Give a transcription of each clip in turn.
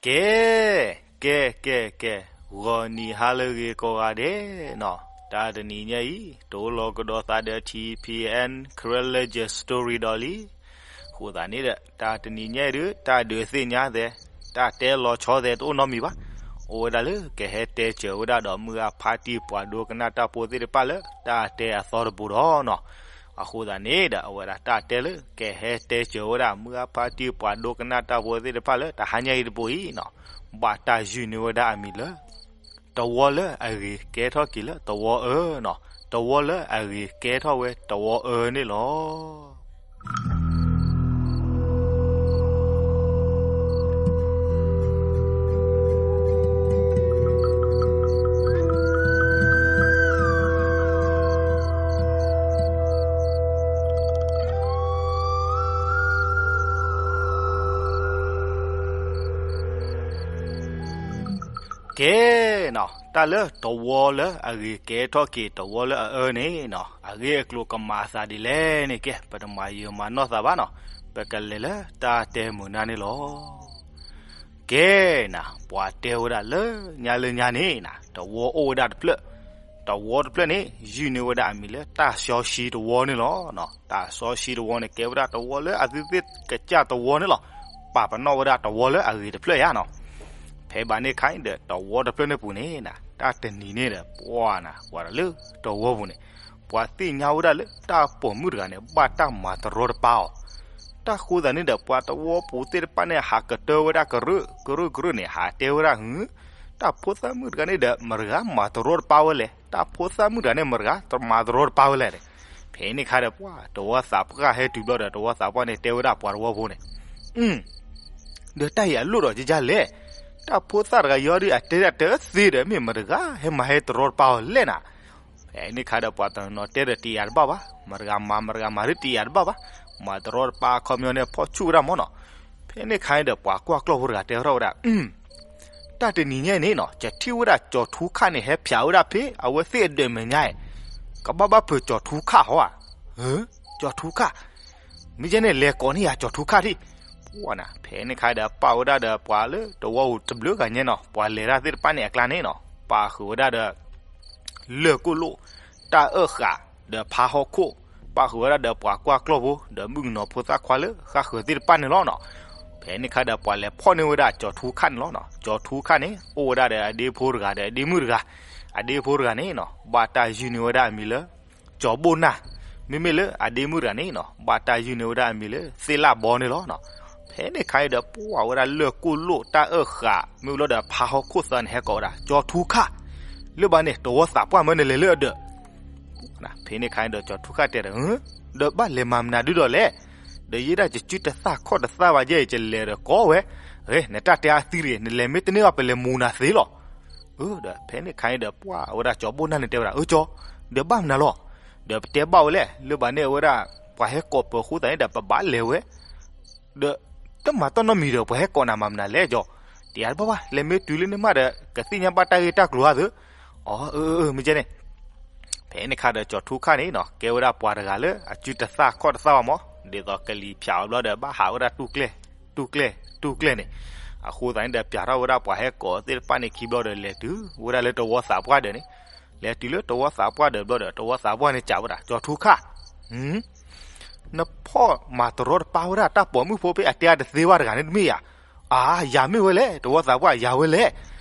ကဲ, ကဲ ကဲ ကဲ, ဂီၤနံၤဟါလၢအဂ့ၤကိးဂၤဒဲးနီၤ, တၢ်တနံၤညါအံၤ တအိၣ်လီၤကဒီးသးဒီး ထံၣ်ဖံးအဲၣ် Karen Legend Story ဒီးလံ. အဃိသတးန့ၣ်ဒီး တၢ်တနံၤညါအံၤဒုး တၢ်ဒုးသ့ၣ်ညါသဲး, တၢ်တဲလီၤဆီသဲးတအိၣ်နီတမံၤဘၣ်. အိၣ်ဝဲဒၣ်လၢကဟဲတဲစၢၤဝဲဒၣ်ဒီး မုၢ်ဂၤဖါတံၢ်ပှၤဒိကနၣ်တၢ်ဖိသ့ၣ်တဖၣ်လၢတၢ်တဲအသီတဘိဒီးနီၤ. အဃိသတးန့ၣ်ဒီး အဝဲဒၣ်တၢ်တဲလၢကဟဲတဲစၢၤဝဲဒၣ် မုၢ်ဂၤဖါတံၢ်ပှၤဒိကနၣ်တၢ်ဖိသ့ၣ်တဖၣ်လၢ တဟါညါအံၤတဘိအံၤနီၤ, ဘၣ်တၢ်ယုၢ်န့ၢ်ဝဲဒၣ်အမံၤလၢ တဝီလၢအဂ့ၤကဲထီၣ်က့ၤလၢတဝီအၢနီၤ, တဝီလၢအဂ့ၤကဲထီၣ်ဝဲတဝီအၢန့ၣ်လီၤ. ကဲနီၤ, တၢ်လၢတဝီလၢအဂ့ၤကဲထီၣ်က့ၤတဝီလၢအအၢန့ၣ်နီၤ, အဂ့ၢ်အကျိၤကမၤအသးဒ်လဲၣ်န့ၣ် ကဲ ပတမၤယံာ်မၤနီၢ်သးဘၣ်နီၤ, ပကလဲၤလၢတၢ်တဲမုာ်နၢ်န့ၣ်လီၤ. ကဲနၤ, ပှၤတဲဝဲဒၣ်လၢညါလၢညါန့ၣ်နၤ, တဝီအိၣ်ဝဲဒၣ်တဖျၢၣ်, တဝီတဖျၢၣ်န့ၣ် ယုၢ်န့ၢ်ဝဲဒၣ်အမံၤလၢတၢ်စီဆှံတဝီန့ၣ်လီၤ. တၢ်စီဆှံတဝီန့ၣ် ကဲဝဲဒၣ်တဝီလၢအသုသ့ၣ်ကစၢ်တဝီန့ၣ်လီၤ. ပာ်ပနီၣ်ဝဲဒၣ်တဝီလၢအဂ့ၤတဖျၢၣ်ယါနီၤ. ဖဲဘၣ်န့ၣ်ခါအံၤဒီး တဝီတဖျၢၣ်န့ၣ်ပူၤန့ၣ်နၤ, တၢ်တနံၤန့ၣ်ဒီး ပှၤနၤ ပှၤဒီးလၢတဝီပူၤန့ၣ် ပှၤသ့ၣ်ညါဝဲဒၣ်လၢတၢ်ပိာ်မုၣ်တဂၤန့ၣ် ဘၣ်တၢ်မၤတရီတပါအီၤ. တၢ်ဃိသးန့ၣ်ဒီး ပှၤတဝီပူၤသ့ၣ်တဖၣ်န့ၣ် ဟးကတၢၢ်ဝဲဒၣ်ကရၢၢ်ကရၢၢ်ကရၢၢ်န့ၣ် ဟးတဲဝဲဒၣ် ဟု, တၢ်ဖိသၣ်မုၣ်တဂၤန့ၣ်ဒီး မတဂၤမၤတရီတပါဝဲလဲၣ်, တၢ်ဖိသၣ်မုၣ်တဂၤန့ၣ် မတဂၤမၤတရီတပါဝဲလဲၣ်. ဖဲန့ၣ်ခါဒီး ပှၤတဝီသးပှၢ်ဟဲတုၤဘျီဒီး တဝီသးပှၢ်န့ၣ် တဲဝဲဒၣ်ပှၤတဝီဖိန့ၣ် ဒီးတၢ်အံၤအလိၣ်ဒီးကယါလဲၣ်. တၢ်ဖိသၣ်တဂၤအံၤဒီး အတဲဒၣ်တသ့ဒီး မ့ၢ်မတဂၤဟဲမၤဟဲတရီတပါအီၤလဲၣ်နၤ. ဖဲန့ၣ်ခါဒီး ပှၤတနီၤတဲဒီးတယာ်တဘၣ်ဘၣ်, မတဂၤမၤ မတဂၤမၤဒုးတယာ်တဘၣ်ဘၣ်, မၤတရီတပါအခီပညီန့ၣ် ဖီၣ်ဆူၣ်ဝဲဒၣ်မၢ်နီၤ. ဖဲန့ၣ်ခါအံၤဒီး ပှၤကွၢ်ကျီၢ်ဖိတဂၤတဲထီၣ်ဝဲဒၣ် တၢ်တနံၤညါအံၤန့ၣ်နီၤ, ယထံၣ်ဝဲဒၣ်ကၠီၤထူခၣ်န့ၣ် ဟဲဖျးဝဲဒၣ်ဖဲ အဝဲသ့ၣ်အဒၢးမဲာ်ညါအံၤ, ကဘၣ်ဘၣ်ဖုးကၠီၤထူခၣ်ဟီဧါ. ကၠီၤထူခၣ်, မ့ၢ်ကဲန့ၣ် လဲၤကိးန့ၢ်ယၤကၠီၤထူခၣ်ထံၣ်. ပှၤနၤ, ဖဲန့ၣ်ခါဒီး ပာ်ဝဲဒၣ်ဒီးပှၤလၢတဝီပူၤတဘျုးဂၤညါနီၤ, ပှၤလဲၤတၢ်သ့ၣ်တဖၣ်န့ၣ်အကျါန့ၣ်နီၤ, ပာ်ဃုာ်ဝဲဒၣ်ဒီး လၢၢ်ကိၣ်လိၣ်, တၢ်အၢၣ်ဃာ်, ဒီးဖါဟီၣ်ခိၣ်, ပာ်ဃုာ်ဝဲဒၣ်ဒီးပှၤကွၢ်ကျီၢ်ဖိ ဒီးမုၣ်ကနီၤဖိသၣ်ခွါလၢဃၣ်ဃၢၤသ့ၣ်တဖၣ်န့ၣ်လီၤနီၤ. ဖဲန့ၣ်ခါဒီး ပှၤလဲၤဖီၣ်န့ၢ်ဝဲဒၣ်ကၠီၤထူခၣ်န့ၣ်လီၤနီၤ. ကၠီၤထူခၣ်န့ၣ် အိၣ်ဝဲဒၣ်ဒီးအဒ့ဖိတဂၤဒီးအဒ့မုၣ်တဂၤ, အဒ့ဖိတဂၤန့ၣ်နီၤ ဘၣ်တၢ်ယုၢ်န့ၢ်ဝဲဒၣ်အမံၤလၢ ကၠီၤဘိၣ်နၢ်, မ့မ့ၢ်လၢအဒ့မုၣ်တဂၤန့ၣ်နီၤ ဘၣ်တၢ်ယုၢ်န့ၢ်ဝဲဒၣ်အမံၤလၢ သ့ၣ်လၣ်ဘီန့ၣ်လီၤနီၤ. ဖဲန့ၣ်ခါအံၤဒီး ပှၤဝဲဒၣ်လၢၢ်ကိၣ်လိၣ် တၢ်အၢၣ်ဃာ် မ့ၢ်ဝံၤလီၤဒီးဖါဟီၣ်ခိၣ်သၢန့ၣ် ဟဲကိးဝဲဒၣ် ကၠီၤထူခၣ်, လၢဘၣ်န့ၣ် တဝီသးပှၢ်မၢနလဲၤလၢအဒၢး. ဖဲန့ၣ်ခါအံၤဒီး ကၠီၤထူခၣ်တဲဒီး ဒီးဘၣ်လဲၤမၤမနုၤဒုဒီးလဲၣ်, ဒီးယဲဒၣ်ယစုတသၣ်ခီၣ်တသၣ်ဘၣ်ယဲအံၤ ယလဲၤဒီးကိးဝဲ, နတၢ်တဲအါသံတဂ့ၤ, နလဲၤမ့ၢ်တန့ၢ်ဘၣ် ပလဲၤမူနၤသ့လီၤ. ဒီးဖဲန့ၣ်ခါအံၤဒီး ပှၤဝဲဒၣ်ကၠီၤဘိၣ်နၢ်န့ၣ်တဲဝဲဒၣ် အၢကၠီၤ, ဒီးဘၣ်မနုၤလီၤ, ဒီးပတဲဘၣ်ဝဲလဲၣ်, လၢဘၣ်န့ၣ်အဝဲဒၣ် ပှၤဟဲကိးပၢၤဃိသးန့ၣ်ဒီး ပဘၣ်လဲၤဝဲ ဒီးတမၤတၢ်နီတမံၤဒီး ပှၤဟဲကိးနၤမၤမနုၤလဲၣ်ကၠီၤ, တယာ်တဘၣ်ဘၣ်, လဲၤမ့ၢ်တုၤလၢန့ၣ်မးဒီး ကသ့ၣ်ညါဘၣ်တၢ်ဂ့ၢ်တၢ်ကျိၤဧါသ့. အၢ အၢ အၢ မ့ၢ်ကဲန့ၣ် ဖဲန့ၣ်ခါဒီး ကၠီၤထူခၣ်န့ၣ်နီၤ ကဲဝဲဒၣ်ပှၤတဂၤလၢအစုတသၣ်ခီၣ်တသၣ်ဘၣ်မး, ဒ်သိးကလံၤဖၠးအီၤဘျီဒီး ဘၣ်ဟးဝဲဒၣ်တူၢ်ကျဲၢ်, တူၢ်ကျဲၢ်, တူၢ်ကျဲၢ်န့ၣ်, အဃိသတးန့ၣ်ဒီး ပၠးထီၣ်ဝဲဒၣ်ပှၤဟဲကိးသ့ၣ်တဖၣ်န့ၣ်ခံဘျီဒီး လဲၤတုၤဝဲဒၣ်လၢတဝီသးပှၢ်ဒၢးန့ၣ်, လဲၤတုၤလၢတဝီသးပှၢ်ဒၢးဘျီဒီး တဝီသးပှၢ်န့ၣ်စံးဝဲဒၣ် ကၠီၤထူခၣ် နဖီၣ်မၤတရီတပါဝဲဒၣ်တၢ်ပိာ်မုၣ်ဖိဖဲအတဲအါတသ့ဘၣ်တဂၤန့ၣ်တမ့ၢ်ဧါ. အၢ ယၤမ့ၢ်ဝဲလဲၣ်, တဝီသးပှၢ်ယၤဝဲလဲၣ်,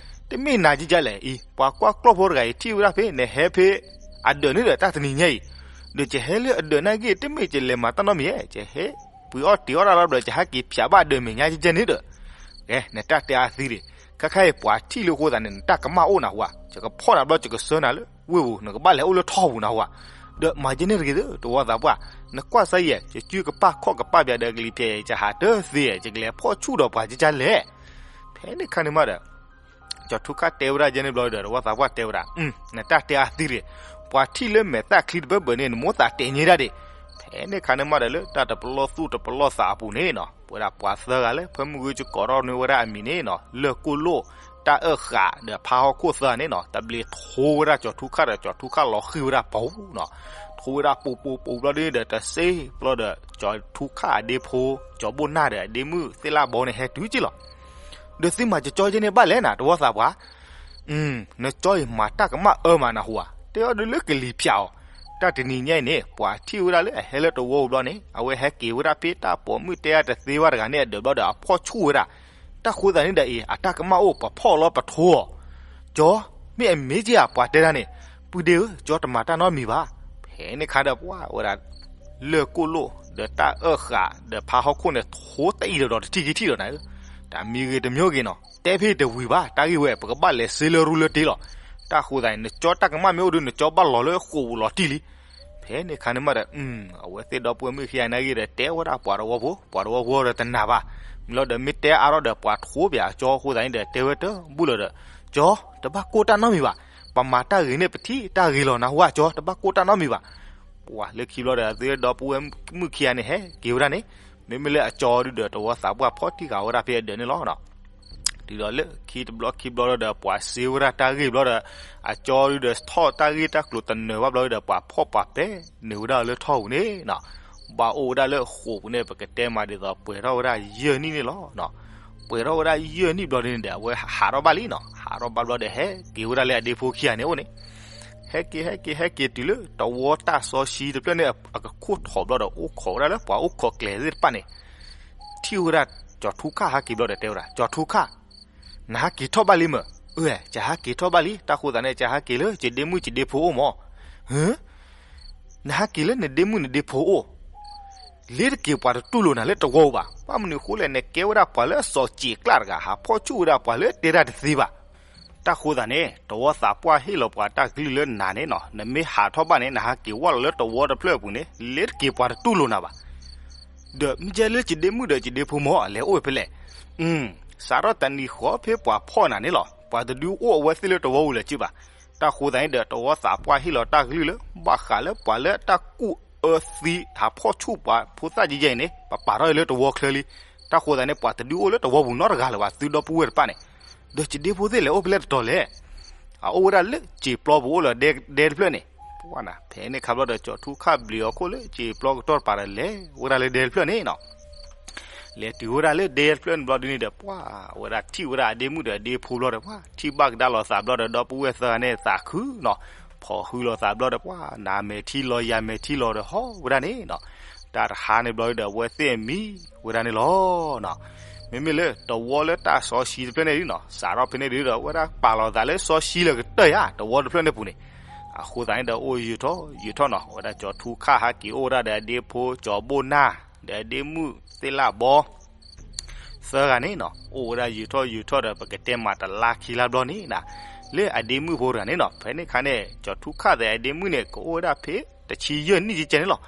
တမ့ၢ်နၤကကလဲၣ်အံၤ, ပှၤကွၢ်ကျီၢ်ဖိတဂၤအံၤထံၣ်ဝဲဒၣ်ဖဲ နဟဲဖဲအဒၢးန့ၣ်ဒီးတၢ်တနံၤညါအံၤ, ဒီးယဟဲလၢအဒၢးနာ်က့ တမ့ၢ်ယလဲၤမၤတၢ်နီတမံၤဧါ, ယဟဲပှ့ၤအီၣ်တ့ၤအီၣ်တၢ်လီၤဒီး ယဟဲက့ၤဖၠးဘၣ်ဒၢးမဲာ်ညါကကဲန့ၣ်ဒီး ကဲ နတၢ်တဲအါသံတဂ့ၤ, ခဲခါအံၤပှၤထံၣ်လၢအဃိသတးန့ၣ် နတၢ်ကမၣ်အိၣ်နၤဟူဧါ, ယကဖီၣ်နၤဘျီ ယကဆှၢနၤလၢဝ့ၢ်ပူၤ, နကဘၣ်လဲၤအိၣ်လၢထီပူၤနၤဟူဧါ, ဒီးမၤယဲန့ၣ်တဂ့ၤသ့ တဝီသးပှၢ်, နကွၢ်စၢ်ယဲၢ် ယစုကပၣ်ခီၣ်ကပၣ်ပၠးဒီးကလံၤဖျဲး ယဟးတသ့, ယကလဲၤဖီၣ်ဆူၣ်ဒီးပှၤကကလဲၣ်. ဖဲန့ၣ်ခါန့ၣ်မးဒီး ကၠီၤထူခၣ်တဲဝဲဒၣ်ယဲန့ၣ်ဘျီဒီး တဝီသးပှၢ်တဲဝဲဒၣ်, နတၢ်တဲအါသံတဂ့ၤ, ပှၤထံၣ်လၢမဲာ်သၣ်ချံတဘၢဘၢန့ၣ် နမိၣ်သးတဲာ်ညါဒၣ်ဒံး. ဖဲန့ၣ်ခါန့ၣ်မးဒီး လၢတၢ်တပလီၢ်သူၣ်တပလီၢ်သးအပူၤန့ၣ်နီၤ, ပဝဲဒၣ်ပှၤသၢဂၤလၢ ဖၢမုၢ်ဂုၢ်စ့ၢ်ကီးထီၣ်န့ၢ်ဝဲဒၣ်အမံၤန့ၣ်နီၤ, လၢၢ်ကိၣ်လိၣ်, တၢ်အၢၣ်ဃာ် ဒီးဖါဟီၣ်ခိၣ်သၢန့ၣ်နီၤ, တဘျီထိဝဲဒၣ်ကၠီၤထူခၣ်ဒီး ကၠီၤထူခၣ်လီၤဃံၤဝဲဒၣ်ပူၤနီၤ. ထိဝဲဒၣ်ပူၤပူၤပူၤဘျီဒ်ဒီး တစ့ဘျီဒီး ကၠီၤထူခၣ်အဒ့ဖိ ကၠီၤဘိၣ်နၢ်ဒီးအဒ့မုၣ်သ့ၣ်လၣ်ဘီန့ၣ် ဟဲတုၤက့လီၤ. ဒီးသုမၤကကၠီကဲန့ၣ်ဘၣ်လဲၣ်နၤ တဝီသးပှၢ်. နကၠီအံၤမၤတၢ်ကမၣ်အၢမးနၢ်ဟူဧါ, တဲအီၤဒုးလၢကလံၤဖၠးအီၤ. တၢ်တနံၤညါအံၤန့ၣ် ပှၤထံၣ်ဝဲဒၣ်လၢအဟဲလၢတဝီပူၤဘျီန့ၣ် အဝဲဟဲက့ၤဝဲဒၣ်ဖဲတၢ်ပိာ်မုၣ်တဲအါတသ့ဘၣ်တဂၤန့ၣ်အဒၢးဘျီဒီး အဖီၣ်ဆူၣ်ဝဲဒၣ်. တၢ်ဃိသးန့ၣ်ဒီးအံၤ အတၢ်ကမၣ်အိၣ် ပဖီၣ်လီၤပထိအီၤ. ကၠီ, မ့ၢ်အမ့ၢ်က့ဧါ ပှၤတဲဒၣ်န့ၣ်. ပုၢ်ဒ့ဧၢ, ကၠီတမၤတၢ်နီတမံၤဘၣ်. ဖဲန့ၣ်ခါဒီးပှၤဝဲဒၣ် လၢၢ်ကိၣ်လိၣ် ဒီးတၢ်အၢၣ်ဃာ် ဒီးဖါဟီၣ်ခိၣ်န့ၣ် ထိတအံၤလီၤဒီးတထံၣ်ကထံၣ်လီၤနၤဧၢ. တၢ်မံဂ့ၤတမံဂ့ၤနီၤ တဲဖဲတဝံၤဘၣ် တၢ်ဂ့ၢ်ဝဲ ပကဘၣ်လဲၤစ့လၢရူလၢတ့လီၤ. တၢ်ဃိသးန့ၣ် နကၠီတၢ်ကမၣ်မ့ၢ်အိၣ်ဒီး နကၠီဘၣ်လီၤလၢဃိာ်ပူၤလီၤတံၢ်လံ. ဖဲန့ၣ်ခါန့ၣ်မးဒီး အဝဲသ့ၣ်ဒီပုၢ်ဝဲၢ်မုၣ်ခံဂၤန့ၣ်ဂ့ၤဒီး တဲဝဲဒၣ်ပှၤတဝီဖိ, ပှၤတဝီဖိဒီးတနာ်ဘၣ်. မ့ၢ်လီၤဒီးမ့ၢ်တဲအါထီၣ်ဒီးပှၤထိပၠးအကၠီအဃိသးန့ၣ်ဒီး တဲဝဲတဘူၣ်လၢၤဒီး, ကၠီ, တဘၣ်ကိၢ်တၢ်နီတမံၤဘၣ်. ပမၤတၢ်ဂ့ၤန့ၣ် ပထံၣ်တၢ်ဂ့ၤလီၤနၢ်ဟူဧါကၠီ, တဘၣ်ကိၢ်တၢ်နီတမံၤဘၣ်. ပှၤလၢခံဘျီဒီး အဝဲသ့ၣ်ဒီပုၢ်ဝဲၢ်မုၣ်ခံဂၤန့ၣ် ဟဲက့ၤဝဲဒၣ်န့ၣ်, မ့မ့ၢ်လၢအကၠီဒုဒီး တဝီသးပှၢ်ဖီၣ်တံၢ်ဃာ်ဝဲဒၣ်ဖဲအဒၢးန့ၣ်လီၤ. တုၤဒီးလၢခံတဘျီခံဘျီလီၤဒီး ပှၤစ့ဝဲဒၣ်တၢ်ဂ့ၢ်ဘျီဒီး, အကၠီဒုဒီးထီၣ်တၢ်ဂ့ၢ်တၢ်ကျိၤတနၢၤဘၣ်ဘျီဒီး ပှၤဖီၣ်ပှၤပဲာ်န့ၢ်ဝဲဒၣ်လၢထီၣ်ပူၤန့ၣ်နီၤ. ဘၣ်အိၣ်ဝဲဒၣ်လၢဃိာ်ပူၤန့ၣ် ပကတဲမးဒ်သိး ပှဲၤထီၣ်ဝဲဒၣ်ယဲၢ်နံၣ်န့ၣ်လီၤ. ပှဲၤထီၣ်ဝဲဒၣ်ယဲၢ်နံၣ်ဘျီဒ်န့ၣ်ဒီး အဝဲဟးထီၣ်ဘၣ်လံနီၤ. ဟးထီၣ်ဘၣ်ဘျီဒီး ဟဲက့ၤဝဲဒၣ်လၢအဒ့ဖိခံဂၤန့ၣ်အိၣ်န့ၣ် ဟဲက့ၤ ဟဲက့ၤ ဟဲက့ၤတုၤလၢတဝီတၢ်စီဆှံတဖျၢၣ်န့ၣ် အကခိၣ်ထီၣ်ဘျီဒီး အိၣ်ခိးဝဲဒၣ်လၢပှၤအိၣ်ခိးကျဲသ့ၣ်တဖၣ်န့ၣ်, ထံၣ်ဝဲဒၣ်ကၠီၤထူခၣ်ဟဲက့ၤဘျီဒီး တဲဝဲဒၣ်, ကၠီၤထူခၣ်, နဟဲက့ၤထီၣ်ဘၣ်လံမၢ်. အၢ ကဟဲက့ၤထီၣ်ဘၣ်လံ, တၢ်ဃိသးန့ၣ် ကဟဲက့ၤလၢကဒ့မုၣ်ကဒ့ဖိအိၣ်မၢ်. ဟၢ, နဟဲက့ၤလၢနဒ့မုၣ်နဒ့ဖိအိၣ် လ့တက့ၤပှၤတတူၢ်လိာ်နၤလၢတဝီပူၤဘၣ်. ဘၣ်မနုၤအဃိလဲၣ်, နကဲဝဲဒၣ်ပှၤလၢအစီၤစံာ်ကျၢ်တဂၤ, ဟးဖီၣ်ဆူၣ်ဝဲဒၣ်ပှၤလၢတဲတၢ်တသ့ဘၣ်. တၢ်ဃိသးန့ၣ် တဝီသးပှၢ်ဟ့ၣ်လီၤပှၤတၢ်ကလုၢ်လၢနၤန့ၣ်နီၤ, နမ့ၢ်ဟးထီၣ်ဘၣ်န့ၣ် နဟဲက့ၤဝဲလီၤလၢတဝီတဖျၢၣ်အပူၤန့ၣ် လ့တက့ၤပှၤတတူၢ်လိာ်နၤဘၣ်. ဒီးမ့ၢ်ကဲလၢကဒ့မုၣ်ဒီးကဒ့ဖိမၢ် လဲၤအိၣ်ဖဲလဲၣ်. စးထီၣ်တနံၤဃီဖဲပှၤဖီၣ်နၤန့ၣ်လီၤ, ပှၤတဒုးအိၣ်အဝဲသ့ၣ်လၢတဝီပူၤလၢၤက့ဘၣ်. တၢ်ဃိသးန့ၣ်ဒီး တဝီသးပှၢ်ဟ့ၣ်လီၤတၢ်ကလုၢ်လၢ ဘၣ်ဃးလၢပှၤလၢတၢ်ကူၣ်အၢသံ ဟးဖီၣ်ဆူၣ်ပှၤဖိသၣ်ယဲၢ်ယဲၢ်အံၤန့ၣ် ပပာ်ထီၣ်အံၤလၢတဝီချၢလံ. တၢ်ဃိသးန့ၣ် ပှၤတဒုးအိၣ်လၢတဝီပူၤနီတဂၤလၢၤဘၣ်, သုဒီပုၢ်ဝဲၢ်တဖၣ်န့ၣ်. ဒီးကဒ့ဖိသ့ၣ်လဲၤအိၣ်ဖဲလဲၣ်တတီၤလဲၣ်. အအိၣ်ဝဲဒၣ်လၢစံာ်ပျီပူၤအိၣ်လၢဒဲတဖျၢၣ်န့ၣ်. ပှၤနၤ ဖဲန့ၣ်ခါဘျီဒီး ကၠီၤထူခၣ်ဘျုးအီၤခိၣ်လၢစံာ်ပျီကတီၢ်တပၤဒီး လဲၤဝဲဒၣ်လၢဒဲတဖျၢၣ်န့ၣ်နီၤ. လဲၤတုၤဝဲဒၣ်လၢဒဲတဖျၢၣ်န့ၣ်ဘျီဒ်န့ၣ်ဒီး ပှၤဝဲဒၣ်ထံၣ်ဝဲဒၣ်အဒ့မုၣ်ဒီးအဒ့ဖိဘျီဒီး ပှၤထံၣ်ဘၣ်ကဒါလိာ်သးဘျီဒီး ဒီပုၢ်ဝဲၢ်သၢဂၤန့ၣ်သးခုနီၤ. ဖီၣ်ဃုလိာ်သးဘျီဒီး ပှၤနမဲာ်ထံလီၤယၤမဲာ်ထံလီၤဒီးဟီၣ်ဝဲဒၣ်န့ၣ်နီၤ. တၢ်တဟါန့ၣ်ဘျီဒီး အဝဲသ့ၣ်မံဝဲဒၣ်န့ၣ်လီၤ. မ့မ့ၢ်လၢတဝီလၢတၢ်စီဆှံတဖျၢၣ်န့ၣ်ဒ်နီၤ, စးထီၣ်ဖဲန့ၣ်ဒ်ဒီး အဝဲဒၣ်ပာ်လီၤသးလၢစီဆှံလၢကတၢၢ်ယါ တဝီတဖျၢၣ်န့ၣ်ပူၤန့ၣ်. အဃိသတးန့ၣ်ဒီး အိၣ်ယံာ်ထီၣ်ယံာ်ထီၣ်နီၤ, အဝဲဒၣ်ကၠီၤထူခၣ်ဟဲက့ၤအိၣ်ဝဲဒၣ်ဒီးအဒ့ဖိကၠီၤဘိၣ်နၢ် ဒီးအဒ့မုၣ်သ့ၣ်လၣ်ဘီ သၢဂၤန့ၣ်နီၤ, အိၣ်ဝဲဒၣ်ယံာ်ထီၣ်ယံာ်ထီၣ်ဒီး ပကတဲမးတလါခံလါဘျီန့ၣ်နီၤ, လၢအဒ့မုၣ်ဖိတဂၤန့ၣ်နီၤ. ဖဲန့ၣ်ခါန့ၣ် ကၠီၤထူခၣ်သ့ၣ်အဒ့မုၣ်န့ၣ် ကအိၣ်ဝဲဒၣ်ဖဲတဆံယဲၢ်နံၣ်ကဲကဲန့ၣ်လီၤ.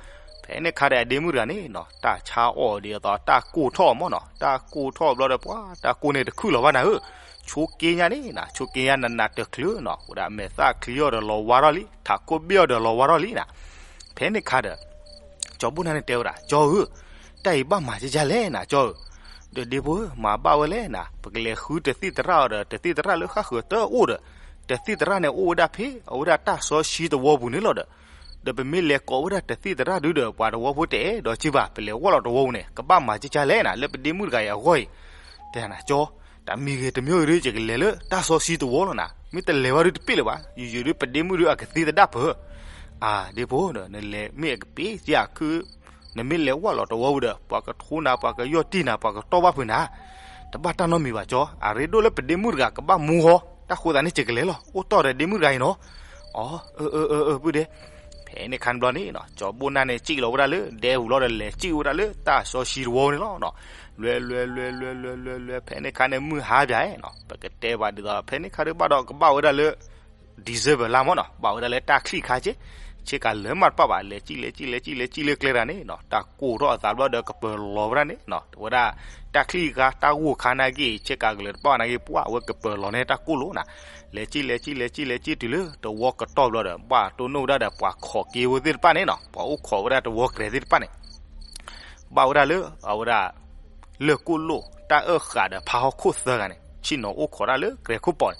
ဖဲန့ၣ်ခါဒီးအဒ့မုၣ်တဂၤန့ၣ်နီၤ တၢ်ဆါအီၣ်ဒ်သိးတၢ်ကိၢ်ထီၣ်မၢ်နီၤ, တၢ်ကိၢ်ထီၣ်ဘျီဒီး ပှၤတၢ်ကိၢ်န့ၣ်တခုၣ်လီၤဘၣ်နၤဧၢ, ဆိးက့ညါန့ၣ်နီၤ, ဆိးက့ညါနးနးတချုးနီၤ, ဝဲဒၣ်မဲာ်သၣ်ချံအီၤဒီးလီၤဝါထီၣ်လံ, ထးခိၣ်ဘ့ၣ်အီၤဒီးလီၤဝါထီၣ်လံနီၤ. ဖဲန့ၣ်ခါဒီး ကၠီၤဘိၣ်နၢ်န့ၣ်တဲဝဲဒၣ်, ကၠီၤဧၢ, တၢ်အံၤဘၣ်မၤကကလဲၣ်နၤ ကၠီၤဧၢ. ဒီးဒ့ဖိဧၢ, မၤဘၣ်ဝဲလဲၣ်နၤ, ပကလဲၤဃုတသ့ၣ်သရၣ်အီၤဒီး တသ့ၣ်သရၣ်လၢဃၣ်ဃၢၤတအိၣ်ဒီး, တသ့ၣ်သရၣ်န့ၣ်အိၣ်ဝဲဒၣ်ဖဲ အဝဲဒၣ်တၢ်စီဆှံတဝီပူၤန့ၣ်လီၤဒီး, ဒီးပမ့ၢ်လဲၤကိးဝဲဒၣ်တသ့ၣ်သရၣ်ဒုဒီး ပှၤတဝီဖိတအဲၣ်ဒိးက့ဘၣ်, ပလဲၤဝဲလီၤတဝီပူၤန့ၣ် ကဘၣ်မၤကကလဲၣ်နၤ လၢပဒ့မုၣ်တဂၤအံၤအဂီၢ်အံၤ. တဲနၤကၠီၤ, တၢ်မံဂ့ၤတမံဂ့ၤဒီး ယကလဲၤလၢတၢ်စီဆှံတဝီလီၤနၤ, မ့ၢ်တလဲၤဘၣ်ဒီးတပ့ၢ်လၢၤဘၣ်, ယယိၤဒီးပဒ့မုၣ်ဒီးအကသ့သဒၣ်ပၢၢ်. အၢ ဒ့ဖိဒီး နလဲၤမ့ၢ်အကပ့ၢ်သ့ၣ်အခု နမ့ၢ်လဲၤဝဲလီၤတဝီပူၤဒီး ပှၤကထိနၤ ပှၤကယီၢ်တံၢ်နၤ ပှၤကတီၢ်ဘၣ်ဖုးနၤ, တဘၣ်တၢ်နီတမံၤဘၣ်ကၠီၤ, အရ့ဒိၣ်လၢပဒ့မုၣ်တဂၤကဘၣ်မူဟီ, တၢ်ဃိသးန့ၣ် ယကလဲၤလီၤ အိၣ်တီၢ်ဒီးဒ့မုၣ်တဂၤအံၤနီၤ. အၢ အၢ အၢ အၢ ပုၢ်ဒ့. ဖဲန့ၣ်ခါန့ၣ်ဘျီန့ၣ်နီၤ ကၠီၤဘိၣ်နၢ်န့ၣ် စံၣ်လီၤဝဲဒၣ်လၢဒဲပူၤဘျီဒီး လဲၤစံၣ်ဝဲဒၣ်လၢတၢ်စီဆှံတဝီန့ၣ်လီၤ. လွဲ လွဲ လွဲ လွဲ လွဲ လွဲ လွဲ ဖဲန့ၣ်ခါန့ၣ် မုၢ်ဟါပၠးနီၤ ပကတဲဘၣ်ဒ်သိး ဖဲန့ၣ်ခါဒုးဘၣ်ဒီးကဘၣ်ဝဲဒၣ်လၢ December လါမၢ်နီၤ ဘၣ်ဝဲဒၣ်လၢတၢ်ချံၣ်ခါက့, ဆ့ကၤလၢမးတပၣ်ဘၣ် လဲၤစံၣ် လဲၤစံၣ် လဲၤစံၣ် လဲၤစံၣ်လၢကျဲတဂၤန့ၣ်နီၤ တၢ်ကိၢ်ထီၣ်အသးဘျီဒီးကပၢၤလီၤဝဲဒၣ်န့ၣ်နီၤ ဝဲဒၣ် တၢ်ချံၣ်ခါ တၢ်ဂိၢ်ခါနာ်က့ ဆ့ကၤကလၢၤတပၣ်နာ်က့ ပှၢ်ဝဲကပၢၤလီၤန့ၣ်တၢ်ကိၢ်လိာ်နီၤ. လဲၤစံၣ် လဲၤစံၣ် လဲၤစံၣ် လဲၤစံၣ်တုၤလၢတဝီကတီၢ်ဘျီဒီး ဘၣ်တိၢ်နီၣ်ဝဲဒၣ်ဒီးပှၤခိးက့ဝဲသ့ၣ်တဖၣ်န့ၣ်နီၤ ပှၤအိၣ်ခိးဝဲဒၣ်တဝီကျဲသ့ၣ်တဖၣ်န့ၣ် ဘၣ်ဝဲဒၣ်လၢ အဝဲဒၣ် လၢၢ်ကိၣ်လိၣ် တၢ်အၢၣ်ဃာ်ဒီးဖါဟီၣ်ခိၣ်သၢဂၤန့ၣ် ဆ့ၣ်နီၤအိၣ်ခိးဒၣ်လၢကျဲခိၣ်ပီၤန့ၣ်.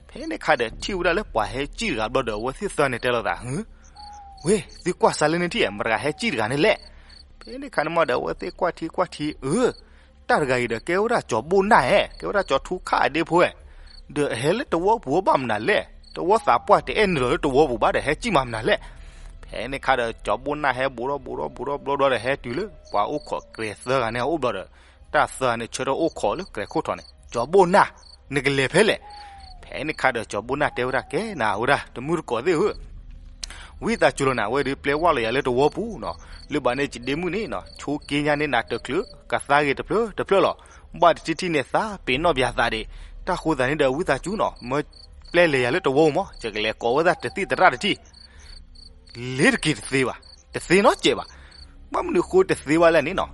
ဖဲန့ၣ်ခါဒီးထံၣ်ဝဲဒၣ်လၢပှၤဟဲစံၣ်တဂၤဘျီဒီး အဝဲသ့ၣ်သၢန့ၣ်တဲလိာ်သး ဟၢ, ဝ့ၢ် သုကွၢ်စးလၢန့ၣ်ထံၣ် မတၤဂၤဟဲစံၣ်တဂၤန့ၣ်လဲၣ်. ဖဲန့ၣ်ခါန့ၣ်မးဒီး အဝဲသ့ၣ်ကွၢ်ထံကွၢ်ထံ အၢ တၢ်တဂၤအံၤဒီး ကဲဝဲဒၣ်ကၠီၤဘိၣ်နၢ်ဧဲ, ကဲဝဲဒၣ်ကၠီၤထူခၣ်အဒ့ဖိဧဲ, ဒီးအဟဲလၢတဝီပူၤဘၣ်မနုၤလဲၣ်, တဝီသးပှၢ်တအဲၣ်နုာ်လီၤလၢတဝီပူၤဘၣ်ဒီး ဟဲစံၣ်မၤမနုၤလဲၣ်. ဖဲန့ၣ်ခါဒီး ကၠီၤဘိၣ်နၢ်ဟဲဘူးထီၣ်ဘူးထီၣ်ဘူးထီၣ်ဘျီဘျီဒီး ဟဲတုၤလၢပှၤအိၣ်ခိးကြဲၤသၢဂၤန့ၣ်အအိၣ်ဘျီဒီး တၢ်သၢဂၤန့ၣ် ဆၢထၢၣ်အိၣ်ခိးလၢကြဲၤခိၣ်ထီန့ၣ်, ကၠီၤဘိၣ်နၢ်, နကလဲၤဖဲလဲၣ်. ဖဲန့ၣ်ခါဒီး ကၠီၤဘိၣ်နၢ်တဲဝဲဒၣ် ကဲနၤဝဲဒၣ် တမုၢ်တကိးသ့ၣ်ဧၢ, ဝံသးစူၤလီၤနၤ, ဝဲဒုးပျဲဝဲလီၤယၤလၢတဝီပူၤနီၤ, လၢဘၣ်န့ၣ် ယဒ့မုၣ်န့ၣ်နီၤ ဆိက့ညါန့ၢ်နၤတချုး ကသါဂ့ၤတဖျၢၣ်တဖျၢၣ်လီၤ. ဘၣ်တထံၣ်ထံၣ်န့ၣ် သးပ့ၤနီၣ်ပၠးသးဒံး. တၢ်ဃိသးန့ၣ်ဒီး ဝံသးစူၤနီၤ မၢပျဲလဲၤယၤလၢတဝီပူၤမး, ယကလဲၤကိးဝဲဒၣ်တသံၣ်သရၣ်တထံၣ် လ့ၤတက့ၤတသ့ဘၣ်, တသ့နီတစဲးဘၣ်. ဘၣ်မနုၤဃိတသ့ဘၣ်လဲၣ်န့ၣ်နီၤ,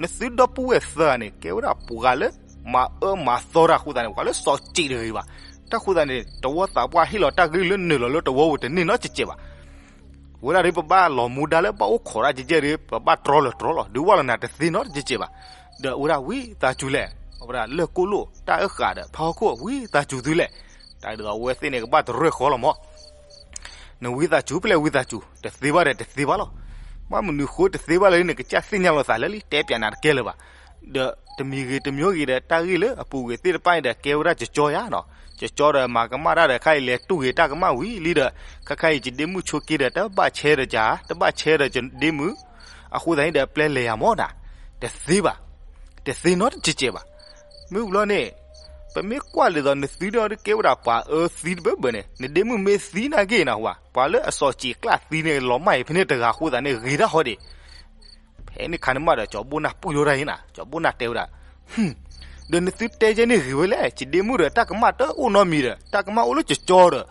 နသုဒီပုၢ်ဝဲၢ်သၢဂၤန့ၣ် ကဲဝဲဒၣ်ပှၤလၢ မၤအၢမၤသီတၢ်အဃိသတးန့ၣ် ပှၤလၢစီၤစံးတဂ့ၤဘၣ်. တၢ်ဃိသတးန့ၣ် တဝီသးပှၢ်ဟ့ၣ်လီၤတၢ်ကလုၢ်လၢနုာ်လီၤလၢတဝီပူၤတန့ၢ်နီတစဲးဘၣ်. ဝဲဒၣ်ဒီး ပဘၣ်လီၤမူဒါလၢဘၣ်အိၣ်ခိးတၢ်ကဲကဲဒီး ပဘၣ်တြီလၢၤတြီလီၤ, ဒုးဝဲလီၤနၤတသ့နီတစဲးဘၣ်. ဒီးအဝဲဒၣ်ဝံသးစူၤလဲၣ်, အဝဲဒၣ်လၢၢ်ကိၣ်လိၣ် တၢ်အၢၣ်ဃာ်ဒီး ဖါဟီၣ်ခိၣ် ဝံသးစူၤသုလဲၣ်. တၢ်ဒ်သိးအဝဲသ့ၣ်န့ၣ် ကဘၣ်တရၢၢ်ဃီလီၤမး. နဝံသးစူၤဖဲလဲၣ်ဝံသးစူၤ, တသ့ဘၣ်ဒီးတသ့ဘၣ်လီၤ. ဘၣ်မနုၤဃိတသ့ဘၣ်လဲၣ်န့ၣ် ကစၢ်သ့ၣ်ညါလီၤသးလၢလံ တဲပၠးနၤတကဲလၢၤဘၣ်. ဒီးတမံၤဂ့ၤတမံၤဂ့ၤဒီး တၢ်ဂ့ၢ်လၢအပူၤကွံာ်သ့ၣ်တဖၣ်န့ၣ်ဒီး ကဲဝဲဒၣ်ကၠီကၠီယါနီၤ, ကၠီကၠီဒီးမၤကမၣ်တၢ်ဒီး ခဲအံၤလဲၤတူၢ်ဂ့ၤတၢ်ကမၣ်ဝံၤလံဒီး ခဲခါအံၤယဒ့မုၣ်ဆိက့ဒီး တဘၣ်ဆဲးဒီးယၤ တဘၣ်ဆဲးဒီးယဒ့မုၣ် အဃိသတးန့ၣ်ဒီး ပျဲလဲၤယၤမးနၤ, တသ့ဘၣ်, တသ့နီတစဲးဘၣ်. မ့ၢ်ဝံၤလီၤန့ၣ် ပမ့ၢ်ကွၢ်ဒ်သိးနသုဒီး ကဲဝဲဒၣ်ပှၤအၢသံတဘၢဘၢန့ၣ် နဒ့မုၣ်မ့ၢ်သံနာ်က့နဝဲ, ပှၤလၢအစီၤစံးကျၢ်သံန့ၣ် လီၤမၢ်အံၤဖဲန့ၣ်တဂၤအဃိသတးန့ၣ် ဂ့ၤဒၣ်ဟီဒံး. ဖဲန့ၣ်ခါန့ၣ်မးဒီး ကၠီၤဘိၣ်နၢ်ပှံၢ်ထီၣ်တၢ်အံၤနၤ, ကၠီၤဘိၣ်နၢ်တဲဝဲဒၣ်, ဒီးနသုတဲယဲန့ၣ်ဂ့ၤဝဲလဲၣ်, ယဒ့မုၣ်ဒီးတၢ်ကမၣ်တအိၣ်နီတမံၤဒီး တၢ်ကမၣ်အိၣ်လၢကၠီကၠီဒီး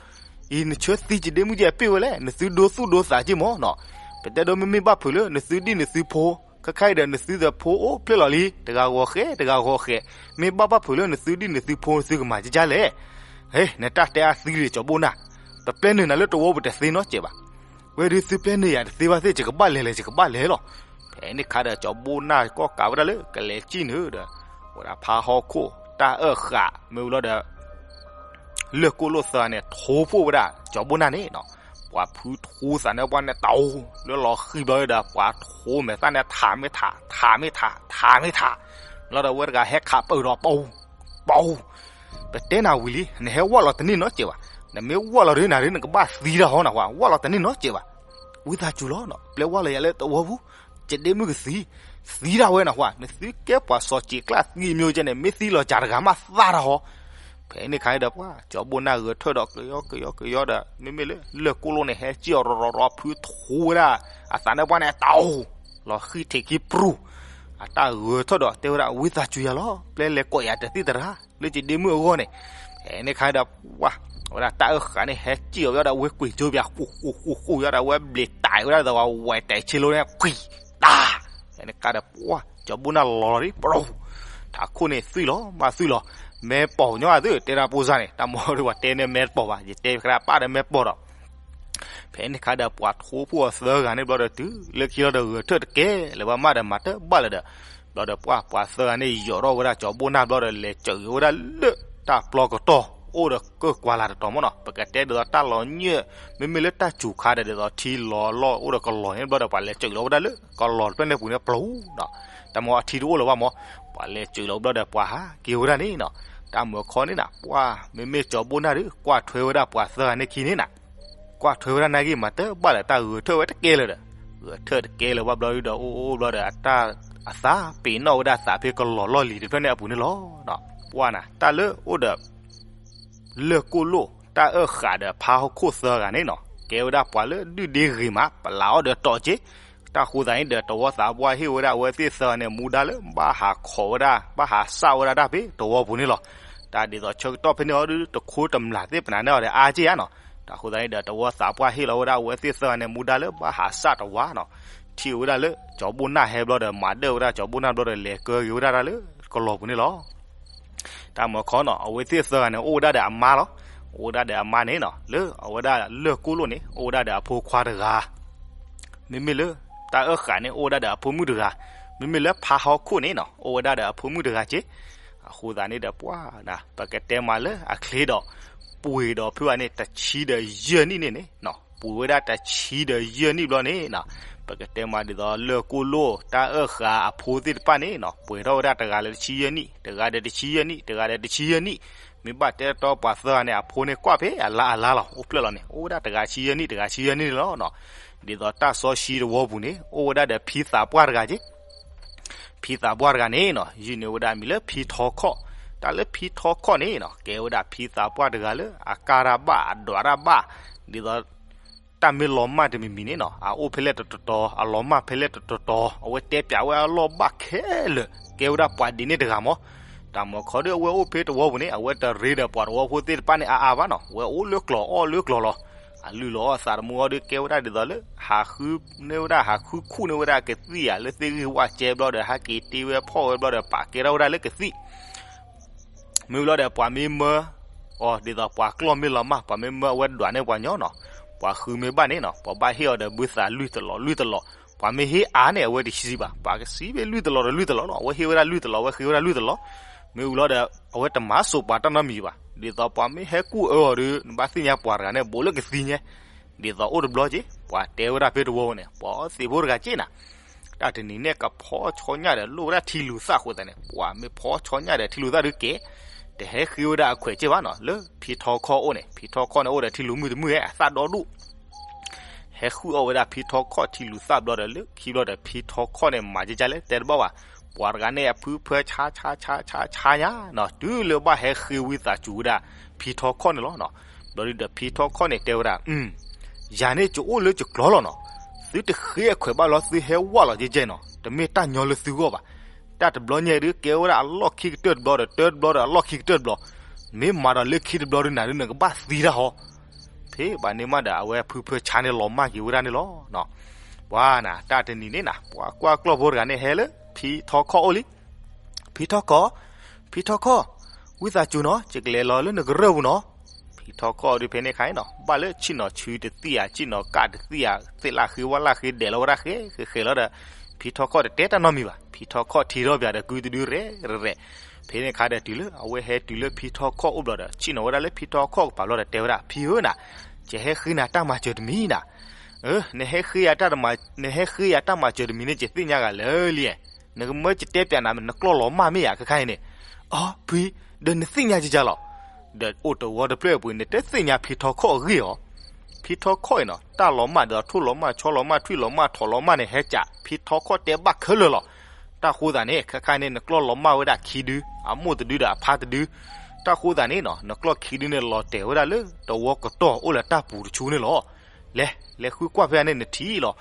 အံၤနဆၢသံယဒ့မုၣ်ယဲပ့ၢ်ဝဲလဲၣ်, နသုဒိသူၣ်ဒိသးက့မးနီၤ. ပတဲဒိမ့မ့ၢ်ဘၣ်ဖုးလၢ နသုဒံၣ်နသုဖိ, ခဲခါအံၤဒီး နသုဒီးဖိအိၣ်ဖျဲၣ်လီၤလံ, တဂၤဂီၤဃဲး တဂၤဂီၤဃဲး, မ့ၢ်ဘၣ်ဘၣ်ဖုးလၢ နသုဒံၣ်နသုဖိ နသုကမၤကကလဲၣ်. ဟဲ နတၢ်တဲအါသံလံ ကၠီၤဘိၣ်နၢ်, ပပျဲနုာ်နၤလၢတဝီပူၤတသ့နီတစဲးဘၣ်. ဝဲဒုးသုပျဲနုာ်ယၤတသ့ဘၣ်သ့ၣ် ယကဘၣ်လဲၤလဲၣ် ယကဘၣ်လဲၤလီၤ. ဖဲန့ၣ်ခါဒီး ကၠီၤဘိၣ်နၢ်ကီၢ်ကးဝဲဒၣ်လၢ ကလဲၤစံၣ်နုာ်ဒီး ဝဲဒၣ်ဖါဟီၣ်ခိၣ် တၢ်အၢၣ်ဃာ် မ့ၢ်ဝံၤလီၤဒီး လၢၢ်ကိၣ်လိၣ်သၢဂၤန့ၣ် ထိဖှိၣ်ဝဲဒၣ် ကၠီၤဘိၣ်နၢ်န့ၣ်နီၤ, ပှၤဖုထိသးန့ၣ် ပှၤန့ၣ်တၢ်အိၣ် လၢလီၤဃံၤဘျီဒီး ပှၤထိမဲာ်သၣ်န့ၣ် ထးမ့ၢ်ထး ထးမ့ၢ်ထး ထးမ့ၢ်ထး, လီၤဒီးဝဲတဂၤဟဲခးပၢၢ်ဒီး ပူၤ ပူၤ, ပတဲနၤဝံၤလံ နဟဲဝၢ်လီၤတန့ၢ်နီတစဲးဘၣ်, နမ့ၢ်ဝၢ်လီၤဒ်နၤဒ် နကဘၣ်သံတၢ်ဟီနဝဲ, ဝၢ်လီၤတန့ၢ်နီတစဲးဘၣ်. ဝံသးစူၤလီၤနီၤ, ပျဲဝၢ်လီၤယၤလၢတဝီပူၤ ယဒ့မုၣ်ကသံ, သံတၢ်ဝဲနဟါ, နသုကဲပှၤစီၤစံးကျၢ်သံအမျိုးကဲန့ၣ် မ့ၢ်သံလီၤစှၤတဂၤမးသၣ်တၢ်ဟီ. ဖဲန့ၣ်ခါဒီးပှၤ ကၠီၤဘိၣ်နၢ်ဂဲၤထၢၣ်ဒီးကယီကယီကယီဒီး မ့မ့ၢ်လၢလၢၢ်ကိၣ်လိၣ်န့ၣ် ဟဲစံၣ်အီၤရီရီရီ ဖုထိဝဲဒၣ် အသးန့ၣ်ပှၤန့ၣ်တၢ်အိၣ် လီၤဃံၤထံးခံပြူၤ, အတၢ်ဂဲၤထၢၣ်ဒီးတဲဝဲဒၣ် ဝံသးစူၤယၤလီၤ, ပျဲလဲၤကိးယၤတသံၣ်သရၣ် လၢယဒ့မုၣ်အဂီၢ်န့ၣ်. ဖဲန့ၣ်ခါဒီး ပှၤ ဝဲဒၣ်တၢ်အၢၣ်ဃာ်န့ၣ် ဟဲစံၣ်အီၤဝဲဒီး ဝဲကွံာ်ကၠိပၠး ဃူဃူဃူဃူယီဒီး ဝဲဘျံးတၢ်ဝဲဒၣ်ဒီး ဝဲတဲာ်ဆ့လိန့ၣ် ကွံာ်တၢ်. ဖဲန့ၣ်ခါဒီး ပှၤ ကၠီၤဘိၣ်နၢ်လီၤလီၤဒံး ပရိ ထးခိၣ်န့ၣ်သွံၣ်လီၤ မၤသွံၣ်လီၤ, မဲပီၤညီအသု တဲဒၣ်ပိၢ်စၢ်န့ၣ် တၢ်မီၤဒ်ပှၤတဲန့ၣ်မဲတပီၤဘၣ် ယတဲခါဒၣ်ပၢ်ဒီးမဲတပီၤဒီး ဖဲန့ၣ်ခါဒီး ပှၤထိဖှိၣ်အီၤသၢဂၤန့ၣ်ဘျီဒီး တုၤလၢခံလီၤဒီး ဂဲၤထၢၣ်တကဲလၢၤဘၣ်မးဒီး မၤတဘၣ်လၢၤဒီး ဘျီဒီးပှၤ ပှၤသၢဂၤန့ၣ် ယီၤထီၣ်ဝဲဒၣ်ကၠီၤဘိၣ်နၢ်ဘျီဒီး လဲၤစၢၤက့ၤဝဲဒၣ်လၢတၢ်ပျီကတီၢ် အိၣ်ဒီးကၢၢ်ကွၢ်လၢ်တတီၤမးနီၤ. ပကတဲဒ်သိးတၢ်လီၤညၢၣ် မ့မ့ၢ်လၢတၢ်စူၤခါဒီး ဒ်သိးထံလီၤလီၢ်အိၣ်ဒီးကလီၤန့ၣ်ဘျီဒီး ပှၤလဲၤစၢၤလီၤဝဲဒၣ်လၢကလီၤတဖျၢၣ်န့ၣ်ပူၤန့ၣ်ပျီနီၤ. တၢ်မီၤအထံတအိၣ်လၢၤဘၣ်မး ပှၤလဲၤစၢၤလီၤဘျီဒီး ပှၤဟးက့ၤဝဲဒၣ်န့ၣ်နီၤ. တၢ်မီၤခီန့ၣ်နၤ ပှၤ မ့မ့ၢ်ကၠီၤဘိၣ်နၢ်ဒီး ကွၢ်ထွဲဝဲဒၣ်ပှၤသၢဂၤန့ၣ်ခံန့ၣ်နၤ ကွၢ်ထွဲဝဲဒၣ်နာ်က့ မၤတဘၣ်လၢၤ တၢ်ဂဲၤထၢၣ်ဝဲတကဲလၢၤဒီး ဂဲၤထၢၣ်တကဲလၢၤဘၣ်ဘျီဒီး အိၣ်အိၣ်ဘျီဒီး အတၢ် အသးပ့ၤနီၣ်ဝဲဒၣ်သးဖဲကလီၤလီၢ်လံၤတဖျၢၣ်န့ၣ်အပူၤန့ၣ်လီၤ. ပှၤနၤ တၢ်လၢအိၣ်ဒီး လၢၢ်ကိၣ်လိၣ် တၢ်အၢၣ်ဃာ်ဒီးဖါဟီၣ်ခိၣ်သၢဂၤန့ၣ်နီၤ ကဲဝဲဒၣ်ပှၤလၢဒုၣ်ဒ့ဂ့ၤမး ပလၤအီၣ်ဒီးတီၤက့ၤ တၢ်ဃိသးန့ၣ်ဒီး တဝီသးပှၢ်ဟ့ၣ်ဝဲဒၣ်အဝဲသ့ၣ်သၢဂၤန့ၣ် မူဒါလၢဘၣ်ဟးခိးဝဲဒၣ် ဘၣ်ဟးစၢ်ဝဲဒၣ်တၢ်ဖဲတဝီပူၤန့ၣ်လီၤ. တၢ်ဒ်သိးဆၢကတီၢ်ဖဲန့ၣ်အီၤဒုး တခိတမျၢ်သ့ၣ်ပနၤန့ၣ်အီၤဒီးအါက့ယါနီၤ. တၢ်ဃိသးန့ၣ်ဒီး တဝီသးပှၢ်ဟ့ၣ်လီၤဝဲဒၣ်အဝဲသ့ၣ်သၢဂၤန့ၣ် မူဒါလၢဘၣ်ဟးစၢ်တဝီနီၤ. ထံၣ်ဝဲဒၣ်လၢ ကၠီၤဘိၣ်နၢ်ဟဲဘျီဒီး မၤဒၢၣ်ဝဲဒၣ်ကၠီၤဘိၣ်နၢ်ဘျီဒီး လဲၤကၢက့ၤဝဲဒၣ်တၢ်လၢကလီၤပူၤန့ၣ်လီၤ. တၢ်မီၤခီနီၤ အဝဲသ့ၣ်သၢဂၤန့ၣ် အိၣ်ဝဲဒၣ်ဒီးအမါလီၤ. အိၣ်ဝဲဒၣ်ဒီးအမါန့ၣ်နီၤ လၢအဝဲဒၣ်လၢၢ်ကိၣ်လိၣ်န့ၣ် အိၣ်ဝဲဒၣ်ဒီးအဖိခွါတဂၤ မ့မ့ၢ်လၢ တၢ်အၢၣ်ဃာ်န့ၣ် အိၣ်ဝဲဒၣ်ဒီးအဖိမုၣ်တဂၤ, မ့မ့ၢ်လၢဖါဟီၣ်ခိၣ်န့ၣ်နီၤ အိၣ်ဝဲဒၣ်ဒီးအဖိမုၣ်တဂၤက့. အဃိသတးန့ၣ်ဒီး ပှၤ ပကတဲမးလၢအချ့ဒီး ပှ့ၤဒီးဖုဂၤန့ၣ် တဆံဒီးယဲၢ်နံၣ်န့ၣ်န့ၣ်နီၤ ပှ့ၤဝဲဒၣ်တဆံဒီးယဲၢ်နံၣ်ဘျီန့ၣ်နီၤ ပကတဲမးဒ်သိးလၢၢ်ကိၣ်လိၣ် တၢ်အၢၣ်ဃာ်အဖိသ့ၣ်တဖၣ်န့ၣ်နီၤ ပှဲၤထီၣ်ဝဲဒၣ်တဂၤလၢတဆံယဲၢ်နံၣ်, တဂၤဒီးတဆံယဲၢ်နံၣ်, တဂၤဒီးတဆံယဲၢ်နံၣ်, မ့ၢ်ဘၣ်တဲတီပှၤသၢဂၤန့ၣ် အဖိန့ၣ်ကွၢ်ဖဲအလါအလါလီၤ အိၣ်ဖျဲၣ်လီၤန့ၣ် အိၣ်ဝဲဒၣ်တဂၤဆံယဲၢ်နံၣ် တဂၤဆံယဲၢ်နံၣ်န့ၣ်လီၤ. ဒ်သိးတၢ်စီဆှံတဝီပူၤန့ၣ် အိၣ်ဝဲဒၣ်ဒီးဖံသးပှၢ်တဂၤက့ ဖံသးပှၢ်တဂၤန့ၣ်နီၤ ယုၢ်န့ၢ်ဝဲဒၣ်မံၤလၢဖံထီခီၣ်, တၢ်လၢဖံထီခီၣ်န့ၣ်နီၤ ကဲဝဲဒၣ်ဖံသးပှၢ်တဂၤလၢအကၢ်တၢ်ဘၣ် အဒွးတၢ်ဘၣ်, ဒ်သိး တၢ်မ့ၢ်လီၤမၢ်တမံၤမံၤန့ၣ်နီၤ အအိၣ်ဖဲလဲၣ်တတီၤတီၤ အလီၤမၢ်ဖဲလဲၣ်တတီၤတီၤ အဝဲတဲပျးဝဲအလီၢ်ဘၣ်ခဲလၢာ် ကဲဝဲဒၣ်ပှၤဒ်န့ၣ်တဂၤမး. တၢ်မၤခီဒီးအဝဲအိၣ်ဖဲတဝီပူၤန့ၣ် အဝဲတရ့ဒီးပှၤတဝီဖိသ့ၣ်တဖၣ်န့ၣ်အါအါဘၣ်နီၤ အဝဲအိၣ်လၢကျီၤအီၣ်လၢကျီၤလီၤ. အလုၢ်လီၤအီၣ်သးတမူအီၤဒီးကဲဝဲဒၣ်ဒ်သိးလၢ ဟးဃုန့ၢ်ဝဲဒၣ် ဟးဃုခူၣ်န့ၢ်ဝဲဒၣ်ကသံၣ်ဧါ လၢသ့ၣ်ဂံၢ်ဝၣ်ကဲဘျီဒီး ဟးက့ၤတ့ဝဲဖီၣ်ဝဲဘျီဒီး ပာ်ကဲထီၣ်ဝဲဒၣ်လၢကသံၣ် မ့ၢ်ဘျီဒီးပှၤမ့ၢ်မၢအီၤဒ်သိးပှၤကျီၢ်မ့ၢ်လီၤမၢ် ပှၤမ့ၢ်မၢအဝဲဒွးန့ၢ်ပှၤညီနီၤ, ပှၤဃုမ့ၢ်ဘၣ်န့ၣ်နီၤ ပှၤဘၣ်ဟ့ၣ်အီၤဒီးဘုသးလွံၢ်တလီၤလွံၢ်တလီၤ, ပှၤမ့ၢ်ဟ့ၣ်အါန့ၣ် အဝဲတဟံးဘၣ် ပှၤကစံးဘၣ်လွံၢ်တလီၤဒီးလွံၢ်တလီၤနီၤ အဝဲဟ့ၣ်ဝဲဒၣ်လွံၢ်တလီၤ အဝဲဃ့ဝဲဒၣ်လွံၢ်တလီၤ, မ့ၢ်ဘျီဒီး အဝဲတမၤစိးပှၤတၢ်နီတမံၤဘၣ် ဒ်သိးပှၤမ့ၢ်ဟဲကူၣ်အၢအီၤဒီး နဘၣ်သ့ၣ်ညါပှၤတဂၤန့ၣ် ဘူးလၢကသံညါ, ဒ်သိးအိၣ်တဘျီက့ ပှၤတဲဝဲဒၣ်ဖဲတဝီန့ၣ် ပှၤသ့ၣ်ဖိတဂၤက့နၤ တၢ်တနံၤန့ၣ်ကဖီဆီညၣ်ဒီးလိၣ်ဝဲဒၣ်ထံလူၤသၣ်အဃိသတးန့ၣ် ပှၤမ့ၢ်ဖီဆီညၣ်ဒီးထံလူၤသၣ်ဒုးကဲ, တဟဲဃ့ဝဲဒၣ်အခွဲးက့ဘၣ်နီၤ လၢဖံထီခီၣ်အအိၣ်န့ၣ် ဖံထီခီၣ်န့ၣ်အိၣ်ဒီးထံလူၤမုၢ်တမုၢ်အသၣ်ဒီဒူၣ် ဟဲဃုအီၣ်ဝဲဒၣ်ဖံထီခီၣ်ထံလူၤသၣ်ဘျီဒီးလၢခံဘျီဒီးဖံထီခီၣ်န့ၣ် မၤကကလဲၣ်တဲတဘၣ်ဘၣ်, ပှၤတဂၤန့ၣ်အဖုဖၢဆါဆါဆါဆါဆါညါနီၤ တုၤလၢဘၣ်ဟဲဃ့ဝံသးစူၤဝဲဒၣ်ဖံထီခီၣ်န့ၣ်လီၤ. ဘျီဒုဒီးဖံထီခီၣ်န့ၣ်တဲဝဲဒၣ် ယၤန့ၣ်ကအိၣ်လၢယကျီလီၤနီၤ, သုတဃ့အခွဲးဘၣ်လီၤ သုဟဲဝၣ်လီၤကဲကဲနီၤ တမ့ၢ်တၢ်ညီလၢသုဂီၢ်ဘၣ်. တၢ်တဘျီညါဒုးကဲဝဲဒၣ်အလီၢ်ခံကတၢၢ်တဘျီဒီး တၢတဘျီဒီးအလီၢ်ခံကတၢၢ်တဘျီ, မ့ၢ်မၤဒီးလၢခံတဘျီဒုးနၤဒုးနကဘၣ်သံတၢ်ဟီ ဖဲဘၣ်န့ၣ်မးဒီးအဝဲဖုဖၢဆါန့ၣ်လီၤမၢ်က့ၤဝဲဒၣ်န့ၣ်လီၤ. ပှၤနၤ တၢ်တနံၤန့ၣ်နၤ ပှၤကွၢ်ကျီၢ်ဖိတဂၤန့ၣ်ဟဲလၢဖံထီခီၣ်အိၣ်လံ ဖံထီခီၣ်, ဖံထီခီၣ်, ဝံသးစူၤနီၤ ယကလဲၤလီၤလၢနကရၢၢ်ပူၤနီၤ. ဖံထီခီၣ်ဒုးဖဲန့ၣ်ခါအံၤနီၤ ဘၣ်လၢဆ့ၣ်နီၤဆူတသံၣ်ဧါ ဆ့ၣ်နီၤကၣ်တသံၣ်ဧါ သ့ၣ်လၣ်ဃ့ဝၣ်လၣ်ဃ့ဒဲးလီၤဝဲဒၣ်ဃဲဃဲဃဲလီၤဒီး ဖံထီခီၣ်တတဲတၢ်နီတမံၤဘၣ်. ဖံထီခီၣ်ထံၣ်ထီၣ်ပၠးဒီးကုတဒုရဲၣ်ရဲၣ်. ဖဲန့ၣ်ခါဒီးတုၤလၢအဝဲဟဲတုၤလၢဖံထီခီၣ်အိၣ်ဘျီဒီး ဆ့ၣ်နီၤဝဲဒၣ်လၢဖံထီခီၣ်ကပၤဘျီဒီးတဲဝဲဒၣ် ဖံဧၢနၤ, ယဟဲဃ့နၤတၢ်မၤစၢၤတမံၤနၤ နဟဲဃ့ယၤတၢ်မၤစၢၤတမံၤန့ၣ် ယသ့ၣ်ညါဂၤလၢာ်လံ. နကမၢယတဲပၠးနၤ နကျီၢ်လီၤမၢ်မ့ၢ်ဧါ ခဲခါအံၤန့ၣ်. အိ ဖံ, ဒီးနသ့ၣ်ညါကကလီၤ. ဒီးအိၣ်တဝီတဖျၢၣ်အပူၤ နတသ့ၣ်ညါဖံထီခီၣ်အဂ့ၢ်အီၤ. ဖံထီခီၣ်အံၤနီၤ တၢ်လီၤမၢ်ဒီးထိၣ်လီၤမၢ် ဆီလီၤမၢ် ထွံၣ်လီၤမၢ် ထိးလီၤမၢ်န့ၣ် ဟဲကး ဖံထီခီၣ်တဲဘၣ်ခဲလၢာ်လီၤ. တၢ်ဃိသးန့ၣ် ခဲခါန့ၣ် နကျီၢ်လီၤမၢ်ဝဲဒၣ်ခံဒု, အမိၢ်တဒုဒီးအဖါတဒု. တၢ်ဃိသးန့ၣ်နီၤ နကျီၢ်ခံဒုန့ၣ် လီၤတဲာ်ဝဲဒၣ်လၢတဝီကတီၢ်အိၣ်လၢတၢ်ပူၤတဆူန့ၣ်လီၤ. လဲၤ, လဲၤဃုကွၢ်ဖဲန့ၣ်နထံၣ်လီၤ.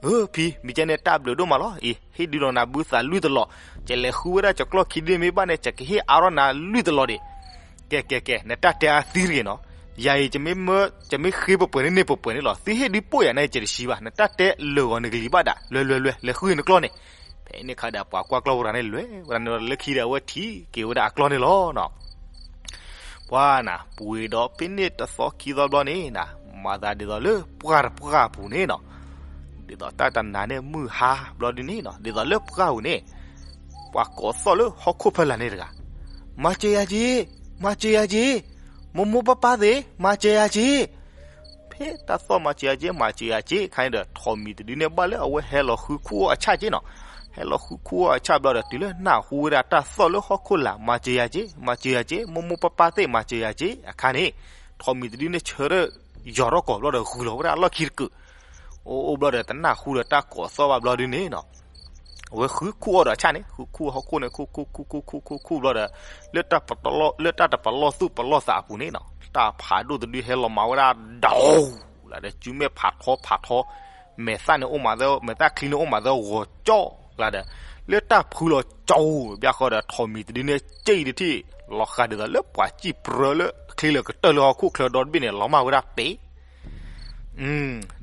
အၢ ဖံ, မ့ၢ်ကဲန့ၣ်တၢ်ဘျုးဒိၣ်မးလီၤ. အံၤ ဟ့ၣ်ဒုးလီၤနၤဘုသးလွံၢ်တလီၤ. ယလဲၤဃုဝဲဒၣ်ယကျီၢ်ခံဒုမ့ၢ်ဘၣ်န့ၣ် ယကဟ့ၣ်အါထီၣ်နၤလွံၢ်တလီၤဒံး. ကဲ ကဲ ကဲ နတၢ်တဲအါသံတဂ့ၤနီၤ. ယၤအံၤ ယမ့ၢ်ဃ့ပှဲၤပှဲၤန့ၣ်န့ၣ် ပှဲၤပှဲၤန့ၣ်လီၤ. သုဟ့ၣ်ဒုးပိာ်ယၤန့ၣ် ယတဆံးဘၣ်. နတၢ်တဲလၢာ်ဂီၤနကလံၤဘၣ်ဒၣ်. လဲၤ လဲၤ လဲၤ လဲၤဃုနကျီၢ်န့ၣ်. ဖဲန့ၣ်ခါဒီး ပှၤကွၢ်ကျီၢ်ဖိတဂၤန့ၣ် လဲၤဝဲဒၣ်န့ၣ်လီၤ. လၢခံဒီးအဝဲထံၣ်က့ၤဝဲဒၣ်အကျီၢ်န့ၣ်လီၤနီၤ. ပှၤနၤ ပှ့ၤဒီးဖဲန့ၣ်တသီခံသီဘျီန့ၣ်နၤ မၤသးဒ်သိးလၢပှၢ်တပှၢ်အပူၤန့ၣ်နီၤ, ဒ်သိးတၢ်တနၤန့ၣ်မုၢ်ဟါဘျီဒ်န့ၣ်နီၤ ဒ်သိးလၢပှၢ်ပူၤန့ၣ် ပှၤကိးသီၣ်လၢဟီၣ်ခိၣ်ဖီလာ်န့ၣ်တဂၤ, မၤစၢၤယၤက့ၤ, မၤစၢၤယၤက့ၤ, မိၢ်မိၢ်ပၢ်ပၢ်သ့ၣ် မၤစၢၤယၤက့ၤ. ဖဲတၢ်သီၣ်မၤစၢၤယၤက့ၤ မၤစၢၤယၤက့ၤ ခါန့ၣ်ဒီး ထိးမံၤတဒုန့ၣ်ဘၣ်လၢအဝဲဟဲလီၤဃုခူၣ်အီၣ်အဆၣ်က့ၤနီၤ. ဟဲလီၤဃုခူၣ်အီၣ်အဆၣ်ဘျီဒီး တုၤလၢနၢ်ဟူဝဲဒၣ်တၢ်သီၣ်လၢဟီၣ်ခိၣ်လာ် မၤစၢၤယၤက့ၤ, မၤစၢၤယၤက့ၤ, မိၢ်မိၢ်ပၢ်ပၢ်သ့ၣ် မၤစၢၤယၤက့ၤအခါန့ၣ်, ထိးမံၤတဒုန့ၣ်ဆၢထၢၣ်ယီၤထီၣ်ကီးဘျီဒီး ဂုာ်လီၤဝဲဒၣ်အလီၢ်ခံတကုာ်. အိၣ်အိၣ်ဘျီဒီး တနၢ်ဟူဒီးတၢ်ကိးသီၣ်ဘၣ်ဘျီဒ်န့ၣ်နီၤ အဝဲဃုခူၣ်အီၣ်ဒီးအဆၣ်န့ၣ် ဃုခူၣ်ဟီၣ်ခိၣ်န့ၣ် ခူၣ်ခူၣ်ခူၣ်ခူၣ်ခူၣ်ခူၣ်ခူၣ်ဘျီဒီး လၢတၢ်ပလီၢ်သူၣ်ပလီၢ်သးအပူၤန့ၣ်နီၤ တၢ်ဖးဒိၣ်တဒုဟဲလီၤမၤဝဲဒၣ်ဒီး လၢဒီး စုမဲာ်ဖးထီဖးထီ, မဲာ်သၣ်န့ၣ်အိၣ်မးသၢ မဲာ်သၣ်ချံန့ၣ်အိၣ်မးသၢဂီၤကၠီလၢဒီး လၢတၢ်ဖုလီၤကၠီ ဘၣ်ဃီဒီး ထိးမံၤတဒုန့ၣ် စံၣ်တထံၣ် လီၤဃာ်ဒ်သိးလၢပှၤစံၣ်ပြၢလၢချံလၢကတၢၢ်လၢဟီၣ်ခိၣ်ချၢဒီတဘ့ၣ်န့ၣ် လီၤမၢ်ဝဲဒၣ်ပ့ၤ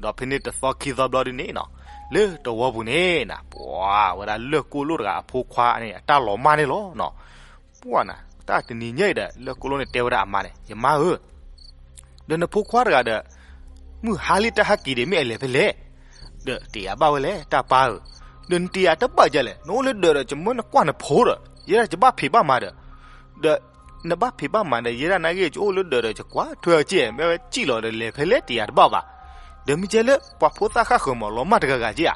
ဒီးဖဲန့ၣ်တသီခံသီဘျီဒ်န့ၣ်နီၤ လၢတဝီပူၤန့ၣ်နၤ ပှၤဝဲဒၣ်လၢၢ်ကိၢ်လိၣ်တဂၤအဖိခွါန့ၣ် အတၢ်လီၤမၢ်န့ၣ်လီၤနီၤ. ပှၤနၤ တၢ်တနံၤညါအံၤဒီး လၢၢ်ကိၢ်လိၣ်န့ၣ်တဲဝဲဒၣ်အမါန့ၣ် ယမါဧၢ, ဒီးနဖိခွါတဂၤဒီး မုၢ်ဟါလံတၢ်ဟဲက့ၤဒံး မ့ၢ်အလဲၤဖဲလဲၣ်, ဒီးတယာ်ဘၣ်ဝဲလဲၣ် တၢ်ပၢ်ဧၢ, ဒီးနတယာ်တဘၣ်ဒ်လဲၣ် နအိၣ်လၢဒၢးဒီး ယမၢနကွၢ်နဖိဒီး ယဲဒၣ်ယဘၣ်ဖံးဘၣ်မၤဒီး ဒီးနဘၣ်ဖံးဘၣ်မၤဒီး ယဲဒၣ်နာ်က့ ယအိၣ်လၢဒၢးဒီး ယကွၢ်ထွဲအီၤက့ၢ် မ့ၢ်ဝဲစံၣ်လီၤဒီး လဲၤဖဲလဲၣ်တယာ်တဘၣ်ဘၣ်, ဒီးမ့ၢ်ကဲလၢပှၤဖိသၣ်ဃၣ်ဃၢၤမး လီၤမၢ်တဂၤဂၤက့ၢ်ဧါ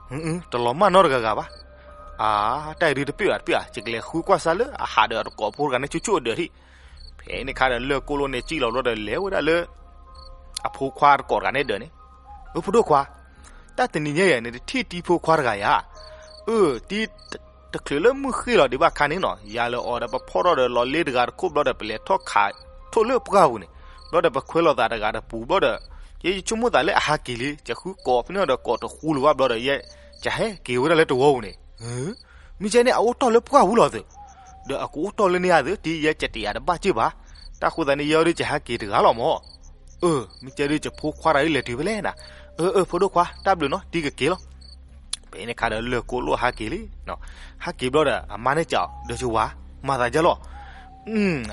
တလီၤမၢ်နီတဂၤဂၤဘၣ်. အါ, တၢ်အံၤဒုးတပ့ၢ်ဘၣ်တပ့ၢ်ဧါ, ယကလဲၤဃုကွၢ်စၢ်လၢအဟးဒီးအတကိးဖိတဂၤန့ၣ် ဆိဆိအဒၢးထံၣ်. ဖဲန့ၣ်ခါဒီး လၢၢ်ကိၣ်လိၣ်န့ၣ် စံၣ်လီၤဘျီဒီး လဲၤဝဲဒၣ်လၢ အဖိခွါတကိးတဂၤန့ၣ်ဒၢးန့ၣ်, အၢ ဖိဒိၣ်ခွါ, တၢ်တနံၤညါအံၤန့ၣ် တထံၣ်တံၤဖိခွါတဂၤဧါ. အၢ တံၤ တချုးလၢမုၢ်ဃ့ၢ်လီၤဒံးဘၣ်ခါန့ၣ်နီၤ, ယၤလၢအီၤဒီး ပဖီၣ်ထီၣ်ဒီးလီၤလ့တဂၤတခိၣ်ဘျီဒီး ပလဲၤထီၣ်ခးထိၣ်လၢပှၢ်ပူၤန့ၣ်, ဘျီဒီးပခွဲးလိာ်သးတဂၤတပူၤဘျီဒီး, ယဲယဆိကမိၣ်သးလၢအဟးက့ၤလံ, ယဃုကိးဖဲန့ၣ်ဒီး ကိးတဃူလၢၤဘၣ်ဘျီဒီး ယဲယဟဲက့ၤဝဲဒၣ်လၢတဝီပူၤန့ၣ်, မ့ၢ်ကဲန့ၣ် အအိၣ်တီၢ်လၢပှၢ်ပူၤလီၤသုး, ဒီးအကအိၣ်တီၢ်လၢန့ၣ်ဧါသုး, တံၤ ယဲကတဲာ်ယၤတဘၣ်စ့ၢ်ဘၣ်. တၢ်ဃိသတးန့ၣ် ယဲအီၤဒီး ယဟဲက့ၤတဂၤလီၤမၢ်. အၢ မ့ၢ်ကဲဒီး ယဖိခွါတဂၤအံၤလဲၤတုၤဖဲလဲၣ်နၤ. အၢ အၢ ဖိဒိၣ်ခွါ, တၢ်ဘျုးနီၤ, တံၤကက့ၤလီၤ. ဖဲန့ၣ်ခါဒီး လၢၢ်ကိၣ်လိၣ်ဟးက့ၤလံ. ဟဲက့ၤဘျီဒီး အမါန့ၣ်စံးအီၤ, ဒီးယဝၤ, မၤသးဒ်လဲၣ်.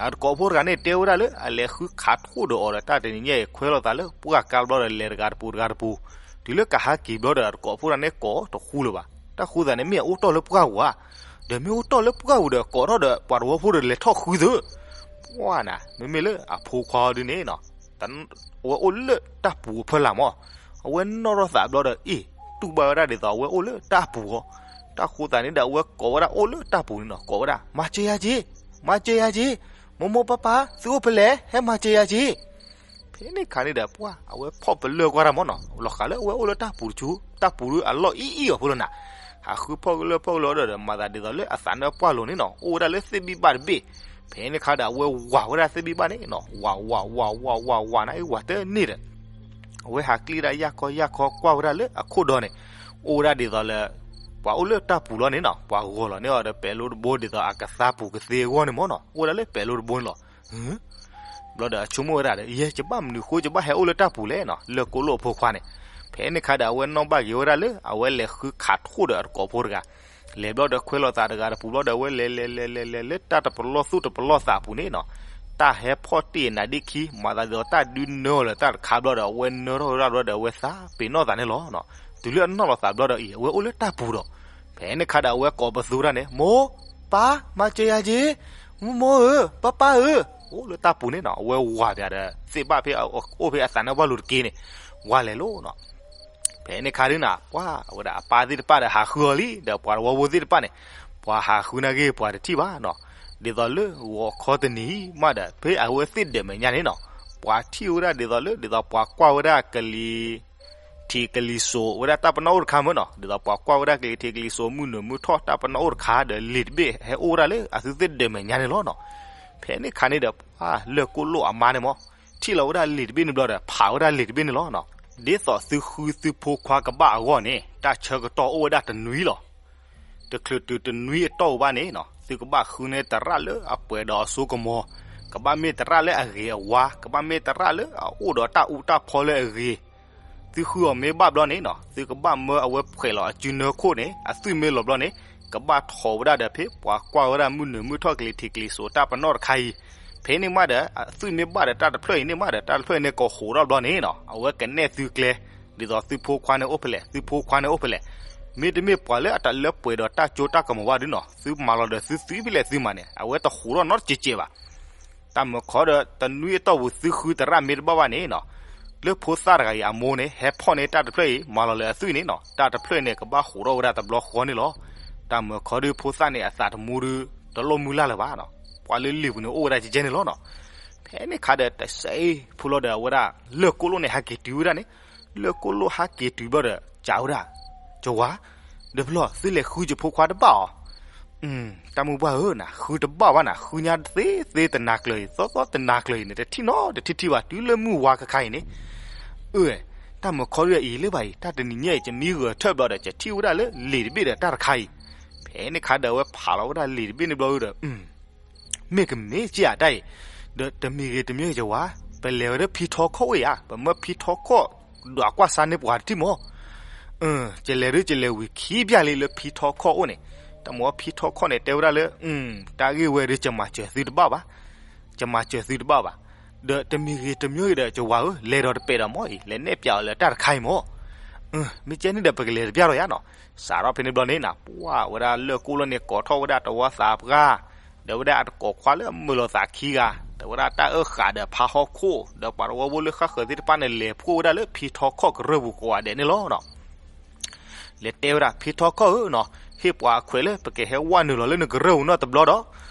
အတကိးဖိတဂၤန့ၣ် တဲဝဲဒၣ်လၢ အလဲၤဃုခးထိၣ်ဒီးအီၤဒီး တၢ်တနံၤညါအံၤ ခွဲးလိာ်သးလၢပှၢ်ကါဘျီဒီး လဲၤတဂၤတပူၤတဂၤတပူၤ, တုၤလၢကဟးက့ၤဘျီဒီး အတကိးဖိတဂၤန့ၣ် ကိးတဃူလၢၤဘၣ်. တၢ်ဃိသတးန့ၣ် မ့ၢ်အအိၣ်တီၢ်လၢပှၢ်ပူၤဧါ. ဒီးမ့ၢ်အိၣ်တီၢ်လၢပှၢ်ပူၤဒီး ကိးထီၣ်ဒီး ပှၤတဝီဖိဒီး လဲၤထီၣ်ဃုသုး. ပှၢ်နၤ, မ့မ့ၢ်လၢအဖိခွါအီၤဒုးန့ၣ်နီၤ, အဝဲအိၣ်လၢတၢ်ပူၤအဖီလာ်မၢ်. အဝဲနီၣ်ထီၣ်သးဘျီဒီး အ့ၣ်, တူၢ်ဘၣ်ဝဲဒၣ်ဒ်သိး အဝဲအိၣ်လၢတၢ်ပူၤအီၤ. တၢ်ဃိသတးန့ၣ်ဒီး အဝဲကိးဝဲဒၣ်အိၣ်လၢတၢ်ပူၤန့ၣ်နီၤ, ကိးဝဲဒၣ်, မၤစၢၤယၤက့ၤ, မၤစၢၤယၤက့ၤ, မိၢ်မိၢ်ပၢ်ပၢ်, သုအိၣ်ဖဲလဲၣ်, ဟဲမၤစၢၤယၤက့ၤ. ဖဲန့ၣ်ခါန့ၣ်ဒီး ပှၢ် အဝဲဖီၣ်ပလၢၢ်ကွၢ်တၢ်မၢ်နီၤ, လီၤဃးလၢအဝဲအိၣ်လၢတၢ်ပူၤတဆူ, တၢ်ပူၤဒုးအလီၢ်အံၣ်အံၣ်အီၤဖိလီၤနၤ. ဟးဃုဖီၣ်ကလၢၢ်ဖီၣ်ကလၢၢ်ဒီး မၤသးဒ်သိးလၢအသးနၢၣ်ပှၢ်လိၤန့ၣ်နီၤ, အိၣ်ဝဲဒၣ်လၢသ့ၣ်ဘံၣ်ဘၣ်တဘ့ၣ်. ဖဲန့ၣ်ခါဒီး အဝဲဝးဝဲဒၣ်သ့ၣ်ဘံၣ်ဘၣ်န့ၣ်နီၤ, ဝး ဝး ဝး ဝး ဝး ဝးနၤအံၤ ဝးတန့ၢ်ဒီး အဝဲဟးကျံၣ်ဒၣ်ယၢ်ခီယၢ်ခီကွၢ်ဝဲဒၣ်လၢအခိၣ်ဒီန့ၣ်, အိၣ်ဝဲဒၣ်ဒ်သိးလၢ ပှၤအိၣ်လၢတၢ်ပူၤလီၤန့ၣ်နီၤ, ပှၤဂီၤလီၤန့ၢ်အီၤဒီးပဲၤလိတဘိ ဒ်သိးအကသါပူၤကသ့အဂီၢ်န့ၣ်မၢ်နီၤ, အိၣ်ဝဲဒၣ်လၢပဲၤလိတဘိန့ၣ်လီၤ. ဘျီဒီးအဆိကမိၣ်ဝဲဒၣ်ဒီး ယဲယဘၣ်မနုၤဃိယဘၣ်ဟဲအိၣ်လၢတၢ်ပူၤလဲၣ်နီၤ, လၢၢ်ကိၣ်လိၣ်အဖိခွါန့ၣ်. ဖဲန့ၣ်ခါဒီး အဝဲနီၣ်ဘၣ်က့ၤဝဲဒၣ်လၢ အဝဲလဲၤဃုခးထိၣ်ဒီးအတကိးဖိတဂၤ လဲၤဘျီဒီးခွဲးလိာ်သးတဂၤတပူၤဘျီဒီး အဝဲလဲၤလဲၤလဲၤလဲၤလဲၤလၢတၢ်တပလီၢ်သူၣ်တပလီၢ်သးပူၤန့ၣ်နီၤ, တၢ်ဟဲဖီၣ်တ့ၢ်နၤဒ့ခံ မၤသးဒ်သိးတၢ်ဒုးနၢလၢၤတၢ်တခါဘျီဒီး အဝဲနၢထီၣ်ဝဲဒၣ်ဘျီဒီး အဝဲသးပ့ၤနီၣ်သးန့ၣ်လီၤ. တုၤလၢအနီၣ်လီၤသးဘျီဒီးအံၤ အဝဲအိၣ်လၢတၢ်ပူၤဒီး, ဖဲန့ၣ်ခါဒီး အဝဲကိးပသူဒၣ်န့ၣ်, မိၢ်, ပၢ်, မၤစၢၤယၤက့ၤ, မိၢ်မိၢ်ဧၢ, ပၢ်ပၢ်ဧၢ, အိၣ်လၢတၢ်ပူၤန့ၣ်နီၤ, အဝဲဝးပၠးဒီး သ့ၣ်ဘၣ်ဖဲအိၣ်ဖဲအသးနၢၣ်ပှၢ်လိၤတက့ၢ်န့ၣ်, ဝးလဲၤလိၤနီၤ. ဖဲန့ၣ်ခါဒုးနၤ ပှၢ် အဝဲဒၣ်အပၢ်သ့ၣ်တဖၣ်ဒီးဟးဃုအီၤလံ, ဒီးပှၤတဝီဖိသ့ၣ်တဖၣ်န့ၣ်, ပှၤဟးဃုနာ်က့ၤပှၤတထံၣ်ဘၣ်နီၤ. ဒ်သိးလၢဂီၤခီတနံၤအံၤမးဒီး ဖဲအဝဲသ့ၣ်ဒၢးမဲာ်ညါန့ၣ်နီၤ, ပှၤထံၣ်ဝဲဒၣ်ဒ်သိးလၢ ဒ်သိးပှၤကွၢ်ဝဲဒၣ်ကလံၤ ထံးကလံၤစိးဝဲဒၣ်တၢ်ပနီၣ်အိၣ်တခါမၢ်နီၤ, ဒ်သိးပှၤကွၢ်ဝဲဒၣ်ကလံၤထံးကလံၤစိးမုၢ်နုာ်မုၢ်ထီၣ်တၢ်ပနီၣ်အိၣ်တခါဒီး လံာ်တဘ့ၣ်ဟဲအိၣ်ဝဲဒၣ်လၢအသုသ့ၣ်ဒၢးမဲာ်ညါန့ၣ်လီၤနီၤ. ဖဲန့ၣ်ခါန့ၣ်ဒီး ပှၢ် လၢၢ်ကိၣ်လိၣ်အမါန့ၣ်မၢ်, ထံၣ်လီၤဝဲဒၣ်လံာ်တဘ့ၣ်န့ၣ်ဘျီဒီး ဖးဝဲဒၣ်လံာ်တဘ့ၣ်န့ၣ်လီၤနီၤ. ဒ်သိးသုဃုသုဖိခွါကဘၣ်အဂီၢ်န့ၣ် တၢ်ဆၢကတီၢ်အိၣ်ဝဲဒၣ်တနွံလီၤ. တချုးတုၤတနွံအတီၢ်ပူၤဘၣ်န့ၣ်နီၤ, သုကဘၣ်ဃုန့ၢ်သရၣ်လၢအပှဲၤဒီးအစိကမီၤ, ကဘၣ်မ့ၢ်သရၣ်လၢအဂ့ၤအဝါ, ကဘၣ်မ့ၢ်သရၣ်လၢအအိၣ်ဒီးတၢ်အူတၢ်ဖီလၢအဂ့ၤ. သုဃုအီၤမ့ၢ်ဘၣ်ဘျီန့ၣ်နီၤ, သုကဘၣ်မၢအဝဲဖှဲးလီၤအစုနၢခိၣ်န့ၣ် အသွံၣ်မ့ၢ်လီၤဘျီန့ၣ်, ကဘၣ်ထိးဝဲဒၣ်ဒီးဖဲပှၤကွၢ်ဝဲဒၣ်မုၢ်နုာ်မုၢ်ထီၣ်ကလံၤထံးကလံၤစိးတၢ်ပနီၣ်တခါအံၤ. ဖဲန့ၣ်မးဒီး အသွံၣ်မ့ၢ်ဘၣ်ဒီးတၢ်တဖျၢၣ်အံၤန့ၣ်မးဒီး တၢ်တဖျၢၣ်အံၤန့ၣ်ကဟးထီၣ်ဘျီန့ၣ်နီၤ, အဝဲကနဲၣ်သုကျဲ ဒ်သိးသုဖိခွါန့ၣ်အိၣ်ဖဲလဲၣ်, သုဖိခွါန့ၣ်အိၣ်ဖဲလဲၣ်. မ့တမ့ၢ်ပှၤလၢအတလၢပှဲၤဒီးတၢ်စိတၢ်ကမီၤဘၣ်ဒုနီၤ, သုမၤလီၤဒီးသုသွံၣ်ဖဲလဲၣ်သုမၤန့ၣ် အဝဲတဟးထီၣ်နီတစဲးကဲးဘၣ်. တၢ်မၢခီဒီး တနွံအတီၢ်ပူၤ သုဃုသရၣ်မ့ၢ်တဘၣ်ဘၣ်န့ၣ်နီၤ, လၢဖိသၣ်တဂၤအံၤအမိၢ်န့ၣ် ဟဲဖီၣ်န့ၢ်တၢ်တဖျၢၣ်အံၤ မၤလီၤလၢအသွံၣ်န့ၣ်နီၤ, တၢ်တဖျၢၣ်အံၤန့ၣ် ကဘၣ်ဟးထီၣ်ဝဲဒၣ်တဘျီဃီန့ၣ်လီၤ. တၢ်မၢခီဒီး ဖိသၣ်န့ၣ် အသးတမူဒီး တလိၣ်မုၢ်လၢ်လၢၤဘၣ်နီၤ, ပှၤလၢလံာ်ပူၤန့ၣ် အိၣ်ဝဲဒၣ်ကဲကဲန့ၣ်လီၤနီၤ. ဖဲန့ၣ်ခါဒီး တစဲးဖိလီၤဒီး အဝဲဒၣ် လၢၢ်ကိၣ်လိၣ်န့ၣ် ဟဲက့ၤတုၤဝဲဒၣ်န့ၣ်, လၢၢ်ကိၣ်လိၣ်ဟဲက့ၤတုၤဘျီဒီး စံးဝဲဒၣ်, ယဝၤ, ဒီးဖဲလီၤ သုလဲၤဃုယဖိခွါတဘၣ်အီၤ. တၢ်မုၢ်ပှၢ်ဧၢ, နဃုတဘၣ်ဘၣ်နၤ, ဃုညါသ့သ့တနၤကျၢၤအံၤ သီသီတနၤကျၢၤအံၤန့ၣ် တထံၣ်နီတထံၣ်ထံၣ်ဘၣ် တုၤလၢမုၢ်ဝါခါခါအံၤန့ၣ်. အၢ, တၢ်မၢခီဒီးအံၤလၢၤဘၣ်အံၤ, တၢ်တနံၤညါအံၤ ယမံဂၢၢ်ထၢၣ်ဘျီဒီး ယထံၣ်ဝဲဒၣ်လၢလံာ်တဘ့ၣ်ဒီးတၢ်တခါအံၤ. ဖဲန့ၣ်ခါဒီး အဝဲဖးလီၤဝဲဒၣ်လံာ်တဘ့ၣ်န့ၣ်ဘျီဒီး မ့ၢ်ကမ့ၢ်က့ဧါတၢ်အံၤ, ဒီးတမံၤဂ့ၤတမံၤဂ့ၤယဝၤ, ပလဲၤဝဲလၢဖံထီခီၣ်အိၣ်ဧါ, ပမၢဖံထီခီၣ်ဒွးကွၢ်စါန့ၢ်ပှၤတထံၣ်မၢ်. ယလဲၤဒုးယလဲၤဝံၤခံဘျဲၣ်လံလၢဖံထီခီၣ်အိၣ်န့ၣ်, တၢ်မၢဖံထီခီၣ်န့ၣ် တဲဝဲဒၣ်လၢ တၢ်ဂ့ၢ်ဝဲဒီး ယမၤစၢၤသုတဘၣ်ဘၣ်, ယမၤစၢၤသုတဘၣ်ဘၣ်. ဒီးတမံၤဂ့ၤတမံၤဂ့ၤဒီး ယဝၤဧၢ, လဲၤဒီးတပဲာ်ဒီးမၢ်အံၤ, လဲၤနဲၣ်ပၠးအီၤလၢတၢ်တခါအံၤမၢ်. မ့ၢ်ကဲန့ၣ်ဒီး ပကလဲၤတဘျၣ်ဒီးယၤနီၤ. စးထီၣ်ဖဲန့ၣ်ဘျီန့ၣ်နီၤ ပှၢ်ဝဲဒၣ်လၢၢ်ကိၣ်လိၣ်န့ၣ် ကိးထီၣ်ဝဲဒၣ်တဝီသးပှၢ်, ဒီးဝဲဒၣ်အတကိးခွါလၢအမုာ်လိာ်သးခံဂၤ, ဒီးဝဲဒၣ်တၢ်အၢၣ်ဃာ်ဒီးဖါဟီၣ်ခိၣ်, ဒီးပှၤတဝီဖိလၢဃၣ်ဃၢၤသ့ၣ်တဖၣ်န့ၣ် လဲၤဖှိၣ်ဝဲဒၣ်လၢဖံထီခီၣ်ကရၢၢ်ပူၤကိးဂၤဒဲးန့ၣ်လီၤနီၤ. လဲၤတဲဝဲဒၣ် ဖံထီခီၣ်ဧၢနီၤ, ဟ့ၣ်ပှၤအခွဲးလၢပကဟဲဝၢ်နုာ်လီၤလၢနကရၢၢ်ပူၤနီတဘျီဒီး,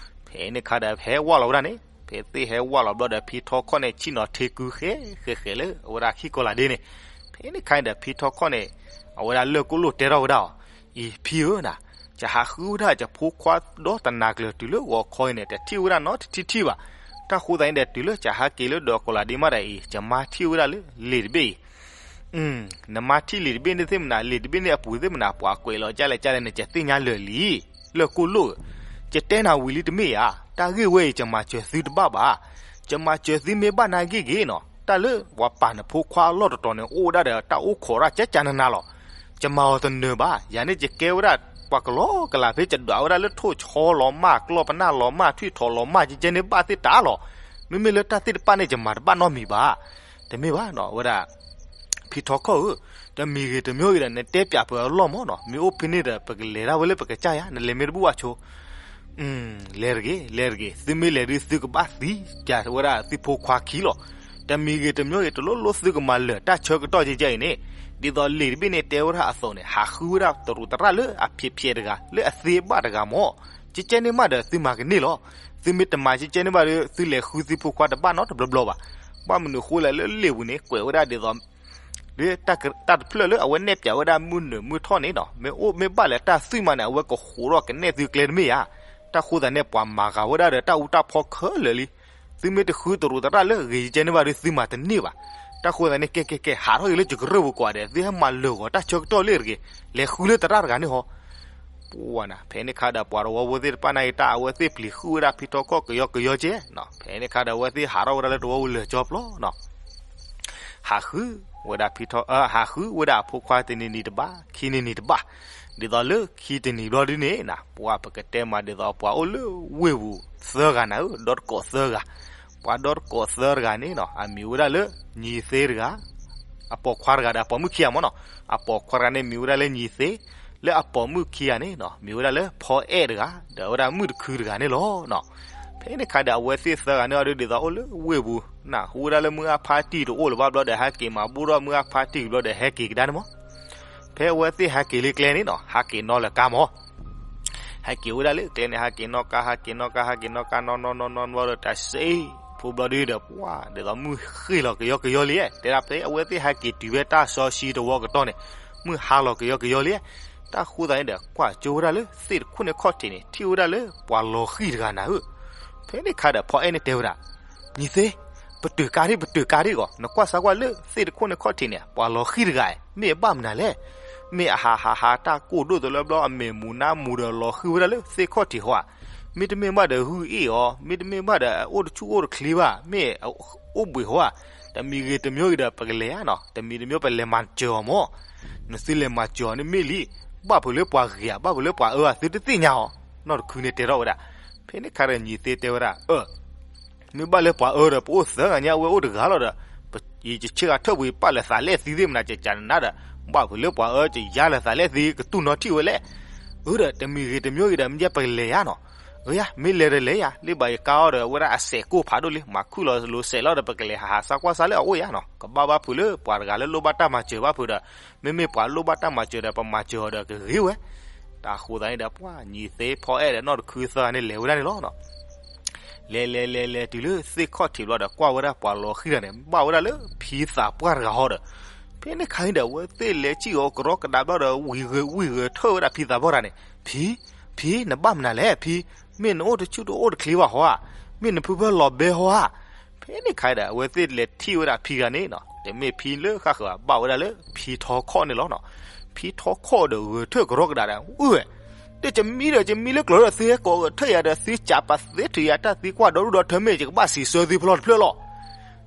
ဖဲန့ၣ်ခါဒီး ဟဲဝၢ်လီၤဝဲဒၣ်န့ၣ်, ဖဲသ့ၣ်ဟဲဝၢ်လီၤဘျီဒီး ဖံထီခီၣ်န့ၣ် ဆ့ၣ်နီၤထ့ကုဃဲဃဲဃဲလၢအဝဲဒၣ်ခံကီၢ်လၢ်ဒ့န့ၣ်, ဖဲန့ၣ်ခါန့ၣ်ဒီး ဖံထီခီၣ်န့ၣ် အဝဲဒၣ်လၢၢ်ကိၣ်လိၣ်တဲထီၣ်ဝဲဒၣ်အီၤ, အံၤ ဖံဧၢနီၤ, ယဟးဃုဝဲဒၣ်ယဖိခွါဒီတနၤကျၢၤတုၤလၢဂီၤခီအံၤန့ၣ် တထံၣ်ဝဲဒၣ်နီတထံၣ်ထံၣ်ဘၣ်. တၢ်ဃိသတးန့ၣ်ဒီး တုၤလၢယဟးက့ၤလၢဒီးကီၢ်လၢ်ဒ့မးဒီးအံၤ ယမါထံၣ်ဝဲဒၣ်လၢလံာ်တဘ့ၣ်အံၤ နမါထံၣ်လံာ်တဘ့ၣ်န့ၣ်သ့ၣ်မနုၤ, လံာ်တဘ့ၣ်န့ၣ်အပူၤသ့ၣ်မနုၤ ပှၤကွဲးလီၤကလဲၣ်ကလဲၣ်န့ၣ် ယသ့ၣ်ညါလၢာ်လံ, လၢၢ်ကိၣ်လိၣ်ဧၢ, ယတဲနၤဝံၤလံတမ့ၢ်ဧါ, တၢ်ဂ့ၢ်ဝဲအံၤ ယမၤစၢၤသုတဘၣ်ဘၣ်, ယမၤစၢၤသုမ့ၢ်ဘၣ်နာ်က့ၢ်က့ၢ်နီၤ, တၢ်လၢပှၤပာ်နဖိခွါအလီၢ်တတီၤန့ၣ် အိၣ်ဝဲဒၣ်ဒီးတၢ်အိၣ်ခိးတၢ်ကကနနၤလီၤ. ယမၤအီၤတနၢၤဘၣ်, ယၤန့ၣ်ယကဲဝဲဒၣ်ပှၤကလီကလး ဖဲယဒွးဝဲဒၣ်လၢထိၣ်ဆီလီၤမၢ် ကျီၢ်ပနၢ်လီၤမၢ် ထွံၣ်ထီၣ်လီၤမၢ် ကကဲန့ၣ်ဘၣ်သ့ၣ်တၢ်လီၤ. မ့မ့ၢ်လၢတၢ်သ့ၣ်တဖၣ်န့ၣ် ယမၤတဘၣ်နီတမံၤဘၣ်. တမ့ၢ်ဘၣ်နီၤ ဝဲဒၣ် ဖံထီခီၣ်ဧၢ, တမံၤဂ့ၤတမံၤဂ့ၤဒီး နတဲပၠးပှၤအလီၢ်မၢ်နီၤ, မ့ၢ်အိၣ်ဖဲန့ၣ်ဒီး ပကလဲၤဒၣ်ဝဲလၢပကစၢ်ယၤ, နလဲၤမ့ၢ်တဘူၣ်ဘၣ်ဆိ လဲၤတဂ့ၤ လဲၤတဂ့ၤ, သုမ့ၢ်လဲၤဒုး သုကဘၣ်သံပၠးဝဲဒၣ်သုဖိခွါခံလီၤ. တမံၤဂ့ၤတမံၤဂ့ၤ တလိၣ်လိၣ်သုကမၤလၢာ်တၢ်ဆၢကတီၢ်ကကဲအံၤန့ၣ်, ဒ်သိးလံာ်တဘ့ၣ်န့ၣ်တဲဝဲဒၣ်အသိးန့ၣ် ဟးဃုဝဲဒၣ်တရူးသရၣ်လၢအဖျဲးဖျဲးတဂၤ လၢအသ့ဘၣ်တဂၤမၢ်, ကကဲန့ၣ်မးဒီး သုမၤကန့ၢ်လီၤ. သုမ့ၢ်တမၤကကဲန့ၣ်ဘၣ်ဒီး သုလဲၤဃုသုဖိခွါတဘၣ်နီတဘျီဘျီဘၣ်. ဘၣ်မနုၤဃိလဲၣ်လၢလံာ်ပူၤန့ၣ် ကွဲးဝဲဒၣ်ဒ်သိး လၢတၢ်တဖျၢၣ်လၢအဝဲနဲၣ်ပၠးဝဲဒၣ် မုၢ်နုာ်မုၢ်ထီၣ်န့ၣ်နီၤ, မ့ၢ်အိၣ်မ့ၢ်ဘၣ်လၢတၢ်သွံၣ်မးန့ၣ် အဝဲကဃိးထီၣ်ကနဲၣ်သုကျဲတမ့ၢ်ဧါ. တၢ်ဃိသတးန့ၣ် ပှၤမၤဂာ်ဝဲဒၣ်ဒီးတၢ်အူတၢ်ဖီခဲလၢာ်လံ. သုမ့ၢ်တဃုတရူးသရၣ်လၢအဂ့ၤကကဲန့ၣ်ဘၣ်ဒီး သုမၤတန့ၢ်ဘၣ်. တၢ်ဃိသတးန့ၣ် ကဲကဲကဲ ဟးထီၣ်က့ၤလၢယကရၢၢ်ပူၤကွၢ်ဒီး သုဟဲမၤလၢာ်ဂီၤတၢ်ဆၢကတီၢ်လၢတဂ့ၤ, လဲၤဃုလၢသရၣ်တဂၤန့ၣ်ဟီ ပှၤနၤ ဖဲန့ၣ်ခါဒီး ပှၤတဝီဖိသ့ၣ်တဖၣ်န့ၣ် တၢ်အဝဲသ့ၣ်ပျံၤဃုာ်ဝဲဒၣ်ဖံထီခီၣ်ကယီကယီကဲနီၤ. ဖဲန့ၣ်ခါဒီး အဝဲသ့ၣ်ဟးထီၣ်ဝဲဒၣ်လၢတဝီပူၤလၢာ်ကၠီပျီနီၤ. ဟးဃုဝဲဒၣ်ဖံထီ, ဟးဃုဝဲဒၣ်အဖိခွါတနံၤနံၤတဘၣ် ခံနံၤနံၤတဘၣ်, ဒ်သိးလၢခံတနံၤဘျီဒ်န့ၣ်နၤ ပှၤပကတဲမးဒ်သိးပှၤအိၣ်လၢဝ့ၢ်ပူၤသၢဂၤနၤဧၢ, ဒီတကိးသၢဂၤ. ပှၤဒီတကိးသၢတဂၤန့ၣ်နီၤ အမံၤဝဲဒၣ်လၢ ညီၤသ့တဂၤ အပိာ်ခွါတဂၤဒီးအပိာ်မုၣ်ခံဂၤမၢ်နီၤ. အပိာ်ခွါတဂၤန့ၣ် မံၤဝဲဒၣ်လၢညီၤသ့, လၢအပိာ်မုၣ်ခံဂၤန့ၣ်နီၤ မံၤဝဲဒၣ်လၢဖီအဲၣ်တဂၤ ဒီးဝဲဒၣ်မုၣ်တခုတဂၤန့ၣ်လီၤ. ဖဲန့ၣ်ခါဒီး အဝဲသ့ၣ်သၢဂၤန့ၣ်အီၤဒ်သိးအိၣ်လၢဝ့ၢ်ပူၤ နၢ်ဟူဝဲဒၣ်လၢမုၢ်အါဖါတံၢ်တအိၣ်လၢၤဘၣ်ဘျီဒီး ဟဲက့ၤမၤဘူၣ်ထီၣ်မုၢ်အါဖါတံၢ်ဘျီဒီး ဟဲက့ၤကဒါန့ၣ်မၢ်. ဖဲအဝဲသ့ၣ်ဟဲက့ၤလၢကျဲန့ၣ်နီၤ ဟးက့ၤနီၤလၢကါမၢ် ဟဲက့ၤဝဲဒၣ်လၢကျဲန့ၣ် ဟးက့ၤနီၣ်ကါ ဟးက့ၤနီၣ်ကါ ဟးက့ၤနီၣ်ကါ နီၣ်နီၣ်နီၣ်နီၣ်ဘျီဒီး တၢ်စ့ဖိဘျီဒုဒီး ပှၤ ဒ်သိးမုၢ်ဃ့ၢ်လီၤကယီကယီလံ. တဲဒၣ်ဖဲအဝဲသ့ၣ်ဟဲက့ၤတုၤဖဲတၢ်စီဆှံတဝီကတီၢ်န့ၣ် မုၢ်ဟါလီၤကယီကယီလံ. တၢ်ဃိသတးန့ၣ်ဒီး ကွၢ်ကၠိဝဲဒၣ်လၢသ့ၣ်တခိၣ်န့ၣ်ခီၣ်ထံးန့ၣ် ထံၣ်ဝဲဒၣ်လၢပှၤလီၤဃံၢ်တဂၤနၤဧၢ. ဖဲန့ၣ်ခါဒီး ဖီအဲၣ်န့ၣ်တဲဝဲဒၣ် ညီၤသ့, ပတုာ်ကါဒံး ပတုာ်ကါဒံးဂီၢ်, နကွၢ်စၢ်ကွၢ်လၢသ့ၣ်တခိၣ်န့ၣ်ခီၣ်ထံးန့ၣ် ပှၤလီၤဃံၢ်တဂၤ မ့ၢ်အဘၣ်မနုၤလဲၣ်. မ့ၢ်အဟးဟးဟးတၢ်ကိၢ်ဒိၣ်တလၢဘျီ အမဲာ်မူၤနါမူၤဒီးလီၤဃံၢ်ဝဲဒၣ်လၢသ့ၣ်ခီၣ်ထံးဟီဧါ. မ့တမ့ၢ်ဘၣ်ဒီးဂုၢ်အ့ၣ်အီၤ, မ့တမ့ၢ်ဘၣ်ဒီးအိၣ်တဆူၣ်အိၣ်တချ့ဘၣ်, မ့ၢ်အိၣ်ဘှံးဟီဧါ. တမံၤဂ့ၤတမံၤဂ့ၤဒီး ပကလဲၤဧါနီၤ, တမံၤတမံၤပလဲၤမၤစၢၤအီၤမၢ်. နသုလဲၤမၤစၢၤအီၤန့ၣ်မ့ၢ်လံ, ဘၣ်ဖုးလၢပှၤဂ့ၤဧါ ဘၣ်ဖုးလၢပှၤအၢဧါ သုတသ့ၣ်ညါအီၤ. နီၢ်တခုန့ၣ်တဲထီၣ်ဝဲဒၣ်. ဖဲန့ၣ်ခါဒီးညီၤသ့တဲဝဲဒၣ် အၢ မ့ၢ်ဘၣ်လၢပှၤအၢဒီး ပအိၣ်သၢဂၤညါ အဝဲအိၣ်တဂၤလီၤဒီး ယဆ့ကၤထၢၣ်ပူၤ ယပာ်လၢသးလဲၣ်သံသ့ၣ်မနၤ ကကနးဒီး ဘၣ်ဖုးလၢပှၤအၢ ကယါလၢသးလဲၣ်သံ ကတူၢ်နီၣ်ထံၣ်ဝဲလဲၣ်. အၢဒီး တမံၤဂ့ၤတမံၤဂ့ၤဒီး မ့ၢ်ပကလဲၤယါနီၤ. အၢယါ မ့ၢ်လဲၤဒီးလဲၤယါ, လၢဘၣ်ယကါအီၤဒီး အဝဲဒၣ်အစဲးကိၢ်ဖးဒိၣ်လံ, မၤခုၣ်လီၤလိၤစဲးလီၤဒီး ပကလဲၤဟးဟးစၢ်ကွၢ်စၢ်လၢအအိၣ်ယါနီၤ. ကဘၣ်ဘၣ်ဖုးလၢပှၤတဂၤလၢလိၣ်ဘၣ်တၢ်မၤစၢၤဘၣ်ဖုးဒီး မ့မ့ၢ်ပှၤလိၣ်ဘၣ်တၢ်မၤစၢၤဒီး ပမၤစၢၤအီၤဒီးကဂ့ၤဝဲ. တၢ်ဃိသတးန့ၣ်ဒီး ပှၤညီၤသ့ဖီအဲၣ်ဒီး နီၢ်တခုသၢဂၤန့ၣ်လဲၤဝဲဒၣ်န့ၣ်လီၤ. လဲၤလဲၤလဲၤလဲၤတုၤလၢသ့ၣ်ခီၣ်ထံးဘျီဒီး ကွၢ်ဝဲဒၣ်ပှၤလီၤဃံၢ်တဂၤန့ၣ် ဘၣ်ဝဲဒၣ်လၢဖံသးပှၢ်တဂၤဟီဒီး ဖဲန့ၣ်ခါန့ၣ်ဒီး အဝဲသ့ၣ်လဲၤစံၣ်အီၤကရီကဒါဘျီဒီး ဝံၤဂဲၤဝံၤဂဲၤထၢၣ်ဝဲဒၣ်ဖံသးပှၢ်တဂၤန့ၣ် ဖံ, ဖံ နဘၣ်မနုၤလဲၣ်ဖံ, မ့ၢ်နအိၣ်တဆူၣ်တအိၣ်တချ့ဘၣ်ဟီဧါ, မ့ၢ်နဖုဖၢလီၤဘဲဟီဧါ. ဖဲန့ၣ်ခါဒီး အဝဲသ့ၣ်လဲၤထံၣ်ဝဲဒၣ်ဖံဂၤန့ၣ်နီၤ, တမ့ၢ်ဖံလၢဃၣ်ဃၢၤဘၣ်, ဘၣ်ဝဲဒၣ်လၢဖံထီခီၣ်န့ၣ်လီၤနီၤ. ဖံထီခီၣ်ဒီးဂဲၤထၢၣ်ကရီကဒါဒီး အၢဝဲ ဒီးယမံဒီးယမံလၢကျိၤဒီး သုဟဲကိးဂဲၤထၢၣ်ယၤဒီး သုကးပာ်သ့ထုးယၤတၢ်သံကွၢ်ဒီဒူၣ်ဒီထၢမ့ၢ် ယကဘၣ်စံးဆၢသုဖျီတဖျၢၣ်လီၤ.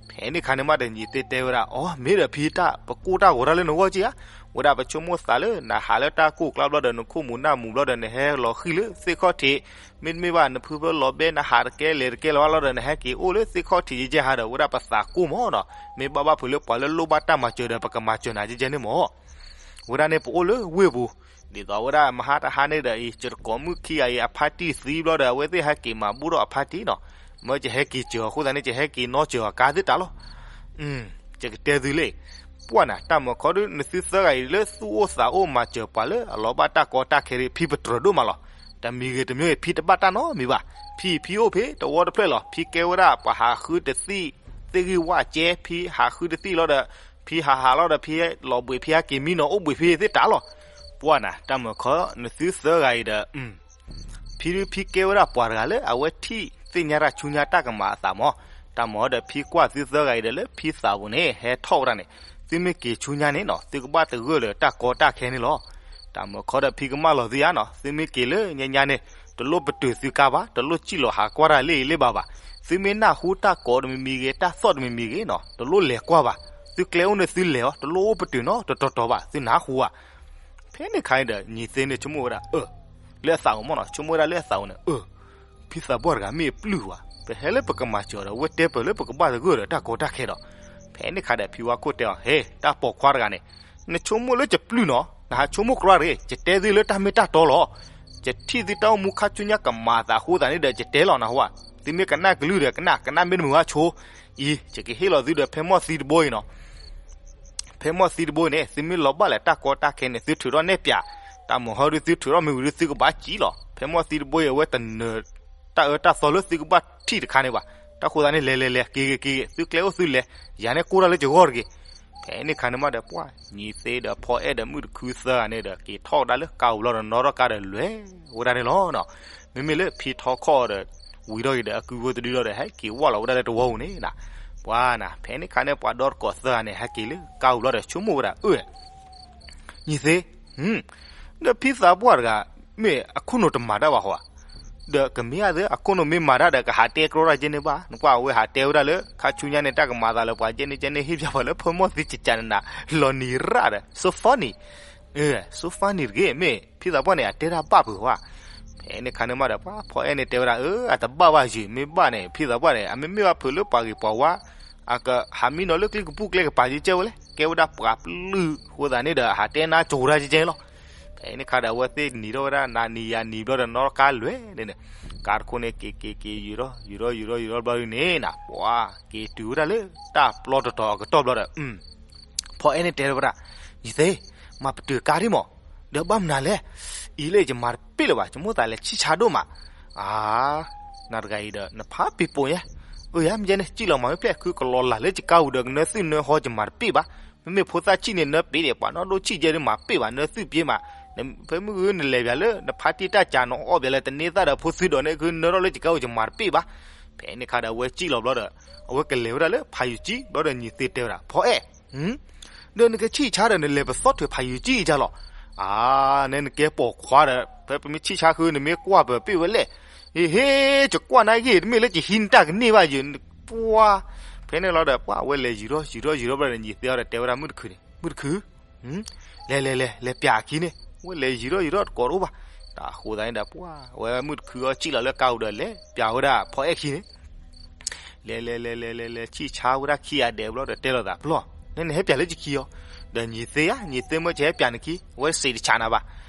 ဖဲန့ၣ်ခါန့ၣ်မးဒီး ညီၤသ့တဲဝဲဒၣ် အိ မ့ၢ်ဒီးဖံတၢ် ပကိၢ်တၢ်ဂီၤတၢ်လၢနဂီၢ်က့ဧါ, ဝဲဒၣ်ပဆိကမိၣ်သးလၢနဟးလၢတၢ်ကိၢ်ကျါဘျီဒီး နခိၣ်မူၤနၢ်မူၤဘျီဒီး နဟဲလီၤဃံၢ်လၢသ့ၣ်ခီၣ်ထံး, မ့တမ့ၢ်ဘၣ် နဖုဖၢလီၤဘဲ နဟးတကဲလဲၤတကဲလၢၤဘၣ်လီၤဒီး နဟဲက့ၤအိၣ်လၢသ့ၣ်ခီၣ်ထံးယကဲဟးဒီး ဝဲဒၣ်ပသးကိၢ်မၢ်နီၤ, မ့ၢ်ဘၣ်ဘၣ်ဖုးလၢပှၤလၢလိၣ်ဘၣ်တၢ်မၤစၢၤဒီး ပကမၤစၢၤနၤယကဲန့ၣ်မၢ်. ဝဲဒၣ်န့ၣ်ပအိၣ်လၢဝ့ၢ်ပူၤ, ဒ်သိးဝဲဒၣ်မဟါတဟါန့ၣ်ဒီးအံၤ ယတကိးမုၣ်ခံဂၤအံၤ အဖါတံၢ်သံဘျီဒီး အဝဲသ့ၣ်ဟဲက့ၤမၤဘူၣ်ထီၣ်အဖါတံၢ်နီၤ, မ့ၢ်ယဟဲက့ၤစၢၤအီၤအဃိသတးန့ၣ် ယဟဲက့ၤနီၣ်စၢၤအီၤကါသ့ၣ်တၢ်လီၤ. ယကတဲသုလံ, ပှၢ်နၤ တၢ်မၢခီဒုး နသုသၢဂၤအံၤလၢသူၣ်အိၣ်သးအိၣ်မၤစၢၤပှၤလၢအလီၤဘၣ်တၢ်ကီတၢ်ခဲဒုး ဖံပတြၢၤဒိၣ်မးလီၤ. တမံၤဂ့ၤတမံၤဂ့ၤ ဖံတဘၣ်တၢ်နီတမံၤဘၣ်. ဖံ ဖံအိၣ်ဖဲတဝီတဖျၢၣ်လီၤ. ဖံကဲဝဲဒၣ်ပှၤဟးဃုတသံၣ် သ့ၣ်ဂံၢ်ဝၣ်ကဲ ဖံဟးဃုတသံၣ်လီၤဒီး ဖံဟးဟးလီၤဒီး ဖံလီၤဘှံး ဖံဟဲက့ၤမံနီၤ အိၣ်ဘှံးဖဲသ့ၣ်တၢ်လီၤ. ပှၢ်နၤ တၢ်မၢခီနသုသၢဂၤအံၤဒီး ဖံဒုးဖံကဲဝဲဒၣ်ပှၤတဂၤလၢအဝဲထံၣ်သ့ၣ်ညါတၢ်ဆူညါတၢ်ကမၤအသးမး. တၢ်မၢဒီးဖံကွၢ်သုသၢဂၤအံၤဒီးလၢဖံသးပူၤန့ၣ် ဟဲထီၣ်ဝဲဒၣ်န့ၣ် သုမ့ၢ်က့ၤဆူညါန့ၣ်နီၤ သုကဘၣ်သဂၢၢ်လၢတၢ်ကီတၢ်ခဲန့ၣ်လီၤ. တၢ်မၢခီဒီးဖံကမၣ်လီၤသုဧါနီၤ သုမ့ၢ်က့ၤလၢညါညါန့ၣ် တလိၣ်ပတုာ်သုကါဘၣ် တလိၣ်စံၣ်လီၤဟးကွၢ်တၢ်လၢအံၤလၢဘၣ်ဘၣ်. သုမ့ၢ်နၢ်ဟူတၢ်ကိးတမံၤမံၤဂ့ၤ တၢ်သီၣ်တမံၤမံၤဂ့ၤနီၤ တလိၣ်လဲၤကွၢ်ဘၣ်. သုကျဲအိၣ်န့ၣ်သုလဲၤအီၤ တလိၣ်အိၣ်ပတုာ်နီတတီၤတီၤဘၣ် သုနၢ်ဟူဧါ. ဖဲန့ၣ်ခါန့ၣ်ဒီး ညံၤသ့န့ၣ်ဆိကမိၣ်ဝဲဒၣ် အၢ လၢအသးပူၤမ့ၢ်နီၤ ဆိကမိၣ်ဝဲဒၣ်လၢအသးပူၤန့ၣ် အၢ ဖံသးပှၢ်တဂၤမ့ၢ်ပျုၢ်ဝဲ ပဟဲလၢပကမၤစၢၤဒီး အဝဲတဲပၢၢ်လၢပကဘၣ်သဂၢၢ်ဒီးတၢ်ကီတၢ်ခဲဒီး ဖဲန့ၣ်ခါဒီးဖံဝါခိၣ်တဲအီၤ ဟ့ တၢ်ပိာ်ခွါတဂၤန့ၣ် နဆိကမိၣ်လၢယပျုၢ်နီၤ နဟးဆိကမိၣ်ကြီတဂ့ၤ ယတဲသုလၢတၢ်မ့ၢ်တၢ်တီလီၤ. ယထံၣ်သုတၢ်အိၣ်မူခါဆူညါကမၤအသးအဃိသတးန့ၣ်ဒီး ယတဲလီၤနဟူဧါ. သုမ့ၢ်ကနၣ်ကလုၢ်ဒီးကနၣ် ကနၣ်မ့ၢ်တမုာ်ဘၣ်ဆိ အံၤ ယကဟ့ၣ်လီၤသုဒီးဖဲမီၢ်သံတဘိအံၤနီၤ ဖဲမီၢ်သံတဘိအံၤန့ၣ် သုမ့ၢ်လီၤဘၣ်လၢတၢ်ကီတၢ်ခဲန့ၣ် သုထုးထီၣ်နဲၣ်ပၠး, တၢ်မုာ်ဟီဒုးသုထုးထီၣ်မ့ၢ်ဝံၤဒုးသုကဘၣ်စံၣ်လီၤ. ဖဲမီၢ်သံတဘိအံၤ အဝဲတနၢၤတၢ်အၢတၢ်သီလၢသုကဘၣ်ထံၣ်တခါန့ၣ်ဘၣ်. တၢ်ဃိသတးန့ၣ် လဲၤလဲၤလဲၤ က့ၤဂ့ၤက့ၤဂ့ၤ သုကျဲအိၣ်သုလဲၤ, ယၤန့ၣ်ကိၢ်တၢ်လၢယဂီၢ်တဂ့ၤ. ဖဲန့ၣ်ခါန့ၣ်မးဒီး ပှၢ်ညံၤသ့ဒီးဖီအဲၣ်ဒီးမုၣ်တခုသၢဂၤန့ၣ်ဒီး က့ၤထီၣ်ကဒါလၢကါပူၤလီၤဒီး နီၣ်ထီၣ်ကါဒီးလဲၤဝဲဒၣ်န့ၣ်လီၤ. မ့မ့ၢ်လၢဖံထီခီၣ်ဒီး ဝံၤထီၣ်က့ၤဒီး အကုဝဲတဒုဒီး ဟဲက့ၤဝၢ်လီၤဝဲဒၣ်လၢတဝီပူၤန့ၣ်, ပှၤနၤ ဖဲန့ၣ်ခါန့ၣ် ပှၤဒီတကိးသၢဂၤန့ၣ် ဟဲက့ၤလၢကါပူၤလီၤဒီး ဆိကမိၣ်ဝဲဒၣ် အၢ ညံၤသ့, ဒီးဖံသးပှၢ်တဂၤ မ့ၢ်အခိၣ်နူာ်တမၤတၢ်ဘၣ်ဟီဧါ. ဒီးကမ့ၢ်အသ့ အခိၣ်နူာ်မ့ၢ်မၤတၢ်ဒီး ကဟးတဲကြီတၢ်ကဲန့ၣ်ဘၣ်. နကွၢ်အဝဲဟးတဲဝဲဒၣ်လၢ ခါဆူညါန့ၣ် တၢ်ကမၤသးလၢပှၤကဲန့ၣ်ကဲန့ၣ် ဟ့ၣ်ပၠးပှၤလၢဖိမီၢ်သံကကးနနၤ လီၤနံၤရၣ်ဒီး so funny, so funny တဂ့ၤ မ့ၢ်ဖံသးပှၢ်န့ၣ် အတဲတၢ်ဘၣ်ဖုးဝဲ. ဖဲန့ၣ်ခါန့ၣ်မးဒီး ပှၤဖီအဲၣ်န့ၣ်တဲဝဲဒၣ် အၢ အတဘၣ်ဘၣ်ယုၤ မ့ၢ်ဘၣ်န့ၣ် ဖံသးပှၢ်န့ၣ် အမ့မ့ၢ်ဘၣ်ဖုးလၢပှၤဂ့ၤပှၤဝါ အကဟးမံနီၤလၢကျဲကပူၤကျဲကပၤကဲကဲဝဲလဲၣ်, ကဲဝဲဒၣ်ပှၤပျုၢ်ဃိသတးန့ၣ်ဒီး ဟးတဲနါကၠိၤတၢ်ကဲကဲလီၤ. ဖဲန့ၣ်ခါဒီး အဝဲသ့ၣ်နံၤထီၣ်ဝဲဒၣ် နၤနံၤယၤနံၤဘျီဒီး နီၣ်ကါလဲၤန့ၣ်န့ၣ်, ကါတခိၣ်န့ၣ် က့ၤက့ၤက့ၤ ယူၤထီၣ်ယူၤထီၣ်ယူၤထီၣ်ယူၤထီၣ်ဘျီဒုန့ၣ်နၤ ပှၤက့ၤတုၤဝဲဒၣ်လၢတၢ်ပျီတတီၤအကတီၢ်ဘျီဒီး ဖီအဲၣ်န့ၣ်တဲဝဲဒၣ်, ယသ့, မၤပတုာ်ကါဒံးမး, ဒီးဘၣ်မနုၤလဲၣ်, အံၤလၢယမၤတပ့ၢ်လၢၤဘၣ်, ယမိၣ်သးလဲၤဆံၣ်ဆါဒိၣ်မး, အါ, နၤတဂၤအံၤဒီး နဖးပ့ၤပိာ်ညါ, အၢယၤ မ့ၢ်ယဲန့ၣ် စံၣ်လီၤမၤမ့ၢ်ဖျဲၣ်ခုကလီၤလၢ်လၢယကါပူၤဒီး ကနၢသုၣ်နၢဟီယမၤတပ့ၢ်ဘၣ်, မ့မ့ၢ်ဖိသၣ်ဆံၣ်န့ၣ် နၢပ့ၤဒံး ပှၤနီၣ်ဒိၣ်ဆံၣ်ယဲဒုးမၤပ့ၢ်ဘၣ် နၢသုၣ်ပ့ၤမး, ဖဲမုၢ်ဂုၢ်နလဲၤပၠးလၢ နဖါတံၢ်တၢ်ကးနီၤအီၣ်ပၠးလၢတန့ၢ်သၣ်ဒီးဖိသုဒီးန့ၣ် ကနၢထီၣ်လၢယကါပူၤယမၤတပ့ၢ်ဘၣ်, ဖဲန့ၣ်ခါဒီးအဝဲစံၣ်လီၤဘျီဒီး အဝဲကလဲၤဝဲဒၣ်လၢဖးယုၤကံဘျီဒီး ညံၤသ့တဲဝဲဒၣ် ဖီအဲၣ် ဒီးနကဆံၣ်ဆါဒီး နလဲၤပသီၣ်ထွဲဖးယံၤကံအံၤဒ်လီၤ. အါ, နဲနကဲပိာ်ခွါဒီး ဖဲပမ့ၢ်ဆံၣ်ဆါဃု နမ့ၢ်ကွၢ်ပပ့ၢ်ဝဲလဲၣ်. ဟ့ၣ်ဟ့ၣ်, ယကွၢ်နၤဂ့ၤ တမ့ၢ်လၢယဟံးနတၢ်ကန့ၢ်ဘၣ်ယၤ, ပှၤ, ဖဲန့ၣ်လီၤဒီး ပှၤအဝဲလဲၤယံၤထီၣ်ယံၤထီၣ်ယံၤထီၣ်ဘျီဒီး ညံၤသ့အီၤဒီးတဲဝဲဒၣ်မုၣ်တခုန့ၣ်, မုၣ်တခု လဲၤလဲၤလဲၤ လဲၤပၠးအခံန့ၣ်, ဝဲလဲၤယံၤထီၣ်ယံၤထီၣ်တကိးတအိၣ်ဘၣ်. တၢ်ဃိသတးန့ၣ်ဒီး ပှၤအဝဲမုၣ်တခုအီၤစံၣ်လီၤလၢကါပူၤဒီး လဲၤပၠးဝဲဒၣ်ဖီအဲၣ်ခံန့ၣ် လဲၤလဲၤလဲၤလဲၤလဲၤလဲၤ ဆံၣ်ဆါဝဲဒၣ်ခံဂၤဒဲးဘျီဒီး တဲလိာ်သး ပျီၢ်, နဲနဟဲပၠးလၢယခံအီၤ, ဒီးညံၤသ့ဧါ, ညံၤသ့မ့ၢ်ယဟဲပၠးနခံ, အဝဲစံးတဆးနၤဘၣ်.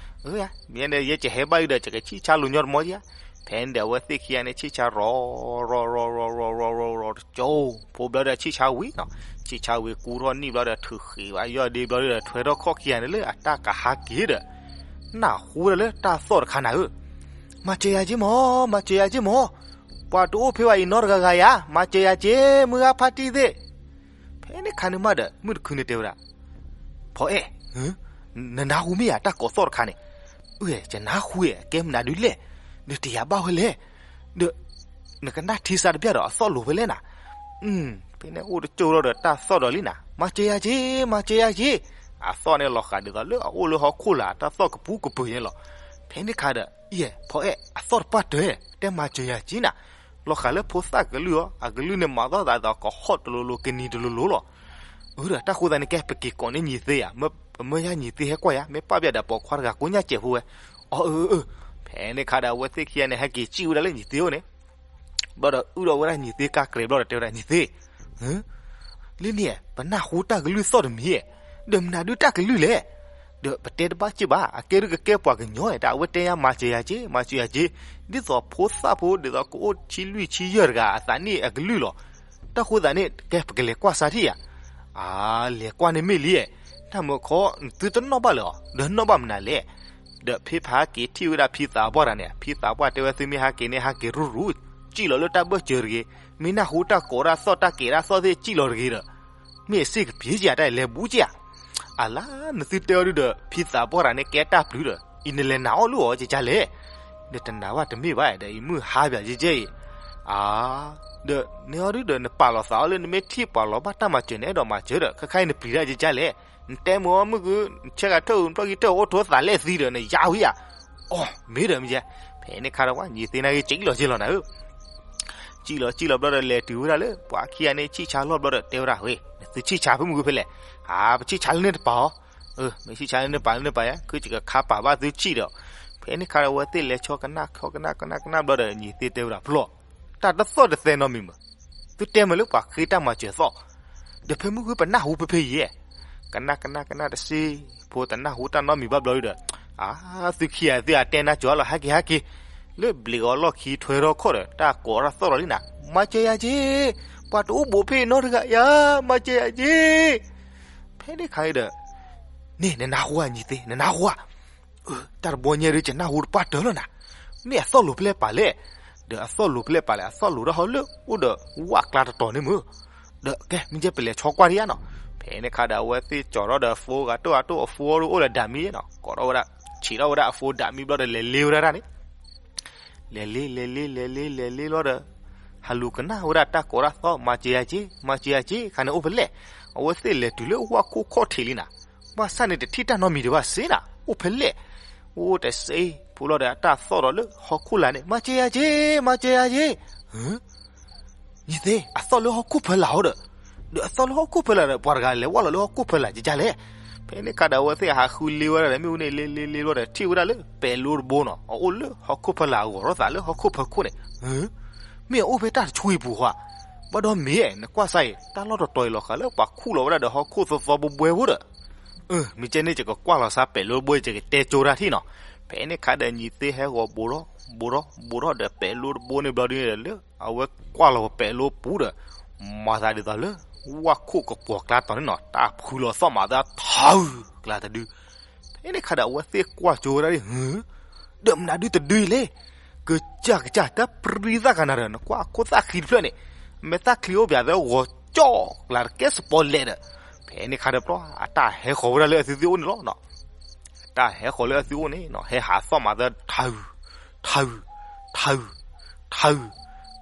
အၢ, မ့ၢ်န့ၣ် ယဲယဟဲဘၣ်အံၤဒီး ယကဆံၣ်ဆါလူၤညီတမီၤဧါ. ဖဲန့ၣ်ဒီး အဝဲသ့ၣ်ခံဂၤန့ၣ် ဆံၣ်ဆါရီၤ ရီၤရီၤရီၤရီၤရီၤရီၤတကၠိ, ဖိဘျီဒီး ဆံၣ်ဆါဝံၤနီၤ, ဆံၣ်ဆါဝံၤ ကူထီၣ်နံၣ်ဘျီဒီး ထုးဃ့ဘၣ်ယီၢ်ဒ့ဘျီဒီး ထွဲထီၣ်ခီၣ်ခံဂၤန့ၣ်လၢအတၢ်ကဟးက့ၤဒီး နၢ်ဟူဝဲဒၣ်လၢတၢ်သီၣ်တခါနၤဧၢ, မၤစၢၤယၤက့မး, မၤစၢၤယၤက့မး, ပှၤတအိၣ်ဖဲဘၣ်အံၤနီတဂၤဂၤဧါ, မၤစၢၤယၤက့ မုၢ်ဂၤဖါတံၢ်သ့ၣ်. ဖဲန့ၣ်ခါန့ၣ်မးဒီး မုၣ်တခုန့ၣ်တဲဝဲဒၣ်, ဖီအဲၣ်, နနၢ်ဟူမ့ၢ်ဧါ တၢ်ကိးသီၣ်တခါန့ၣ်. အၢ, ယနၢ်ဟူဧါ, ကဲမနုၤဒုးလဲၣ်, ဒီးတယၤဘၣ်ဝဲလဲၣ်, ဒီး နကနၣ်ထံစးတဘျၣ်ဒီး အသီၣ်လိၤဖဲလဲၣ်နၤ. ဖဲန့ၣ်အိၣ်တကၠိၢ်ထီၣ်ဒီး တၢ်သီၣ်ဒီးလံနၤ, မၤစၢၤယၤက့, မၤစၢၤယၤက့. အသီၣ်န့ၣ်လီၤဃာ်ဒ်သိးလၢအအိၣ်လၢဟီၣ်ခိၣ်လာ် တၢ်သီၣ်ကပူၤကပၤန့ၣ်လီၤ. ဖဲန့ၣ်ခါဒီး အံၤ ဖီအဲၣ် အသီၣ်တပှၢ်တၢၢ်, တဲမၤစၢၤယၤက့နၤ, လီၤဃာ်လၢဖိသၣ်ကလုၢ်အီၤ, အကလုၢ်န့ၣ်မၤသီၣ်သးဒ်သိးကဟီၣ်တလိၤလိၤ ကနံၤတလိၤလိၤလီၤ. အၢ ဒီးတၢ်ဃိသတးန့ၣ် ကဲပက့ၤကိးန့ၢ်ညံၤသ့ဧါ, ပမၢယါညံၤသ့ဟဲကွၢ်ယၤ, မ့ၢ်ပာ်ပၠးဒီးပိာ်ခွါတဂၤကိးညါစဲးဖိဝဲ. အီၤ အၢ အၢ အၢ. ဖဲန့ၣ်ခါဒီး အဝဲသ့ၣ်ခံဂၤန့ၣ် ဟဲက့ၤစံၣ်ဝဲဒၣ်လၢညံၤသ့အိၣ်န့ၣ် ဘျီဒီးအုၣ်ဒီးဝဲဒၣ်ညံၤသ့ကါကြဲးဘျီဒီးတဲဝဲဒၣ် ညံၤသ့, လၢန့ၣ် ပနၢ်ဟူတၢ်ကလုၢ်သီၣ်တမံၤ, ဒီးမနုၤဒုးတၢ်ကလုၢ်လဲၣ်. ဒီးပတဲတဘၣ်စ့ၢ်ဘၣ်, အကဲဒုးကကဲပှၤကညီ, တၢ်အဝဲတဲညါ မၤစၢၤယၤက့, မၤစၢၤယၤက့, ဒ်သိးဖိသၣ်ဖိ ဒ်သိးကအိၣ်ဆံလွံၢ်ဆံယဲၢ်တဂၤအသးနံၣ်အကလုၢ်လီၤ. တၢ်ဃိသတးန့ၣ် ကဲပကလဲၤကွၢ်စါထံၣ်ဧါ. အါ, လဲၤကွၢ်န့ၣ်မ့ၢ်လံ, တၢ်မုၢ်ခီ နသုတနီၣ်ဘၣ်လၢၤအီၤ, ဒီးနီၣ်ဘၣ်မနုၤလဲၣ်. ဒီးဖဲဖးက့ၤထံၣ်ဝဲဒၣ်ဖံသးပှၢ်တဂၤန့ၣ်, ဖံသးပှၢ်တဲဝဲ သုမ့ၢ်ဟးက့ၤန့ၣ်ဟးက့ၤရူၤရူၤ, စံၣ်လီၤလၢတၢ်ဘၢၣ်စၢၤတဂ့ၤ, မ့ၢ်နၢ်ဟူတၢ်ကိးတၢ်သီၣ်တၢ်ကဲးတၢ်သီၣ်သ့ၣ်စံၣ်လီၤတဂ့ၤဒီး, မ့ၢ်အစ့ၣ်ကပျ့ၤက့ၤဧါ တၢ်လဲၤဘူးက့ၤဧါ. အလါ နသုတဲအီၤဒုဒီး ဖံသးပှၢ်တဂၤန့ၣ်ကဲတၢ်ပျုၤဒီး အံၤနလဲၤနာ်အီၤလၢအီၤကကလဲၣ်. နတနာ်ဘၣ်တမ့ၢ်ဘၣ်ဒီး အံၤမုၢ်ဟါပၠးကကဲအံၤ, အါ, ဒီးနဲအီၤဒုဒီး နပာ်လီၤသးအီၤလၢ နမ့ၢ်ထံၣ်ပှၤလီၤဘၣ်တၢ်မၤစၢၤန့ၣ် အဲၣ်ဒိးမၤစၢၤဒီး ခဲခါအံၤနပျံၤတၢ်ကကလဲၣ်. နတဲမုာ်အီၤမုၢ်ကု နဆဲးဂၤထၢၣ်အူ နပျီၢ်ကံထၢၣ်အူ အိၣ်ထိသးလဲၣ်သံဒီး နယါဝံဧါ. အိ, မ့ၢ်ဒီးမ့ၢ်ယဲ, ဖဲန့ၣ်ခါဒီးဝဲ နံၤသ့ၣ်နၢ်ဂ့ၢ်ကံလီၤက့ၤလီၤနၤဧၢ. စံၣ်လီၤစံၣ်လီၤဘျီဒီး လဲၤတုၤဝဲဒၣ်လၢပှၤခံဂၤန့ၣ် ဆံၣ်ဆါလီၢ်ဘျီဒီး တဲဝဲဒၣ်ဝဲ, နသုဆံၣ်ဆါဖဲမုၢ်ကုဖဲလဲၣ်. အါ, ပဆံၣ်ဆါလၢန့ၣ်တပၤအီၤ, မ့ၢ်ဆံၣ်ဆါလၢန့ၣ်ပၤလၢန့ၣ်ပၤယဲ, ခုယကခါပာ်ဘၣ်သုဆံၣ်ဒီး, ဖဲန့ၣ်ခါဒီး အဝဲသ့ၣ်လဲၤဆီကနၣ်ဆီကနၣ်ကနၣ်ကနၣ်ဘျီဒီး နံၤသ့ၣ်တဲဝဲဒၣ်ဖျီၣ်, တၢ်တသီၣ်တသဲနီတမံၤမး, သုတဲမုာ်လၢပှၤဃ့တၢ်မၤစၢၤသီၣ်, ဒီးဖဲမုၢ်ကုပနၢ်ဟူဖဲဖဲယဲ, ကနၣ်ကနၣ်ကနၣ်တစ့ဖိ တနၢ်ဟူတၢ်နီတမံၤဘၣ်ဘျီဒီး, အါ, သုခံဂၤသ့ၣ်အတဲနၢ်ကၠီၤလီၤ ဟဲက့ၤဟဲက့ၤ, လၢဘျ့းဂီၤလီၢ်ခံထွဲထီၣ်ခီၣ်ဒီး တၢ်ကိးတၢ်သီၣ်လီၤလံနၤ, မၤစၢၤယၤက့ၤ, ပှၤတအိၣ်ဘူးဖဲအံၤနီတဂၤယၤ, မၤစၢၤယၤက့ၤ. ဖဲန့ၣ်ခါဒီး, န့ၣ် နနၢ်ဟူဧါ နံၤသ့ၣ် နနၢ်ဟူဧါ, တၢ်တဘီညါဒီး ယနၢ်ဟူတပှၢ်တၢၢ်လီၤနၤ, မ့ၢ်အသီၣ်လိၤဖဲလဲၣ်ပာ်လဲၣ်, ဒီးအသီၣ်လိၤဖဲလဲၣ်ပာ်လဲၣ် အသီၣ်လိၤတၢ်ဟီလၢအိၣ်ဒီးဝၣ်ကျါတတီၤန့ၣ်မုၢ်, ဒီးကဲ မ့ၢ်ကဲပလဲၤဆီကွၢ်ဒံးဧါနီၤ. ဖဲန့ၣ်ခါဒီး အဝဲသ့ၣ်ကၠီၤထီၣ်ဒီးအဖိဂၤတိၢ်ဂၤတိၢ် အဖိအီၤဒုအိၣ်ဒီးဒၣ်မံနီၤ, ကိးထီၣ်ဝဲဒၣ်, ဆံးထီၣ်ဝဲဒၣ်အဖိဒၣ်မံဘျီဒီး လဲၤလ့ဝဲဒၣ်တၢ်န့ၣ် လဲၤလ့ လဲၤလ့ လဲၤလ့ လဲၤလ့လီၤဒီး, ဟးလူၤကနၣ်ဝဲဒၣ်တၢ်ကိးတၢ်သီၣ် မၤစၢၤယၤက့ၤ မၤစၢၤယၤက့ၤ ခါန့ၣ်အိၣ်ဖဲလဲၣ်. အဝဲသ့ၣ်လဲၤတုၤလၢဝၣ်ခိၣ်ခီၣ်ထံးလံနၤ, ဘၣ်ဆၣ်န့ၣ်တထံၣ်တၢ်နီတမံၤဒံးဘၣ်စ့နၤ အိၣ်ဖဲလဲၣ်. အိၣ်တစဲးဖိလီၤဒီး အတၢ်သီၣ်ဒီးလၢဟီၣ်ခိၣ်လာ်န့ၣ် မၤစၢၤယၤက့ၤ မၤစၢၤယၤက့ၤ နံၤသ့ၣ် အသီၣ်လၢဟီၣ်ခိၣ်ဖီလာ်အီၤဒီး, ဒီးအသီၣ်လၢဟီၣ်ခိၣ်ဖီလာ်ဒီး ပှၤတဂၤလဲၤဝဲလီၤလၢဟီၣ်ခိၣ်ဖီလာ်ကကလဲၣ်. ဖဲန့ၣ်ခါဒီး အဝဲသ့ၣ်ဟးဃုလ့ဝဲဒၣ်ဒီး မ့ၣ်အူန့ၣ် လ့လ့လ့လီၤဒီး ထံၣ်ဝဲဒၣ်လၢပဲၤလိတဘိနီၤ အအိၣ်လၢဟီၣ်ခိၣ်ဖီလာ်အဂီၤထီၣ်သးလၢဟီၣ်ခိၣ်ဖီခိၣ်န့ၣ်, မ့ၢ်အအိၣ်ဖဲတၢ်တဆူအံၤပူၤဧါ. ဘၣ်ဒီးမ့ၢ် နကွၢ်စၢ်အံၤ တၢ်လီၢ်တတီၤအံၤလီၤဃးလၢပှၤခူၣ်လီၤဝဲဒၣ်ဒီးဟီၣ်ခိၣ်သီသီဘိဘှဲဖိဒီး, မ့ၢ်ကဲန့ၣ် ယကကွၢ်လီၤစၢ်ပဲၤလိတဘိ ယကတဲကၠိတၢ်ထံၣ်နီၤ. ဖဲန့ၣ်ခါဒီး နံၤသ့ၣ်ဟဲဂီၤဘူးထီၣ်ဘူးထီၣ်ဘူးထီၣ်ဒီးပဲၤလိတဘိန့ၣ်ဘျီဒ်န့ၣ်ဒီး လၢအဝဲကွၢ်လီၤပဲၤလိပူၤဒီး မၤသးဒ်သိးလၢ ဝၣ်ခိၣ်ကပီၤကျါတီၤန့ၣ်နီၤ တၢ်ဖုလီၤသီၣ်မးသးထၢ ကျါတဒု. ဖဲန့ၣ်ခါဒီး အဝဲသ့ၣ်ကွၢ်ကၠိဝဲဒၣ်ဒ် ဒီးမနုၤဒုတဒုအံၤလဲၣ်. ကစၢ်ကစၢ် တၢ်ပြံသၣ်ကနၤဒီး နကွၢ်ခိၣ်သၣ်ချံတဖျၢၣ်န့ၣ်, အမဲာ်သၣ်ချံအိၣ်ပၠးသၢဂီၤကၠီၣ်ကျါတကဲစပီလဲၣ်ဒီး, ဖဲန့ၣ်ခါဒီးဘျီ အတၢ်ဟဲဃီၤဝဲဒၣ်လၢအသုသ့ၣ်အိၣ်န့ၣ်လီၤ. အတၢ်ဟဲဃီၤလၢအသုအိၣ်န့ၣ်နီၤ ဟဲဟးသီၣ်မးသၢထၢ ထၢ ထၢ ထၢ,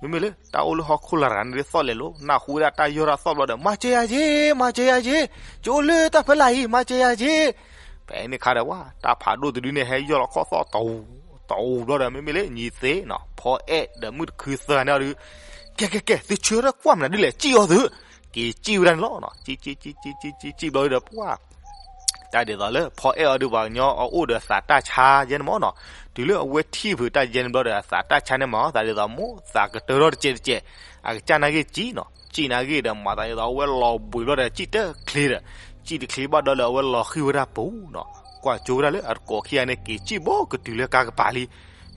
မ့မ့ၢ်လၢတၢ်အိၣ်လၢဟီၣ်ခိၣ်လာ်တဂၤန့ၣ် သီၣ်လဲၤလိ နၢ်ဟူဝဲဒၣ်တၢ်ယီၢ်တၢ်သီၣ်ဘျီဒီး မၤစၢၤယၤက့ၤ မၤစၢၤယၤက့ၤ, ယအိၣ်လၢတၢ်ဖီလာ်အံၤ မၤစၢၤယၤက့ၤ. ဖဲန့ၣ်ခါဒီးဝဲ တၢ်ဖးဒိၣ်တဒုန့ၣ် ဟဲယီၢ်လီၤခီၣ်သီၣ်တဝူၤ တဝူၤဘျီဒီး မ့မ့ၢ်လၢနံၤသ့ၣ်နီၤ ဖီအဲၣ်ဒီးမုၣ်တခုသၢဂၤန့ၣ်အီၤဒုး, ကဲကဲကဲ သုဆၢထၢၣ်ကွၢ်မနုၤဒ်လဲၣ် စံၣ်အီၤသု, က့ၤစံၣ်ဝဲဒၣ်န့ၣ်လီၤ. စံၣ်စံၣ်စံၣ်စံၣ်စံၣ်စံၣ်စံၣ်ဘျီဒီးပှၢ် တၢ်ဒ်သိးလၢ ဖီအဲၣ်အီၤဒုး ပှၤကညီအအိၣ်ဒီးသးတၢ်ဆါယဲန့ၣ်မးနီၤ, တုၤလၢအဝဲထံၣ်ဖုးတၢ်ယဲန့ၣ်ဘျီဒီး အသးတၢ်ဆါန့ၣ်မး သးဒ်သိးမိၢ်သးကတၢၢ်ထီၣ်တစဲးတစဲး, အကစၢ်နာ်က့ၤစံၣ်နီၤ စံၣ်နာ်က့ၤဒီး မၤသးဒ်သိးအဝဲလီၤဘှံးဘျီဒီး စံၣ်တချ့ဒီး, စံၣ်တချ့ဘၣ်ဒီးလၢအဝဲလီၤဃံၤဝဲဒၣ်ပူၤနီၤ, ကွၢ်ကၠိဝဲဒၣ်လၢအတကိးခံဂၤန့ၣ် က့ၤစံၣ်ဘိကတုၤလၢကါကပၤလံ.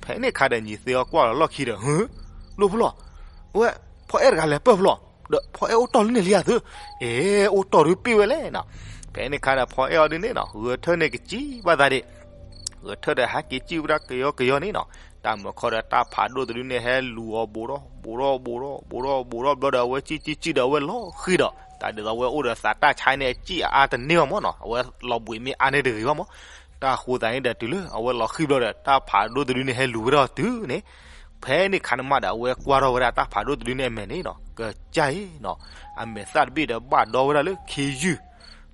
ဖဲန့ၣ်ခါဒီး နံၤသ့ၣ်အီၤကွၢ်လီၤလီၢ်ခံဒီး ဟၢ လိၣ်ဖျီၣ်, အဝဲ ဖီအဲၣ်တဂၤလဲၤပၢၢ်ဖျီၣ်, ဒီးဖီအဲၣ်အိၣ်တီၢ်လၢန့ၣ်လံဧါသု, အဲ အိၣ်တီၢ်ဒုးပ့ၢ်ဝဲလဲၣ်နီၤ. ဖဲန့ၣ်ခါဒီး ဖီအဲၣ်အီၤဒုးန့ၣ်နီၤ ဂဲၤထၢၣ်န့ၣ်ကစံၣ်ဘၣ်သးဒံး, ဂဲၤထၢၣ်ဒီးဟဲက့ၤစံၣ်ဝဲဒၣ်ကယီကယီန့ၣ်နီၤ, တၢ်မုၢ်ခီဒီးတၢ်ဖးဒိၣ်တဒုန့ၣ် ဟဲလူၤအီၤဘူးထီၣ်ဘူးထီၣ်ဘူးထီၣ်ဘူးထီၣ်ဘူးထီၣ်ဘျီဒီး အဝဲစံၣ်စံၣ်စံၣ်ဒီးအဝဲလီၤဃံၤဒီး တၢ်ဒ်သိးအဝဲအိၣ်ဒီးသးတၢ်ဆါန့ၣ် အစံၣ်အအါတန့ၢ်ဘၣ်မးနီၤ, အဝဲလီၤဘှံးမ့ၢ်အါန့ၢ်တဂ့ၤဘၣ်မး. တၢ်ဃိသးန့ၣ်ဒီး တုၤလၢအဝဲလီၤဃံၤဘျီဒီး တၢ်ဖးဒိၣ်တဒုန့ၣ် ဟဲလူၤဝဲဒၣ်တုၤန့ၣ်, ဖဲန့ၣ်ခါန့ၣ်မးဒီး အဝဲကွၢ်ထီၣ်ဝဲဒၣ်တၢ်ဖးဒိၣ်တဒုန့ၣ်အမဲာ်န့ၣ်နီၤ ကစၢ်အံၤနီၤ, အမဲာ်သၣ်တဘ့ၣ်ဒီးဘၣ်ဒီဝဲဒၣ်လၢခ့ယုၢ်,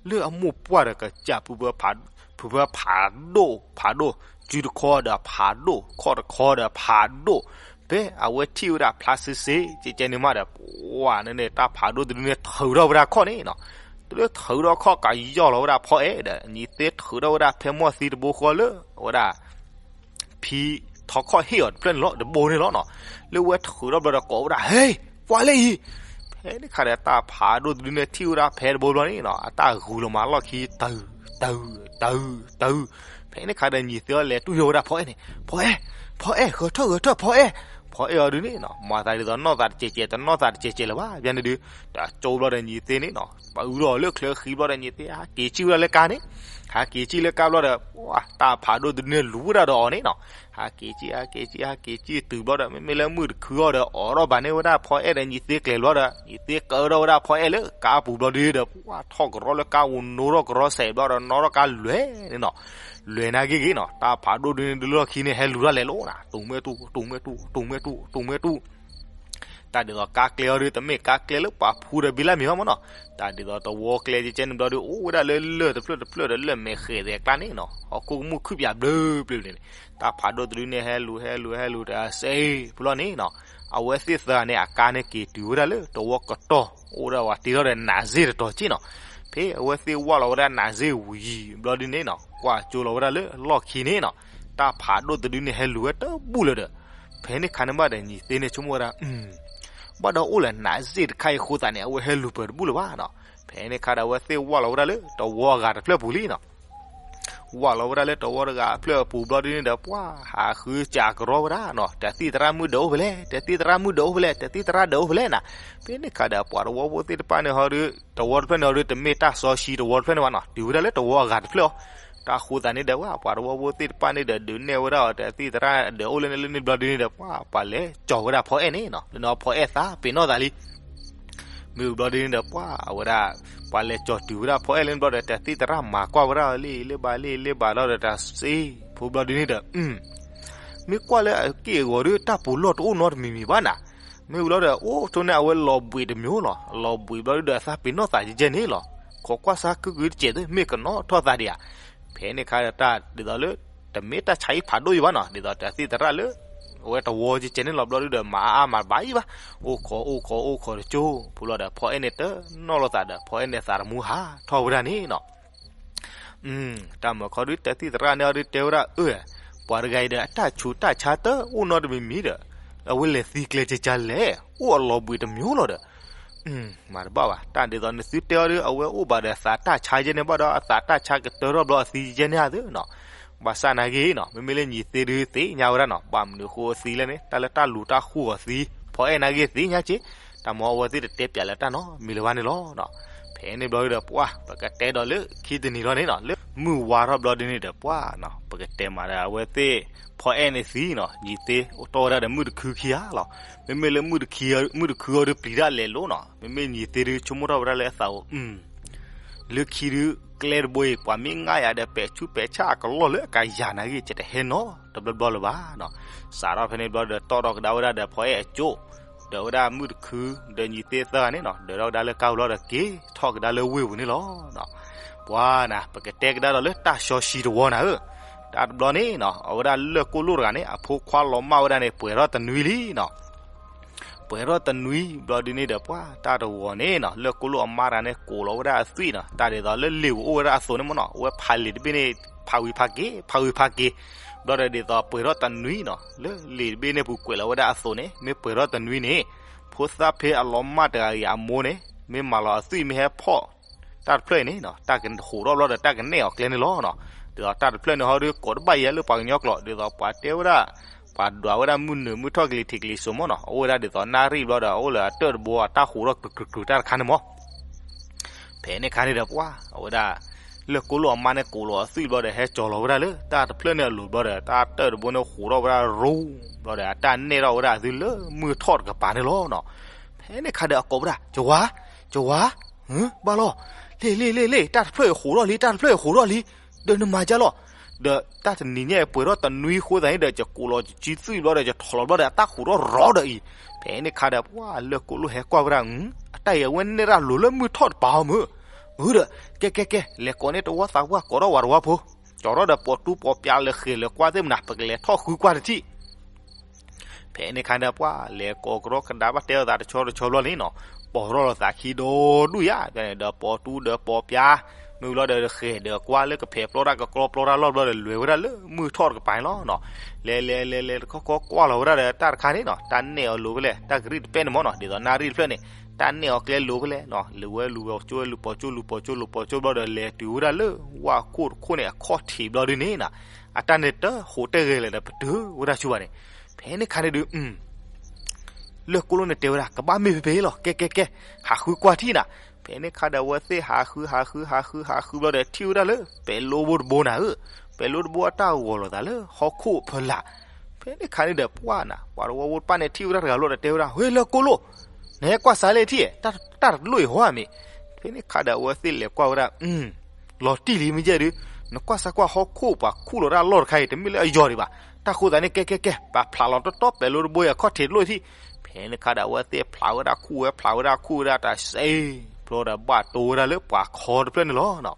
လၢအမိၢ်ပှၢ်ဒီးကစၢ် ဖုဖၢဖးဒိၣ် ဖးဒိၣ်, စုတခီဒီးဖးဒိၣ် ခီၣ်တခီဒီးဖးဒိၣ်, ဖဲအဝဲထံၣ်ဝဲဒၣ်ဖျါစ့စ့ ကဲကဲန့ၣ်မးဒီး ပှၤန့ၣ်န့ၣ် တၢ်ဖးဒိၣ်တဒုန့ၣ် ထုးထီၣ်ဝဲဒၣ်ခီၣ်န့ၣ်နီၤ, တုၤလၢထုးထီၣ်ခီၣ်ကယီၢ်လီၤဝဲဒၣ်ဖီအဲၣ်ဒီး နံၤသ့ၣ်ထုးထီၣ်ဝဲဒၣ်ဖဲမီၢ်သံတဘိဃီလၢ အဝဲဒၣ် ဖံထီခီၣ်ဟ့ၣ်အီၤတဖျၢၣ်န့ၣ်လီၤ တဘိန့ၣ်လီၤနီၤ, လၢဝဲထုးထီၣ်ဘျီဒီးကိးဝဲဒၣ် ဟဲ ကွၢ်လၢအံၤ, ဖဲန့ၣ်ခါဒီးတၢ်ဖးဒိၣ်တဒုန့ၣ်ထံၣ်ဝဲဒၣ်ဖဲတဘိဘျီန့ၣ်နီၤ အတၢ်ဂုာ်လီၤမးလီၢ်ခံ တၢ် တၢ် တၢ်, ဖဲန့ၣ်ခါဒီးနံၤသ့ၣ်အီၤလဲၤတူၢ်ယိာ်ဝဲဒၣ်ဖီအဲၣ်န့ၣ် ဖီအဲၣ်, ဖီအဲၣ် ဂဲၤထၢၣ်ဂဲၤထၢၣ်ဖီအဲၣ်, ဖီအဲၣ်အီၤဒုးန့ၣ်နီၤ မၤသးဒ်သိးနီၢ်သးတစဲးစဲး တနီၢ်သးတစဲးစဲးလၢၤဘၣ် ဘၣ်န့ၣ်ဒုး, တၢ်ကၠိဘျီဒီးနံၤသ့ၣ်န့ၣ်နီၤ တုၤထီၣ်လၢချၢဃံဘျီဒီး ညီသ့ၣ်ဟးက့ၤစံၣ်ဝဲဒၣ်လၢကါန့ၣ်, ဟးက့ၤစံၣ်လၢကါဘျီဒီး တၢ်ဖးဒိၣ်တဒုန့ၣ်လူၤဝဲဒၣ်ဒီးအီၤန့ၣ်နီၤ, ဟးက့ၤစံၣ် ဟးက့ၤစံၣ် ဟးက့ၤစံၣ်တုၤဘျီဒီး မ့မ့ၢ်လၢမုၢ်တခုအီၤဒီး အိးထီၣ်ဘၣ်န့ၢ်ဝဲဒၣ်ဖီအဲၣ်ဒီးညီသ့ကျဲၤဘျီဒီး ညီသ့ကၢထီၣ်ဝဲဒၣ်ဖီအဲၣ်လၢကါပူၤဘျီဒုဒီး ပှၤထီၣ်ကရီလၢကါပူၤ နိထီၣ်ကရီစဲးဘျီဒီး နီၣ်ထီၣ်ကါလွဲၢ်န့ၣ်နီၤ, လွဲၢ်နာ်က့ဂ့ၤနီၤ, တၢ်ဖးဒိၣ်ဒုန့ၣ်ဒုလီၢ်ခံန့ၣ် ဟဲလူၤထီၣ်လဲၤလိၤနီၤ, တူၢ်မ့ၢ်တူၢ် တူၢ်မ့ၢ်တူၢ် တူၢ်မ့ၢ်တူၢ် တူၢ်မ့ၢ်တူၢ် တၢ်ဒ်သိးကါကျဲအီၤဒု တမ့ၢ်ကါကျဲလၢပှၤဖူဒီးဘံလၢမံၤဘၣ်မနီၤ, တၢ်ဒ်သိးတဝီကျဲကဲန့ၣ်ဘျီဒု အိၣ်ဝဲဒၣ်လၢလၢၢ်တဖျၢၣ်တဖျၢၣ်ဒီးလၢၢ်မဲာ်ဃဲၤသဲးကျါန့ၣ်နီၤ, ဟီၣ်ခိၣ်ကမူၣ်ခုၣ်ပၠးဘျၢပျၢၤန့ၣ်, တၢ်ဖးဒိၣ်တဒုန့ၣ် ဟဲလူၤ ဟဲလူၤ ဟဲလူၤတစဲး ဖဲလီၤန့ၣ်နီၤ, အဝဲသ့ၣ်သၢဂၤန့ၣ် အကါန့ၣ်က့ၤတုၤဝဲဒၣ်လၢတဝီကတီၢ် အိၣ်ဒၣ်ဝဲတ့ထီၣ်ဒီးနးစ့ၣ်တတီၤက့နီၤ, ဖဲအဝဲသ့ၣ်ဝၢ်လီၤဝဲဒၣ်နးစ့ၣ်ဝံၤဘျီဒုန့ၣ်နီၤ ကွၢ်ကၠိလီၤဝဲဒၣ်လၢလီၢ်ခံန့ၣ်နီၤ, တၢ်ဖးဒိၣ်တဒုန့ၣ် ဟဲလူၤဝဲတဘူၣ်လၢၤဒီး ဖဲန့ၣ်ခါန့ၣ်ဘၣ်ဒီး ညီသ့န့ၣ်ဆိကမိၣ်ဝဲဒၣ် ဘၣ်ဒီးအိၣ်လၢနးစ့ၣ်တခါအံၤအဃိသတးန့ၣ် အဝဲဟဲလူၤပၢၤတဘူၣ်လၢၤဘၣ်နီၤ, ဖဲန့ၣ်ခါဒီး အဝဲသ့ၣ်ဝၢ်လီၤဝဲဒၣ်လၢတဝီအဂၤတဖျၢၣ်ပူၤလံနီၤ ဝၢ်လီၤဝဲဒၣ်လၢတဝီတဂၤအဖျၢၣ်အပူၤဘျီဒုန့ၣ်ဒီး ပှၤဟးဃုစးကရီဝဲဒၣ်နီၤ, တၢ်သံၣ်သရၣ်မုၣ်ဒီးအိၣ်ဖဲလဲၣ်, တၢ်သံၣ်သရၣ်မုၣ်ဒီးအိၣ်ဖဲလဲၣ်, တၢ်သံၣ်သရၣ်ဒီးအိၣ်ဖဲလဲၣ်နၤ, ဖဲန့ၣ်ခါဒီး ပှၤတဝီဖိသ့ၣ်တဖၣ်န့ၣ်ဟီဒု တဝီတဖျၢၣ်န့ၣ်ဟီဒု တမ့ၢ်တၢ်စီဆှံတဝီတဖျၢၣ်န့ၣ်ဘၣ်နီၤ, တုၤဝဲဒၣ်လၢတဝီအဂၤတဖျၢၣ်အီၤ, တၢ်အဃိသတးန့ၣ်ဒီး ပှၤတဝီဖိသ့ၣ်တဖၣ်န့ၣ်ဒီး ဒုးနဲၣ်ဝဲဒၣ်အီၤ တၢ်သံၣ်သရၣ်ဒီးအိၣ်လၢန့ၣ်လၢန့ၣ်ဘျီဒုန့ၣ်ဒီး ပှၤပှၤလဲၤကၠီၤဝဲဒၣ်ဖီအဲၣ်န့ၣ်နီၤ, လၢန့ၣ်ဖီအဲၣ်သးပ့ၤနီၣ်သးလံ မ့ၢ်ဘျီဒုန့ၣ်ဒီး ပှၤအဝဲဒၣ် ပှၤလဲၤကၠီၤတုၤဝဲဒၣ်ဖီအဲၣ်လၢန့ၣ်ဘျီဒီး တၢ်သံၣ်သရၣ်မၤကွၢ်ဝဲဒၣ်လံလၢဘၣ်လံလၢဘၣ်လီၤဒီး တၢ်စ့ဖိဘျီဒုန့ၣ်ဒီး မ့ၢ်ကွၢ်လၢအက့ၢ်အဂီၤဒီး တၢ်ပူၤလီၢ်တအိၣ်နီတမံၤမံၤဘၣ်နၤ, မ့ၢ်ဝံၤလီၤဒီး အိၣ်ထိၣ်န့ၢ်အဝဲလီၤဘှံးတမံၤလီၤ, လီၤဘှံးဘျီဒုဒီး အသးပ့ၤနီၣ်သးကဲကဲန့ၣ်လီၤ, ခိးကွၢ်ဆါကုကုတစဲးသ့ မ့ၢ်ကနီၣ်ထီၣ်သးဒံးဧါ, ဖဲန့ၣ်ခါဒီးတၢ်ဒ်သိးလၢ တမ့ၢ်တၢ်ဆါဟံၣ်ဖးဒိၣ်အံၤဘၣ်နီၤ, ဒ်သိးတၢ်သံၣ်သရၣ်လၢ အဝဲတဝီကဲကဲန့ၣ်လီၤဘျီဒုဒီး မၤအါအါမၤတဘၣ်အံၤဘၣ်, အိၣ်ခိးအိၣ်ခိးအိၣ်ခိးတကၠိဖိလီၤဒီး ဖီအဲၣ်န့ၣ်တနီၣ်လိာ်သးဒီး ဖီအဲၣ်န့ၣ်သးတမူဟးထီၣ်ဝဲဒၣ်န့ၣ်နီၤ တၢ်မၤခီဒု တၢ်သံၣ်သရၣ်န့ၣ်အီၤဒုတဲဝဲဒၣ် အၢ ပှၤတဂၤအံၤဒီး အတၢ်ဆူးတၢ်ဆါတအိၣ်နီတမံၤမံၤဒီး အဝဲလဲၤသံကျဲကဲကဲလဲၣ်, အိၣ်အလီၤဘှံးတမံၤလီၤဒီး မၤတဘၣ်ဘၣ်, တၢ်ဒ်သိးနသုတဲအီၤဒု အဝဲအိၣ်ဘၣ်ဒီးသးတၢ်ဆါကဲန့ၣ်ဘၣ်ဒီး အသးတၢ်ဆါကတၢၢ်ထီၣ်ဘျီအသံကဲန့ၣ်ဧါသ့နီၤ, ဘၣ်ဆၣ်နာ်က့နီၤ မ့မ့ၢ်လၢညီသ့ဒုသ့ၣ်ညါဝဲဒၣ်နီၤ ဘၣ်မနုၤအဃိအသံလဲၣ်န့ၣ် တၢ်လၢတၢ်လူၤတၢ်ဃူအီၤသံ ဖီအဲၣ်နာ်က့သ့ၣ်ညါက့, တၢ်မၤအဝဲသ့ၣ်တတဲပၠးလၢတၢ်နီတမံၤလၢၤဘၣ်န့ၣ်လီၤ. ဖဲန့ၣ်ဘျီဒုဒီး ပှၤ ပကတဲဒီးလၢခံတနံၤလီၤန့ၣ်နီၤ လၢမုၢ်ဝါထီၣ်ဘျီဒုန့ၣ်ဒီး ပှၤ ပကတဲမးဒီး အဝဲသ့ၣ် ဖီအဲၣ်န့ၣ်သံနီၤ ညီသ့အိၣ်တီၢ်ဝဲဒၣ်ဒီးမုၢ်တခုခံဂၤလီၤ. မ့မ့ၢ်လၢ မုၢ်တခုအီၤဒုပျံၤတၢ်လဲၤလိၤနီၤ မ့မ့ၢ်ညီသ့ဒုဆိကမိၣ်ထီၣ်ဝဲဒၣ်လၢအသးအိၣ် လၢခံဒု ကျဲတဘိအံၤ ပှၤမ့ၢ်ငါယၤဒီး ပဲာ်ဆူးပဲာ်ဆါအကလီၢ်လၢအကယၤနာ်က့ ယတဟဲနီတဘျီဘျီလၢၤဘၣ်နီၤ. စးထီၣ်ဖဲန့ၣ်ဘျီဒီး တီၣ်ထီၣ်ကဒါဝဲဒၣ်ဒီးဖီအဲၣ်အကၠိ ဒီးဝဲဒၣ်မုၢ်တခု ဒီးညီသ့သၢဂၤန့ၣ်နီၤ ဒီးထီၣ်ကဒါလၢကါဘျီဒီး က့ၤထီၣ်ကဒါလၢဝ့ၢ်ပူၤန့ၣ်လီၤ. ပှၤနၤ ပကတဲကဒါဒီးလၢတၢ်စီဆှံတဝီနၤဧၢ, တၢ်တဘျီန့ၣ်နီၤ အဝဲဒၣ်လၢၢ်ကိၣ်လိၣ်တဂၤန့ၣ် အဖိခွါလီၤမၢ်ဝဲဒၣ်န့ၣ် ပှဲၤထီၣ်တနွံလံနီၤ ပှဲၤထီၣ်တနွံဘျီဒုန့ၣ်ဒီး ပှၤတၢ်တဝီန့ၣ်နီၤ လၢၢ်ကိၣ်လိၣ်အမါတဂၤန့ၣ် ကိးလီၤဝဲဒၣ်အသွံၣ်နီၤ တၢ်ဒ်သိးလၢလ့ၣ်ပူၤအိၣ်ဝဲဒၣ်အသိးန့ၣ်မ့ၢ်နီၤ အဝဲဖးလံာ်တဘ့ၣ်န့ၣ် ဖးဝံၤဖးက့ၤ ဖးဝံၤဖးက့ၤ ဘျီဒီးဒ်သိးပှဲၤထီၣ်တနွံနီၤ လၢလ့ၣ်တဘ့ၣ်န့ၣ်ပူၤကွဲးလီၤဝဲဒၣ်အသိးန့ၣ် မ့ၢ်ပှဲၤထီၣ်တနွံန့ၣ် ဖိသၣ်ဖဲအလီၤမၢ်တဂၤအံၤအမိၢ်န့ၣ် မ့ၢ်မၤလီၤအသွံၣ်မ့ၢ်ဟဲဖီၣ် တၢ်တဖျၢၣ်အံၤန့ၣ်နီၤ တၢ်ကဟူးထီၣ်ဘျီဒီးတၢ်ကနဲၣ်အီၤကျဲန့ၣ်လီၤနီၤ. ဒ်သိးတၢ်တဖျၢၣ်န့ၣ်ဟီဒုးကိးတဘၣ်ယဲလၢပှၤကညီကျိာ် ဒ်သိးပှၤတဲဝဲဒၣ် ပှၤဒွးဝဲဒၣ်မုၢ်နုာ်မုၢ်ထီၣ်ကလံၤထံးကလံၤစိးမ့ၢ်နီၤ အအိၣ်ဝဲဒၣ်ဒ်သိးနၣ်ရံၣ်ဘျီဒီး အအိၣ်လၢအတၢၢ်တဘိအတၢ်ဟူးထီၣ်ကြူးကြူးကြူးတၢ်တခါန့ၣ်မ့ၢ် ဖဲန့ၣ်ခါန့ၣ်ဒီးပှၤ အဝဲဒၣ် လၢၢ်ကိၣ်လိၣ်အမါန့ၣ် ကိးလီၤအသွံၣ်ဘျီဒီး ဟဲကၠီၤလီၤဝဲဒၣ်လၢ တၢ်တဖျၢၣ်န့ၣ်အလိၤဘျီဒီး တၢ်တၢၢ်တဘိန့ၣ်ဟူးထီၣ်ဝဲဒၣ်ရူၤ ဘျီဒီး အတၢ်နဲၣ်ထီၣ်ဝဲဒၣ်သုလၢမုၢ်ထီၣ်တကပၤန့ၣ်လီၤနီၤ. ဖဲန့ၣ်ခါဒီးအကိးဝဲဒၣ် ကဝါ ကဝါ ဘၣ်လီၤ လ့ၣ်လ့ၣ်လ့ၣ်လ့ၣ် တၢ်တဖျၢၣ်အံၤဟူးထီၣ်လံ တၢ်တဖျၢၣ်အံၤဟူးထီၣ်လံ ဒီးနမၤကၢ်လီၤ ဒီးတၢ်တနံၤညါအံၤပှဲၤထီၣ်တနွံအဃိသတးန့ၣ်ဒီး ယကိးလီၤယသွံၣ်ဘျီဒီး ယထီၣ်လီၤဘျီဒီး အတၢ်ဟူးထီၣ်ရီၤဒီးအံၤ. ဖဲန့ၣ်ခါဒီး ပှၤလၢၢ်ကိၣ်လိၣ်ဟဲကွၢ်ဝဲဒၣ် အတၢ်အံၤအဝဲနဲၣ်တၢ်လိၤလၢမုၢ်ထီၣ်တပၤအီၤမ့ၢ် ဒီး ကဲကဲကဲ လဲၤကိးန့ၢ်တဝီသးပှၢ် ကိးထီၣ်ဝးတဝီဖိ ကၠီထီၣ်ဒီးပိာ်တူပိာ်ပျါလၢဃဲၤလၢကွၢ်သ့ၣ်မနၤ ပကလဲၤထီၣ်ဃုကွၢ်တထံၣ် ဖဲန့ၣ်ခါဒီးပှၤလဲၤကိးကရီကဒါဘၣ်တဲအသးတဆီတဆီဘျီန့ၣ်နီၤ ပိာ်ထီၣ်လီၤသးခံဒီဒူၣ်ယါ ဒီးပိာ်တူဒီးပိာ်ပျါ မ့ၢ်ဝံၤလီၤဒီးဃဲၤဒီးကွၢ်လၢကဖဲးပျီတၢ်ကကျီပျီတၢ်လီၢ်ဘျီဒီး လဲၤဝဲဒၣ်လၢမုၢ်ထီၣ်တကပၤန့ၣ်လီၤနီၤ. လဲၤလဲၤလဲၤလဲၤတခီခီကွၢ်လီၤဝဲဒၣ်ဒီးတၢ်တခါန့ၣ်နီၤ တၢ်နဲၣ်အီၤလိၤဖဲလဲၣ် တၢ်ကရံၣ်တပဲန့ၣ်မ့ၢ်နီၤ ဒ်သိးနၣ်ရံၣ်တဖျၢၣ်န့ၣ် တၢ်နဲၣ်အီၤကျဲလိၤဖဲလဲၣ်နီၤ လဲၤဝဲလူၤပိာ်ကၠိလူၤပိာ်ကၠိလူၤပိာ်ကၠိလူၤပိာ်ကၠိဘျီဒီး လဲၤတုၤဝဲဒၣ်လၢဝၣ်ခိၣ်တခိၣ်န့ၣ် အခီၣ်ထံးဘျီဒုန့ၣ်နီၤ အတၢ်န့ၣ်တဟူးတဂဲၤလၢၤဒီးပတုာ်ဝဲဒၣ်ဆူဘၣ်န့ၣ် ဖဲန့ၣ်ခါန့ၣ်ဒုး လၢၢ်ကိၣ်လိၣ်န့ၣ်တဲဝဲဒၣ် ကဘၣ်မ့ၢ်ဖဲဖဲလီၤ ကဲကဲကဲ ဟးဃုကွၢ်ထံၣ်နၤ. ဖဲန့ၣ်ခါဒီးအဝဲသ့ၣ်ဟးဃုဟးဃုဟးဃုဟးဃုဘျီဒီး ထံၣ်ဝဲဒၣ်လၢပဲၤလိဘိတဘိနၤဧၢ, ပဲၤလိတဘိအတၢ်ဂီၤလိာ်သးလၢဟီၣ်ခိၣ်အဖီလာ်. ဖဲန့ၣ်ခါန့ၣ်ဒီးပှၢ်နၤ ပှၤတဝီဖိတဖၣ်န့ၣ် ထံၣ်ဝဲဒၣ်တဂၤလီၤဒီးတဲဝဲဒၣ်, ဟ့ လၢၢ်ကိၣ်လိၣ်, နဟဲကွၢ်စးလဲၣ်ထံၣ်, တၢ်တလိၣ်အံၤဟီဧါမ့ၢ်. ဖဲန့ၣ်ခါဒီးအဝဲသ့ၣ်လဲၤကွၢ်ဝဲဒၣ် လီၤတံၢ်လံမ့ၢ်ကဲဒုး, နကွၢ်စးကွၢ်ဟီၣ်ခိၣ်ပှၤခူၣ်လီၤတၢ်လီၢ်တခါအံၤ တမ့ၢ်လၢအယီၤဒံးဘၣ်. တၢ်ဃိသးန့ၣ် ကဲကဲကဲ ပဖျးလီၤတီတီပဲၤလိတဘိအံၤအခီၣ်ထံးတလိၣ်ထံၣ်. ဖဲန့ၣ်ခါဒီးအဝဲသ့ၣ်ဖျးဝဲဒၣ်ခူၣ်ဝဲ ဖျးဝဲဒၣ်ခူၣ်ဝဲဒၣ်တၢ်စဲ ဖျိဒီးဘၣ်တိဝဲဒၣ်လၢပှၤခီတဖျၢၣ်န့ၣ်လီၤ.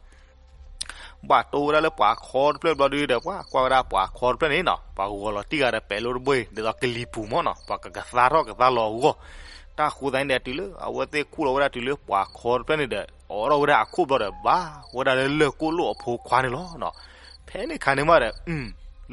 ဘၣ်တိဝဲဒၣ်လၢပှၤခီတဖျၢၣ်ဘျီဒုးဒီး ပှၤကွၢ်ဝဲဒၣ်ပှၤခီတဖျၢၣ်န့ၣ်နီၤ ပှၤဂီၤလီၤတံၢ်ဂၤဒီးပဲၤလိတဘိအံၤ ဒ်သိးကလံၤပူၤမ့ၢ်နီၤ ပှၤကကသါထီၣ်ကသါလီၤအဂီၢ်. တၢ်ဃိသးန့ၣ်ဒီး တုၤလၢအဝဲသ့ၣ်ခူၣ်လီၤဝဲဒၣ်တုၤလၢပှၤခီတဖျၢၣ်န့ၣ်ဒီး အိးထီၣ်ဝဲဒၣ်အခိၣ်ဘျီဒီး ဘၣ်ဝဲဒၣ်လၢလၢၢ်ကိၣ်လိၣ်အဖိခွါန့ၣ်လီၤ. ဖဲန့ၣ်ခါန့ၣ်မးဒီး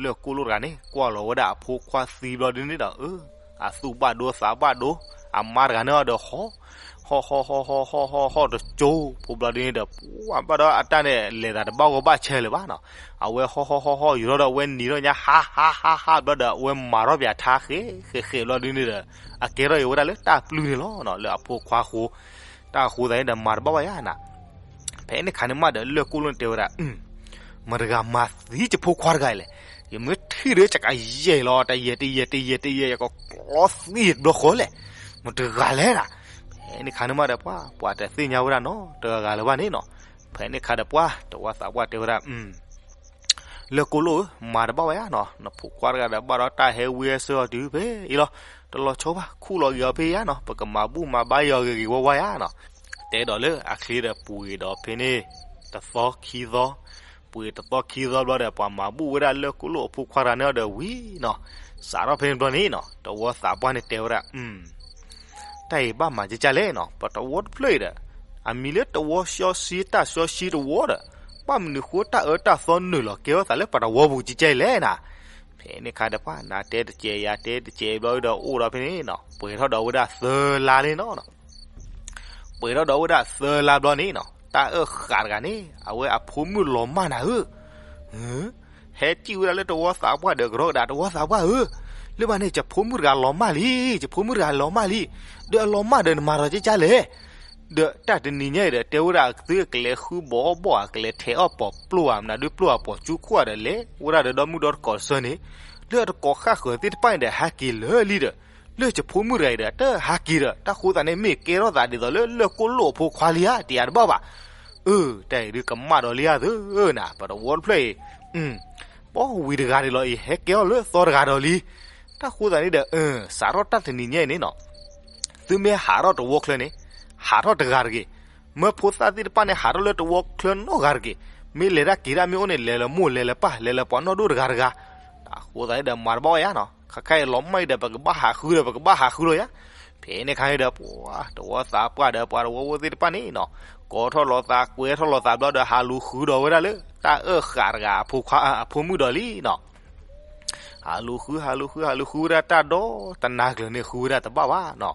လၢၢ်ကိၣ်လိၣ်တဂၤန့ၣ် ကွၢ်လီၤဝဲဒၣ်အဖိခွါသံဘျီဒုးန့ၣ်ဒီး အသူၣ်ဘၣ်ဒိသးဘၣ်ဒိ, အမါတဂၤန့ၣ်ဒီးဟီၣ် ဟီၣ်ဟီၣ်ဟီၣ်ဟီၣ်ဟီၣ်ဟီၣ်တကၠိဖိဘျီဒုးန့ၣ်ဒီး ပှၤဘၣ်ဒီးအတၢ်န့ၣ် လဲၤသးတဘၣ်ဂီၢ်ဘၣ်ဆၢလၢၤဘၣ်နီၤ. အဝဲဟီၣ်ဟီၣ်ဟီၣ်ဟီၣ်ယူၤထီၣ်ဒီး အဝဲနံၤထီၣ်ညါ ဟါဟါဟါဟါဘျီဒီး အဝဲမၤထီၣ်ပၠးထါဃဲးဃဲးဃဲးဘျီဒုးန့ၣ်ဒီး အကဲထီၣ်အံၤဝဲဒၣ်လၢတၢ်ပျုၢ်န့ၣ်လီၤနီၤ လၢအဖိခွါအဃိ. တၢ်အဃိသတးန့ၣ်ဒီး မၤတဘၣ်ဘၣ်ယါနၤ. ဖဲန့ၣ်ခါန့ၣ်မးဒီး လၢၢ်ကိၣ်လိၣ်န့ၣ်တဲဝဲဒၣ် မတၤတဂၤမၤသံယဖိခွါတဂၤအံၤလဲၣ်. ယမ့ၢ်ထံၣ်ဒီး ယကယဲၢ်လီၤ တယဲၢ်တယဲၢ်တယဲၢ်တယဲၢ် ယကကျီသံတဘျီဃီလဲၣ်. မတၤတဂၤလဲၣ်နၤ. ဖဲန့ၣ်ခါန့ၣ်မးဒီး ပှၤ ပှၤတသ့ၣ်ညါဝဲဒၣ်နီတဂၤဂၤလၢၤဘၣ်န့ၣ်နီၤ. ဖဲန့ၣ်ခါဒီးပှၤ တဝီသးပှၢ်တဲဝဲဒၣ် လၢၢ်ကိၣ်လိၣ်ဧၢ, မၤတဘၣ်ဝဲယါနီၤ, နဖိခွါတဂၤဒီး ဘၣ်ဒီးတၢ်ဟဲဝံဟဲဆၢအီၤတုၤဖဲအံၤလီၤ. တလီၤဆီဘၣ်, ခူၣ်လီၤဂ့ၤအီၤဖဲယါနီၤ, ပကမၤဘူၣ်မၤဘါယီၤဂ့ၤဂ့ၤဝါဝါယါနီၤ. တဲဒီးလၢအချ့ဒီး ပှ့ၤဒီးဖဲန့ၣ် တသီခံသီ, ပှ့ၤတသီခံသီဘျီဒီး ပှၤမၤဘူၣ်ဝဲဒၣ်လၢၢ်ကိၣ်လိၣ်အဖိခွါတဂၤန့ၣ်ဒီးဝံၤနီၤ, စးထီၣ်ဖဲန့ၣ်ဘျီန့ၣ်နီၤ, တဝီသးပှၢ်န့ၣ်တဲဝဲဒၣ် တၢ်အံၤဘၣ်မၤကကၢ်လဲၣ်နီၤ, ပတဝီတဖျၢၣ်အံၤဒီး အမံၤလၢတဝီစီဆှံတၢ်စီဆှံတဝီဒီး ဘၣ်မနုၤဃိတၢ်အၢတၢ်သီနုာ်လီၤကဲထီၣ်သးလၢပတဝီပူၤကကၢ်အံၤလဲၣ်နၤ. ဖဲန့ၣ်ခါဒီးပှၤ နၤတဲတကဲး ယၤတဲတကဲးဘျီဒီး အိၣ်ဒီးဖဲန့ၣ်နီၤ, ပှဲၤထီၣ်ဒီးဝဲဒၣ်သၢလါန့ၣ်နီၤ. ပှဲၤထီၣ်ဒီးဝဲဒၣ်သၢလါဘျီန့ၣ်နီၤ, တၢ်အၢၣ်ဃာ်တဂၤန့ၣ် အဝဲအဖိမုၣ်လီၤမၢ်နၤဧၢ. ဟဲစံၣ်ဝဲဒၣ်လၢတဝီသးပှၢ်ဒီး ကရီကဒါ တဝီသးပှၢ်ဧၢ, လၢဘၣ်န့ၣ် ယဖိမုၣ်တဂၤလီၤမၢ်လံ, ယဖိမုၣ်တဂၤလီၤမၢ်လံ, ဒီးအလီၤမၢ်ဒီးနမၤဒီးကကၢ်လဲၣ်. ဒီးတၢ်တနံၤညါအံၤဒီး တဲဝဲဒၣ်အသုကလဲၤဃုဘီအီၣ်ဘီၣ်ဧါ, ကလဲၤထဲးအီၣ်ပိာ်ပျိၣ်ဧါ, မနုၤဒုးပျိၣ်ဧါပိာ်ကၠူခိၣ်ဧါဒီး လဲၤဝဲဒၣ်ဒီးဒီမုၣ်ဒီတကိးတဆၢန့ၣ်, လၢအတကိးဃၣ်ဃၢၤသ့ၣ်တဖၣ်န့ၣ်ဒီး ဟဲက့ၤလၢာ်လံဒီး လၢယဖိမုၣ်တဂၤအံၤဒီး တဟဲက့ၤဒီး တၢ်ဃိသးန့ၣ် မ့ၢ်ကဲထီၣ်သးဒ်သိးလၢလၢၢ်ကိၣ်လိၣ်အဖိခွါလံဧါ, တယၤတဘၣ်ဘၣ်. အၢ တၢ်အံၤဒုးကမၣ်ဒီးလံဧါသၢနၤ, ပတဝီတဖျၢၣ်အံၤ ပီဝံၤတဂၤဒံးလီၤအံၤ ဟဲကဲထီၣ်လၢသီတဂၤဒီးလံ. တၢ်ဃိသးန့ၣ်ဒီး စးထီၣ်တၢ်တနံၤညါအံၤန့ၣ်နီၤ, သုမ့ၢ်ဟးထီၣ်တဝီချၢန့ၣ် ဟးထီၣ်တဂၤတဂ့ၤ. မၢဖိသၣ်သ့ၣ်တဖၣ်န့ၣ် ဟးထီၣ်လၢတဝီချၢနီတဂၤတဂ့ၤ. မ့ၢ်လဲၤတၢ်က့ၤတၢ်မ့ၢ်အိၣ်န့ၣ် လဲၤလၢမိၢ်လဲၤလၢပၢ် လဲၤလၢပှၤနီၢ်ဒိၣ်တဂၤတဂၤ. တၢ်ဃိသးန့ၣ်ဒီး မၤတဘၣ်ဝဲယါနီၤ, ခါခါအံၤလီၤမၢ်အံၤဒီး ပကဘၣ်ဟးဃုဒီး ပကဘၣ်ဟးဃုလီၤယါ. ဖဲန့ၣ်ခါန့ၣ်ဒီး ပှၤတဝီသးပှၢ်ဒီး ပှၤတဝီဖိသ့ၣ်တဖၣ်န့ၣ်နီၤ, ကိးထီၣ်လိာ်သး ကွဲထီၣ်လိာ်သးဘျီဒီး ဟးလူၤဃုဒီးဝဲဒၣ်လၢ တၢ်အၢၣ်ဃာ်တဂၤအဖိခွါ အဖိမုၣ်ဒီးလံနီၤ. ဟးလူၤဃု ဟးလူၤဃု ဟးလူၤဃုဝဲဒၣ်တၢ်ဒီတနၤကျၢၤန့ၣ် ဃုဝဲဒၣ်တဘၣ်ဘၣ်နီၤ.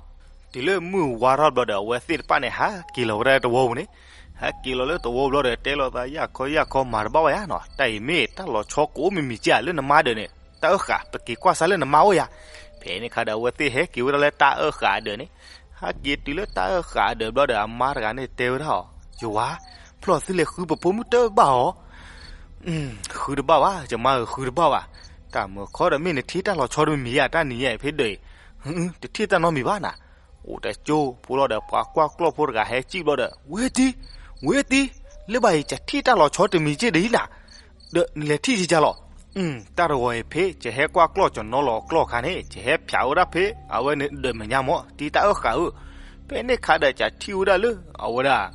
တုၤလၢမုၢ်ဝါထီၣ်ဘျီဒီး အဝဲသ့ၣ်တဖၣ်န့ၣ် ဟးက့ၤလီၤဝဲဒၣ်လၢတဝီပူၤန့ၣ်, ဟးက့ၤလီၤလၢတဝီဘျီဒီး တဲလိာ်သးယၢ်ခီယၢ်ခီ မၤတဘၣ်ဝဲယါနီၤ. တၢ်အံၤမ့ၢ်တၢ်လီၤဆီကိးမုၢ်မံၤကၢ်လၢနမါဒီးန့ၣ် တၢ်အၢၣ်ဃာ် ပက့ၤကွၢ်စၢ်လၢနမါအိၣ်ယါ. ဖဲန့ၣ်ခါဒီး အဝဲသ့ၣ်ဟဲက့ၤဝဲဒၣ်လၢတၢ်အၢၣ်ဃာ်အဒၢးန့ၣ်, ဟးက့ၤတုၤလၢတၢ်အၢၣ်ဃာ်အဒၢးဘျီဒီး အမါတဂၤန့ၣ်တဲဝဲဒၣ်အီၤ, ယဝၤ, ဖျီၣ်သုလဲၤဃုပဖိမုၣ်တဘၣ်အီၤ ဃုတဘၣ်ဘၣ်, ယမါဧၢ ဃုတဘၣ်ဘၣ်. တၢ်မုာ်ခီဒီး မ့ၢ်နထံၣ်တၢ်လီၤဆီတမံၤမံၤဧါ တၢ်နံၤညါအံၤဖဲဒၢးအံၤ, တထံၣ်တၢ်နီတမံၤဘၣ်နၤ. အိၣ်တကၠိဖိလီၤဒီး ပှၤကွၢ်ကျီၢ်ဖိတဂၤဟဲစံၣ်ဘျီဒီး ဝ့တံ, ဝ့တံ, လၢဘၣ်အံၤ ယထံၣ်တၢ်လီၤဆီတမံၤက့ဒ်အံၤနၤ, ဒီးနလဲၤထံၣ်ယကလီၤ. တၢ်တဂီၤအံၤဖဲ ယဟဲကွၢ်ကျီၢ် ယနီၤလီၤကျီၢ်အခါန့ၣ် ယဟဲဖၠးဝဲဒၣ်ဖဲ အဝဲန့ၣ်ဒၢးမဲာ်ညါမး တံၤတၢ်အၢၣ်ဃာ်ဧၢ. ဖဲန့ၣ်ခါဒီး ယထံၣ်ဝဲဒၣ်လၢ အဝဲဒၣ်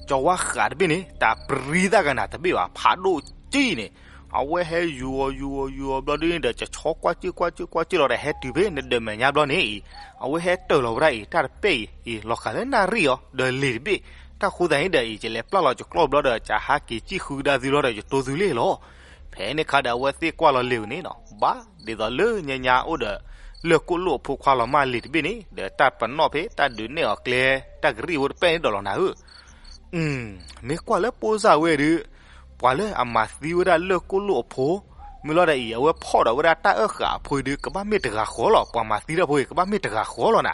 ကၠီဝါဃးတဘ့ၣ်န့ၣ် တၢ်ပြံသၣ်ကနၤတဘ့ၣ်ဘၣ် ဖးဒိၣ်ကံၢ်န့ၣ်, အဝဲဟဲယူၤအီၤယူၤအီၤယူၤအီၤဘျီဒ်န့ၣ်ဒီး ယဆီကွၢ်ကၢၢ်ကွၢ်ကၢၢ်ကွၢ်ကၢၢ်လီၤဒီး ဟဲတုၤဖဲနဒၢးမဲာ်ညါဘျီန့ၣ်အံၤ, အဝဲဟဲတၢၢ်လီၤဝဲဒၣ်အံၤ တၢ်တပဲၣ်အံၤအံၤ လီၤဃာ်လၢနၣ်ရံၣ်အီၤ ဒီးလ့ၤတဘ့ၣ်. တၢ်ဃိသတးန့ၣ်ဒီးအံၤ ယလဲၤပျၢ်လီၤယကျီၢ်ဘျီဒီး ယဟးက့ၤစံၣ်ဃုကဒါသုဘျီဒီး ယတိၢ်သုလ့ၣ်လီၤ. ဖဲန့ၣ်ခါဒီး အဝဲသ့ၣ်ကွၢ်လီၤလ့ၤဝဲန့ၣ်နီၤ ဘၣ်ဒ်သိးလၢညါညါအိၣ်ဒီး လၢၢ်ကိၣ်လိၣ်အဖိခွါလီၤမၢ်လ့ၤတဘ့ၣ်န့ၣ် ဒီးတၢ်ပနီၣ်ဖဲတၢ်ဒုးနဲၣ်အီၤကျဲ တၢ်ကရံၣ်ဖိတပဲၣ်န့ၣ်ဒီးလီၤနၤဧၢ. မ့ၢ်ကွၢ်လၢပိၢ်စၢ်ဝဲဒုး ပှၤလၢအမၤသံဝဲဒၣ်လၢၢ်ကိၣ်လိၣ်အဖိ မ့ၢ်လီၤဒီးအံၤ အဝဲဖီၣ်ဒီးဝဲဒၣ်တၢ်အၢၣ်ဃာ်အဖိအံၤဒုး ကဘၣ်မ့ၢ်တဂၤဃီလီၤ. ပှၤမၤသံတၢ်ဖိအံၤ ကဘၣ်မ့ၢ်တဂၤဃီလီၤနၤ.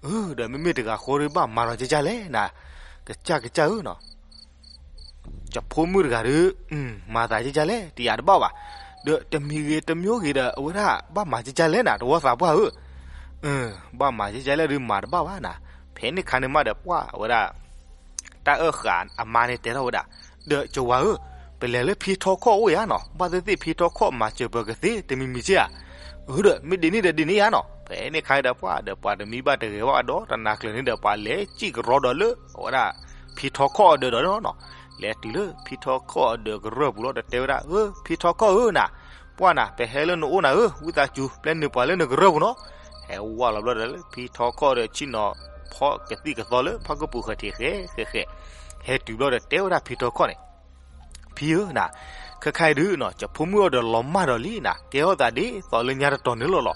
အၢ ဒီးမ့မ့ၢ်တဂၤဃီဒီး ဘၣ်မၤဒီးကကၢ်လဲၣ်နၤ, ကစၢ်ကစၢ်ဧၢနီၤ, ယဖိမုၣ်တဂၤဒီး မၤသးကကၢ်လဲၣ် တယာ်တဘၣ်ဘၣ်, ဒီးတမံၤဂ့ၤတမံၤဂ့ၤဒီး အဝဲဒၣ်ဘၣ်မၤကကၢ်လဲၣ်နၤ တဝီသးပှၢ်ဧၢ, ဘၣ်မၤကကၢ်လဲၣ်ဒီးမၤတဘၣ်ဘၣ်နၤ, ဖဲန့ၣ်ခါန့ၣ်မးဒီးပှၢ်အဝဲဒၣ် တၢ်အၢၣ်ဃာ်အမါန့ၣ်တဲထီၣ်ဝဲဒၣ်, ဒီးကဝၤဧၢ, ပလဲၤလၢဖံထီခီၣ်အိၣ်ယါနီၤ, ဘၣ်သ့ၣ်သ့ၣ်ဖံထီခီၣ်မၤစၢၤပၢၤကသ့တမံၤမံၤက့ဧါ, အၢဒီး မ့ၢ်ဒ်န့ၣ်ဒီးဒ်န့ၣ်ယါနီၤ, ဖဲန့ၣ်ခါဒီးပှၢ်ဒီး ပှၤတမံၤဘၣ်တဂဲၤဘၣ်ဒီး တနၤကျၢၤန့ၣ်ဒီး ပှၤလဲၤစံၣ်ကရီဒီးလၢ အဝဲဒၣ် ဖံထီခီၣ်အဒၢးဒီးနီၤ, လဲၤတုၤလၢဖံထီခီၣ်အဒၢးကရၢၢ်ပူၤလီၤဒီးတဲဝဲဒၣ်, အၢ ဖံထီခီၣ်ဧၢနၤ, ပှၢ်နၤ ပဟဲလၢနအိၣ်နၤဧၢ, ဝံသးစူၤ ပျဲနုာ်ပှၤလၢနကရၢၢ်ပူၤနီၤ, ဟဲဝဲလီၤဘျီဒီးလၢဖံထီခီၣ်ဒီး ဆ့ၣ်နီၤဖီကသံၣ်ကသီလၢဖးကပူၤဃဲၤထံးဃဲဃဲဃဲ, ဟဲတုၤဘျီဒီးတဲဝဲဒၣ်ဖံထီခီၣ်န့ၣ်, ဖံဧၢနၤ, ခဲခါအံၤဒုးနီၤ ယဖိမုၣ်အီၤဒီးလီၤမၢ်ဒီးလံနၤ, ကဲထီၣ်သးဒ်သိးလၢညါတတီၤန့ၣ်လီၤလီၤ,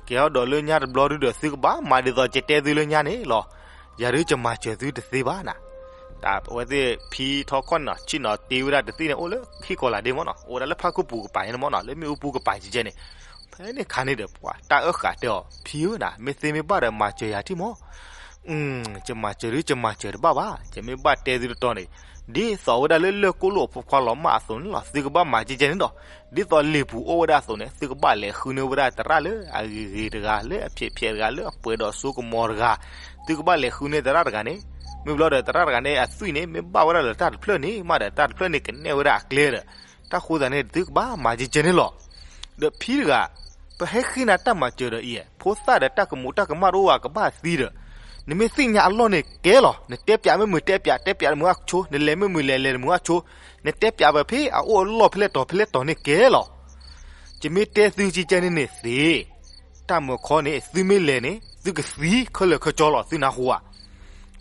ကဲထီၣ်ဒီးလၢညါတဘျီဒုးဒီး သုကဘၣ်မၤဒ်သိးယတဲသုလၢညါန့ၣ်လီၤ, ယၤဒုးယမၤစၢၤသုတသ့ဘၣ်နၤ, တၢ်အဝဲသ့ၣ်ဖံထီခီၣ်န့ၣ်နီၤ ဆ့ၣ်နီၤတ့ဝဲဒၣ်တသ့ၣ်န့ၣ် အိၣ်လၢဟံၣ်ကီၤလၤဒ့မ့ၢ်နီၤ, အိၣ်ဝဲဒၣ်လၢဖးကပူၤကပၤန့ၣ်မ့ၢ်နီၤ, လၢမ့ၣ်အူပူၤကပၤကဲကဲန့ၣ်, ဖဲန့ၣ်ခါန့ၣ်ဒီး ပှၤတၢ်အၢၣ်ဃာ်တဲအီၤ, ဖံဧၢနၤ မ့ၢ်သ့မ့ၢ်ဘၣ်ဒီးမၤစၢၤယၤထံၣ်မး ယမၤစၢၤဒုးယမၤစၢၤတဘၣ်ဘၣ်, ယမ့ၢ်ဘၣ်တဲသုတတီၤန့ၣ်, ဒ်သိးဝဲဒၣ်လၢလၢၢ်ကိၣ်လိၣ်အဖိခွါလီၤမၢ်အသိးန့ၣ်လီၤ, သုကဘၣ်မၤကဲကဲန့ၣ်ဒီး, ဒ်သိးလ့ၣ်ပူၤအိၣ်ဝဲဒၣ်အသိးန့ၣ် သုကဘၣ်လဲၤဃုန့ၢ်ဝဲဒၣ်သရၣ်လၢအဂ့ၤဂ့ၤတဂၤ လၢအဖျဲးဖျဲးတဂၤ လၢအပှဲၤဒီးစိကမီၤတဂၤ, သုကဘၣ်လဲၤဃုန့ၢ်သရၣ်တဂၤန့ၣ်, မ့ၢ်ဘျီဒီးသရၣ်တဂၤန့ၣ် အသွံၣ်န့ၣ် မ့ၢ်ဘၣ်ဝဲဒၣ်လၢတၢ်တဖျၢၣ်န့ၣ်မးဒီး တၢ်တဖျၢၣ်န့ၣ်ကနဲၣ်ဝဲဒၣ်အကျဲဒီး, တၢ်ဃိသတးန့ၣ် သုကဘၣ်မၤကဲကဲန့ၣ်လီၤ. ဒီးဖံတဂၤ, ပဟဲဃ့နၤတၢ်မၤစၢၤဒီးအံၤ, ဖိသၣ်ဒီးတၢ်ကမူးတၢ်ကမၣ်တအိၣ်ဘၣ် ကဘၣ်သံဒီး, နမ့ၢ်သ့ၣ်ညါအလီၢ်န့ၣ်ကဲလီၤ, နတဲပၠးမ့ၢ်မုာ်တဲပၠး, တဲပၠးတမုာ်အဆိ, နလဲၤမ့ၢ်မုာ်လဲၤလဲၤတမုာ်အဆိ, နတဲပၠးပဖဲအအိၣ်အလီၢ်ဖဲလဲၣ်တီၤဖဲလဲၣ်တီၤန့ၣ်ကဲလီၤ. ယမ့ၢ်တဲသုကဲကဲန့ၣ်န့ၣ်သ့, တၢ်မုာ်ခီန့ၣ် သုမ့ၢ်လဲၤန့ၣ် သုကသံခဲလၢာ်ခဲဆ့လီၤ သုနၢ်ဟူဧါ.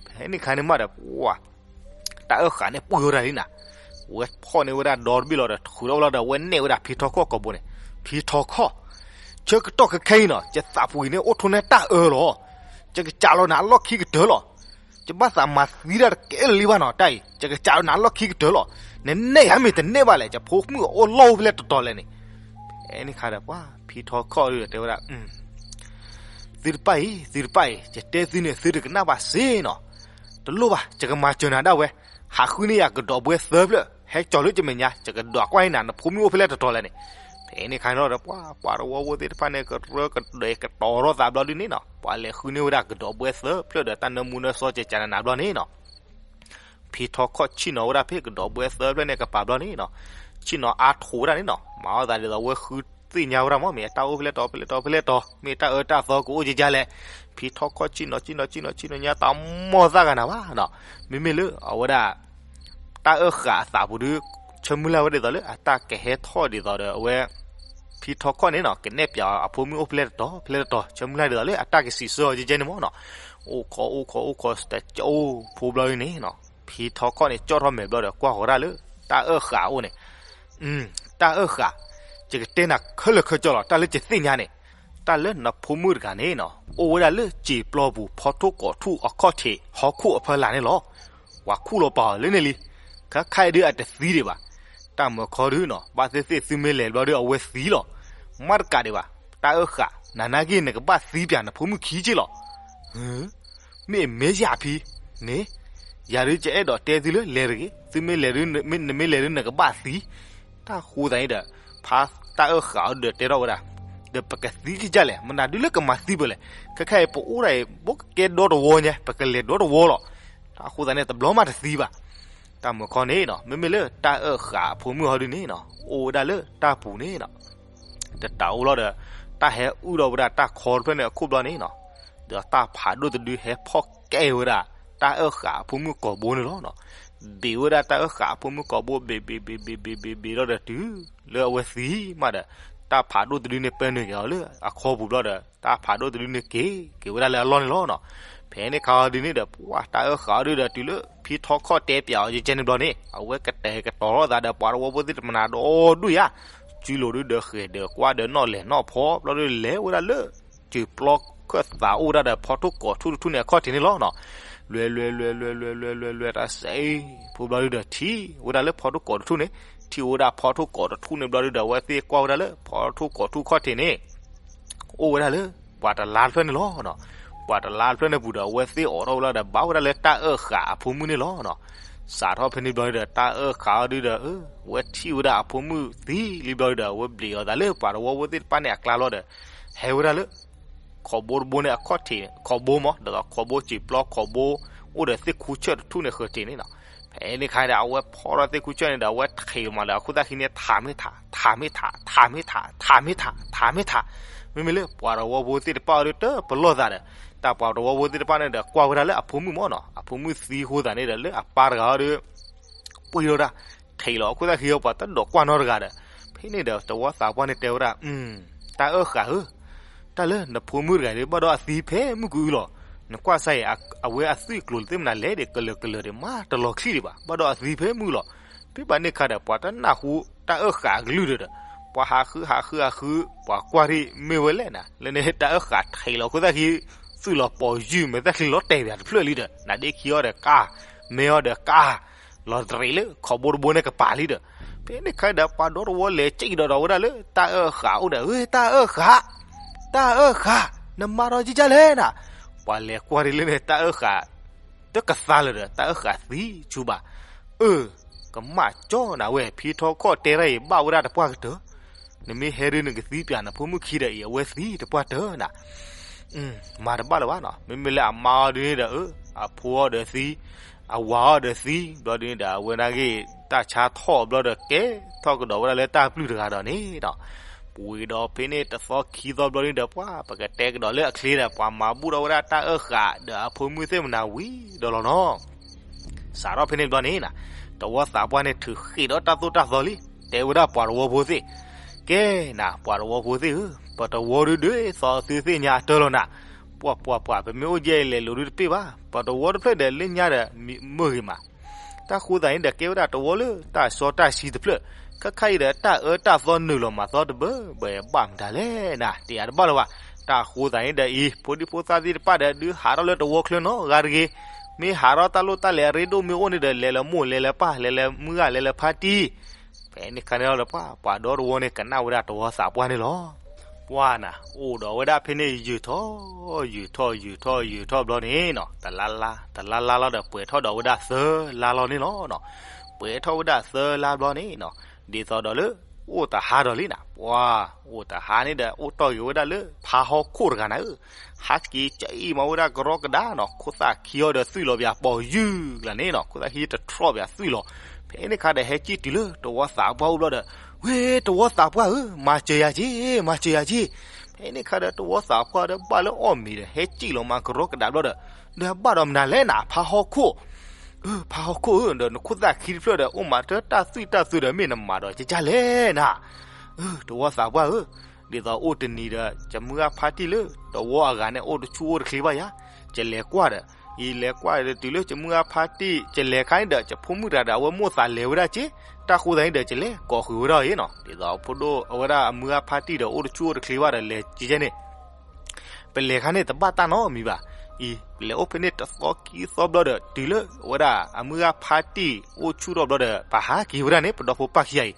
ဖဲန့ၣ်ခါန့ၣ်မးဒီး ပှၤ တၢ်အၢၣ်ဃာ်န့ၣ်ပှ့ၤဝဲဒၣ်လံနၤ, ဝဲဖီၣ်န့ၢ်ဝဲဒၣ်ဒီတဘ့ၣ်လီၤဒီး ထုးထီၣ်ဝဲလီၤဒီး ဝဲနဲၣ်ဝဲဒၣ်ဖံထီခီၣ်ကိာ်ဘိန့ၣ်, ဖံထီခီၣ်, ဆၢကတီၢ်ခဲခဲအံၤနီၤ ယသးပူၤအံၤန့ၣ် အိၣ်ထိၣ်န့ၢ်တၢ်အၢလီၤ. ယကစးလီၤနၤအလီၢ်ခံကတၢၢ်လီၤ. ယဘၣ်သးမၤသံတၢ်တကဲလၢၤလံဘၣ်နီၤ တၢ်အံၤ, ယကစးလီၤနၤအလီၢ်ခံကတၢၢ်လီၤ. နနဲၣ်ယၤမ့ၢ်တနဲၣ်ဘၣ်လဲၣ် ယဖိမုၣ်အအိၣ်လီၢ်အိၣ်ဖဲလဲၣ်တတီၤလဲၣ်န့ၣ်. ဖဲန့ၣ်ခါဒီးပှၤ ဖံထီခီၣ်ဒုးတဲဝဲဒၣ် သုတပၣ်အံၤ, သုတပၣ်အံၤ, ယတဲသုန့ၣ် သုတကနၣ်ဘၣ်စ့နီၤ. တလိၣ်ဘၣ်, ယကမၤစၢၤနၤဒၣ်ဝဲ, ဟးဃုန့ၢ်ယၤကဒီးဘှဲသၢဖျၢၣ်, ဟဲကၠီၤလၢယမဲာ်ညါ, ယကဒွးကွၢ်အံၤနၤ နဖိမုၣ်အိၣ်ဖဲလဲၣ်တတီၤလဲၣ်န့ၣ်. ဖဲန့ၣ်ခါန့ၣ်လီၤဒီး ပှၤ ပှၤတဝီဖိသ့ၣ်တဖၣ်န့ၣ် ကရၢကဒဲးကတီၤထီၣ်သးဘျီဒုန့ၣ်နီၤ, ပှၤလဲၤဃုန့ၢ်ဝဲဒၣ်ကဒီးဘှဲသၢဖျၢၣ်ဒီး တၢ်နၢမူနၢဆှီကကနနၤဘျီန့ၣ်နီၤ. ဖံထီခီၣ်ဆ့ၣ်နီၤဝဲဒၣ်ဖဲကဒီးဘှဲသၢဖျၢၣ်န့ၣ်ကပၤဘျီန့ၣ်နီၤ, ဆ့ၣ်နီၤအါထီၣ်ဝဲဒၣ်န့ၣ်နီၤ, မၤအီၣ်သးဒ်သိးဝဲဃုသ့ၣ်ညါဝဲဒၣ်မး မ့ၢ်အတၢ်အိၣ်ဖဲလဲၣ်တီၤဖဲလဲၣ်တီၤဖဲလဲၣ်တီၤ, မ့ၢ်တၢ်အၢတၢ်သီကအိၣ်ကကလဲၣ်. ဖံထီခီၣ်ဆ့ၣ်နီၤဆ့ၣ်နီၤဆ့ၣ်နီၤဆ့ၣ်နီၤညါ တၢ်မီၢ်သၣ်ဂၤနၤဘၣ်နီၤ. မ့မ့ၢ်လၢအဝဲဒၣ် တၢ်အၢၣ်ဃာ်အသးပူၤဒုး ဆၢမုၢ်လၢ်ဝဲဒ်သိးလၢ အတၢ်ကဟဲထီၣ်ဒ်သိးဒီးအဝဲ ဖံထီခီၣ်န့ၣ်နီၤ ကနဲၣ်ပၠးအဖိမုၣ်အိၣ်ဖဲလဲၣ်တတီၤဖဲလဲၣ်တတီၤ, ဆၢမုၢ်လၢ်ဒ်သိးလၢအတၢ်ကစံးဆၢအီၤကကဲန့ၣ်မးနီၤ. အိၣ်ခိးအိၣ်ခိးအိၣ်ခိးတကအိၣ်ဖိဘျီန့ၣ်နီၤ, ဖံထီခီၣ်န့ၣ် ကၠီၣ်ထီၣ်မဲာ်ဘျီဒီး ကွၢ်ဃီၤဒၣ်လၢ တၢ်အၢၣ်ဃာ်အအိၣ်န့ၣ်, တၢ်အၢၣ်ဃာ်, ယကတဲနၤခဲလၢာ်ခဲဆ့လီၤ တၢ်လၢယသ့ၣ်ညါန့ၣ်, တၢ်လၢနဖိမုၣ်တဂၤန့ၣ်နီၤ အိၣ်ဝဲဒၣ်လၢစံာ်ပျီပူၤ ဖီထိၣ်ကိးထူၣ်အခီၣ်ထံး ဟီၣ်ခိၣ်အဖီလာ်န့ၣ်လီၤ. ပှၤခူၣ်လီၤပာ်အီၤလၢန့ၣ်လံ. ခဲခါအံၤဒုးအတသံဒံးဘၣ်. တၢ်မုာ်ခီဒုးနီၤ ဘၣ်သ့ၣ်သ့ၣ်သုမ့ၢ်လဲၤဘျီဒုးအဝဲသံလီၤ. မ့ၢ်တကးဒံးဘၣ်. တၢ်အၢၣ်ဃာ် နနာ်က့ နကဘၣ်သံပၠးနဖိမုၣ်ခံက့လီၤ. မ့ၢ်အမဲာ်ယၤဖံန့ၣ်, ယၤဒုးယအဲၣ်ဒိးတဲသုလၢလဲၤတဂ့ၤ, သုမ့ၢ်လဲၤဒုး နမ့ၢ်လဲၤဒုးနကဘၣ်သံ. တၢ်ဃိသးန့ၣ်ဒီး ဖါတၢ်အၢၣ်ဃာ်အီၤဒုးဒီးတဲထီၣ်ဝဲဒၣ်, ဒီးပကသံကကလဲၣ် မနုၤဒုးလၢကမၤသံပှၤလဲၣ်. ခဲခါအံၤပအိၣ်ဒၣ်အံၤ ဘိကကဲဒီတဝီညါ ပကလဲၤဒီတဝီလီၤ. တၢ်ဃိသးန့ၣ် တဘျီမးတသံဘၣ်. တၢ်မုာ်ခီန့ၣ်နီၤ မ့မ့ၢ်လၢတၢ်အၢၣ်ဃာ်အဖိမုၣ်ဟီဒုးန့ၣ်နီၤ အိၣ်ဝဲဒၣ်လၢတၢ်ပူၤန့ၣ်နီၤ, တတးအိၣ်လီၤဒီး တၢ်ဟဲအုၣ်ထီၣ်ဝဲဒၣ်တၢ်ခီတဖျၢၣ်န့ၣ်အခိၣ်ဘျီန့ၣ်နီၤ, ဒီးတၢ်ဖးဒိၣ်တဒုဟဲဖီၣ်ကဲဝဲဒၣ် တၢ်အၢၣ်ဃာ်အဖိမုၣ်ကိာ်ဘိန့ၣ်လီၤနီၤ. ဘ့ၣ်ဝဲဒၣ်တၢ်အၢၣ်ဃာ်အဖိမုၣ်ကိာ်ဘိ ဘ့ၣ်ဘ့ၣ်ဘ့ၣ်ဘ့ၣ်ဘ့ၣ်ဘ့ၣ်ဘ့ၣ်ဘ့ၣ်ဘ့ၣ်လီၤဒီးတုၤလၢအဝဲသံမးဒီး တၢ်ဖးဒိၣ်တဒုန့ၣ်ပၢနုာ်က့ၤအီၤလၢအခီပူၤဘျီဒီး တၢ်ဖးဒိၣ်တဒုန့ၣ်က့ၤက့ၤဝဲဒၣ်လၢအလီၢ်န့ၣ်လီၤနီၤ. ဖဲန့ၣ်ခါအီၤဒုးန့ၣ်ဒီး ပှၤတၢ်အၢၣ်ဃာ်အီၤဒုးဒီးတုၤလၢ ဖံထီခီၣ်တဲပၠးအီၤကကဲန့ၣ်ဘျီန့ၣ် အဝဲကတဲာ်ကတီၤထီၣ်သးဒီးပှၤတဝီဖိသ့ၣ်တဖၣ်နၤဒီဒူၣ်ယါ, စုလိၤဒုးဒီးဃဲၤဒီးကွၢ်ဒီးနီၣ်လဲၢ်နီၣ်ဖီဘျီဒုးလဲၤဝဲဒၣ်လၢ စံာ်ပျီခၢၣ်သးအိၣ်ဝဲဒၣ်ဒီးဖီထိၣ်ကိးထူၣ်တထူၣ်န့ၣ်အခီၣ်ထံးန့ၣ်လီၤနီၤ. လွဲၤလွဲၤလွဲၤလွဲၤလွဲၤလွဲၤလွဲၤလွဲၤ တၢ်စဲအံၤ ဖိဘျီဒုးဒီးထံၣ်ဝဲဒၣ်လၢဖီထိၣ်ကိးတထူၣ်န့ၣ်, ထံၣ်ဝဲဒၣ်ဖီထိၣ်ကိးတထူၣ်န့ၣ်ဘျီဒုးဒီး အဝဲသ့ၣ်ကွၢ်ဝဲဒၣ်လၢဖီထိၣ်ကိးထူၣ်ခီၣ်ထံးန့ၣ် အိၣ်ဝဲဒၣ်လၢ ပှၤတလါတဖျၢၣ်န့ၣ်လီၤနီၤ. ပှၤတလါတဖျၢၣ်န့ၣ်ပူၤဒီး အဝဲသ့ၣ်အိးထီၣ်ဝဲလီၤဒီး ဘၣ်ဝဲဒၣ်လၢတၢ်အၢၣ်ဃာ်အဖိမုၣ်န့ၣ်လီၤ. စးထီၣ်ဖဲန့ၣ်ဘျီန့ၣ်ဒီး တၢ်အၢၣ်ဃာ်အီၤဒုဒီး အဝဲထံၣ်ဝဲဒၣ်အဖိမုၣ်သံလံဘျီဒီး အဝဲဘျံးအီၤသးလၢပှၤတဝီဖိသ့ၣ်တဖၣ်န့ၣ်အကျါလီၤဒီး ဟဲဝဲဒၣ်လၢ ခိးဘိတဘိန့ၣ်အခီၣ်ထံး ခိးဘိမး ဒ်သိးခိးဘိစံာ်ပျီ ခိးဘိအိၣ်ဒီးသ့ၣ်ခူဆၢၣ်တထူၣ်န့ၣ်ဃၢၤထံးန့ၣ်လီၤ. ဖဲန့ၣ်ခါဒီး အဝဲဖီၣ်ထီၣ်သ့ၣ်ခူဆၢၣ်န့ၣ်ဒီး အဝဲထံးလီၤမးဒီး အခိၣ်သၣ်ခံန့ၣ် ထးမ့ၢ်ထး ထးမ့ၢ်ထး ထးမ့ၢ်ထး ထးမ့ၢ်ထး ထးမ့ၢ်ထး မ့မ့ၢ်လၢပှၤတဝီဖိသ့ၣ်တဖၣ်အီၤဒုတပလီၢ်သးဒီး တၢ်ပှၤတဝီဖိသ့ၣ်တဖၣ်န့ၣ်ဒီး ကွၢ်ဝဲဒၣ်လၢအဖိမုၣ်မးနီၤ အဖိမုၣ်သံဃိသးန့ၣ်ဒီး လၢအပၢ်တဂၤအီၤဒု ပှ့ၤလီၤဒၣ် ထံးလီၤအခိၣ်သၣ်ခံအီၤ ပှၤတဒိးကွၢ်နီတဂၤဒီး ဖဲန့ၣ်ဒီး တဝီသးပှၢ်န့ၣ်တဲဝဲဒၣ်, တၢ်အၢၣ်ဃာ်ဧၢ, တၢ်လၢနဖိမုၣ်တဂၤဒီး ဘၣ်ဒီးအသံဖဲမုၢ်ကအုလီၤ. နကွၢ်စၢ်အံၤ အဝဲအသွံၣ်ကျိၤသ့ၣ်မနၤလဲၣ်ဒီး ကလၢာ်ကလၢာ်ဒီး မးတလီၤချံဒံးဘၣ်, ဘၣ်ဒီးအသံဖဲမုၢ်လီၤ. ဖဲဘၣ်န့ၣ်ခါဒီး ပှၤတနၢ်ဟူတၢ်အၢၣ်ဃာ်အကလုၢ်ဒီး ပှၤဟးဃုဟးဃုဟးဃု, ပှၤကွၢ်ထံၣ်မ့ၢ်ဝဲလဲၣ်နၤ, လၢန့ၣ်တၢ်အၢၣ်ဃာ်ထံးလီၤအခိၣ်သၣ်ခံ, သွံၣ်လီၤပိာ်ယုၢ် မဲာ်သၣ်ချံလီၤတဲာ်ပၠးတဖျၢၣ်လံဒီး နါဒ့ခံအီၤဒီးကါ, မဲအီၤဒီးကါ လီၤတရံးလၢခိးဘိတဘိန့ၣ်ကပၤလံဒီး, ဖဲန့ၣ်ခါဒီး ပှၤဒီတဝီလဲၤစံးကဒီးဒီးဝဲဒၣ်လၢတၢ်အၢၣ်ဃာ်အိၣ်ဒီး, ဝဲတၢ်အၢၣ်ဃာ်, တၢ်အၢၣ်ဃာ်, နမၤဒီးကကလဲၣ်နၤ. ပှၤလဲၤကွၢ်ထံၣ်လၢန့ၣ် တၢ်အၢၣ်ဃာ် တကသါလၢၤဒီး တၢ်အၢၣ်ဃာ်သံဆူဘၣ်. အၢ, ကမၣ်ကၠီနၤဝဲ ဖံထီခီၣ်တဲတၢ်အံၤ ဘၣ်ဝဲဒၣ်တပှၢ်ကတၢၢ်, နမ့ၢ်ဟဲဒုးနကသံပၠးနဖိမုၣ်ခံဒီးအံၤ အဝဲသံတပှၢ်တၢၢ်နၤ မၤတဘၣ်လၢၤဘၣ်နီၤ. မ့မ့ၢ်လၢအမါအီၤဒုန့ၣ်ဒီး အဖိအီၤဒီးသံ, အဝၤအီၤဒီးသံ, ဘျီဒုန့ၣ်ဒီး အဝဲနာ်က့ၤ တၢ်ဆါထီၣ်ဘျီဒီး ကဲထီၣ်ကဒီးဝဲဒၣ်လၢတၢ်ပျုၢ်တဂၤဒီးန့ၣ်ဒီး, ပှ့ၤဒီးဖဲန့ၣ်တသီခံသီဘျီဒုန့ၣ်ဒီး ပှၤပကတဲကဒီးလၢအချ့ဒီး ပှၤမၤဘူၣ်ထီၣ်ဝဲဒၣ်တၢ်အၢၣ်ဃာ်ဒီးအဖိမုၣ်သ့ၣ်မနၤဝံၤဒီးလီၤနီၤ. စးထီၣ်ဖဲန့ၣ်ဘျီန့ၣ်နၤ, တဝီသးပှၢ်န့ၣ်ထုးဃ့ဒီးတၢ်သိၣ်တၢ်သီလံ, တဲဝဲဒၣ်ပှၤတဝီဖိသ့ၣ်, ကဲနၤ ပှၤတဝီဖိသ့ၣ်ဧၢ, ပတဝီဒုဒုးသီသုသ့ၣ်ညါအတၢၢ်လီၤနၤ. ပှၤပှၤပှၤ ပမ့ၢ်အိၣ်ယဲၢ်အံၤလဲၤလိၤဒုတပ့ၢ်ဘၣ်, ပတဝီတဖျၢၣ်ဒီးလၢညါဒီး မုာ်ဂ့ၤမး. တၢ်ဃိသးန့ၣ်ဒီးကဲဝဲဒၣ်တဝီလၢတၢ်စီတၢ်ဆှံတဖျၢၣ်, ခါခါအံၤဒီးတၢ်အၢတၢ်သီနုာ်လီၤမၤသီတဘၢဘၢဘၣ်မတၤလဲၣ်နၤ, တယာ်တဘၣ်လၢၤဘၣ်. တၢ်ဃိသးန့ၣ်ဒီးအံၤ ဖိဒံဖိသၣ်သ့ၣ်တဖၣ်ဒီး ဒုးဟးထီၣ်လၢတဝီချၢနီတဂၤတဂ့ၤ, မ့ၢ်ဟးထီၣ်တၢ်လိၣ်တၢ်လဲၤအရ့ဒိၣ်မ့ၢ်အိၣ်န့ၣ်ဒီး လဲၤလၢမိၢ်လဲၤလၢပၢ် လဲၤလၢမုၢ်ဂၢ်လဲၤလၢဖါတံၢ်. ဖဲန့ၣ်ခါန့ၣ်လီၤဒီး ပှၤပှၤဒီတဝီန့ၣ် ကနၣ်ဝဲဒၣ်တဝီသးပှၢ်န့ၣ်လီၤ. ပှၤနၤ အိၣ်ဒီးဝဲဒၣ်ဖဲန့ၣ် ယုၢ်ထီၣ် ယုၢ်ထီၣ် ယုၢ်ထီၣ် ယုၢ်ထီၣ်ဘျီန့ၣ်နီၤ, တလါလါ တလါလါလီၤဒီး ပှဲၤထီၣ်ဒီးဝဲဒၣ်သၢလါလီၤန့ၣ်လီၤ. ပှဲၤထီၣ်ဝဲဒၣ်သၢလါဘျီန့ၣ်နီၤ, ဒ်သိးဒီးလၢ အိၣ်တဟါဒီးလံနၤ, ပှၤ အိၣ်တဟါန့ၣ်ဒီး အိၣ်တီၢ်ဂ့ၤဝဲဒၣ်လၢ ဖါဟီၣ်ခိၣ်တဂၤနၤဧၢ, ဟးက့ၤကၠီမးဝဲဒၣ်ကရီကဒါနီၤ, ခိၣ်သၣ်ခံအီၤဒီးသွံၣ်လီၤပၠးပိာ်ယုၢ်လၢန့ၣ်နီၤ, ခိၣ်သၣ်ခံတထီၣ်ပၠးသွံၣ်လီၤ. ဖဲန့ၣ်ခါဒီး ဟဲကံၣ်တုၤလၢတဝီသးပှၢ်အိၣ်ဘျီဒီး, ဝဲတဝီသးပှၢ်ဧၢ, မၤစၢၤယၤက့ၤ, မၤစၢၤယၤက့ၤ. ဖဲန့ၣ်ခါဒီး တဝီသးပှၢ်ဒီးဘၣ်လၢအီၣ်မ့ၤဒီး ဟဲကံၣ်လီၤမးကရီကဒါဘျီဒီး, ဒီးဘၣ်ဒီးမနုၤလဲၣ်နၤ ဖါဟီၣ်ခိၣ် ဖါဟီၣ်ခိၣ်ဧၢ, ဒီးနခိၣ်သၣ်ခံတဖျၢၣ်ဒီး အိၣ်မးတၢ်သွံၣ်တၢ်သွံၣ်ဒီး မ့ၢ်နမၤဒီးကကလဲၣ်နၤ. တဝီသးပှၢ်ဧၢ, ဒ်သိးအိၣ်တနံၤဒီး ယမုၢ်ဂၢ်ဖါတံၢ်လၢ တဝီအဂၤန့ၣ် အိၣ်တဆူၣ်အိၣ်တချ့ဘၣ်ယၤ, ယလဲၤကွၢ်ဒီး, ယလဲၤကွၢ်ဒီးတုၤလၢယမုၢ်ဂၢ်ဖါတံၢ် ယလဲၤခါန့ၣ်ဒီး ယဖိမုၣ်တဂၤဒီး အဝဲမိၣ်သးလဲၤဝဲဒၣ်က့, တၢ်ဃိသးန့ၣ်ဒီး ယလဲၤကိးဃုာ်ဝဲဒၣ်အီၤနီၤ, ဒ်သိးဖိဒိၣ်အဝဲဒၣ်အမုၢ်ဂၢ်ဖါတံၢ်ဒီး အိၣ်တဆူၣ်အိၣ်တချ့ဘၣ်ဒီး လဲၤကဲကဲန့ၣ် ပလဲၤခါန့ၣ် တဘၣ်တၢ်နီတမံၤဘၣ်. အံၤ ပလဲၤအိၣ်ဖဲန့ၣ်တသီခံသီဘျီဒီး တုၤလၢအဝဲဒၣ်အမုၢ်ဂၢ်ဖါတံၢ်အိၣ်ဆူၣ်ထီၣ်ဘျီဒီး ပဟးက့ၤဝဲဒၣ်န့ၣ် ပဒီဖိပၢ်ခံဂၤအံၤ,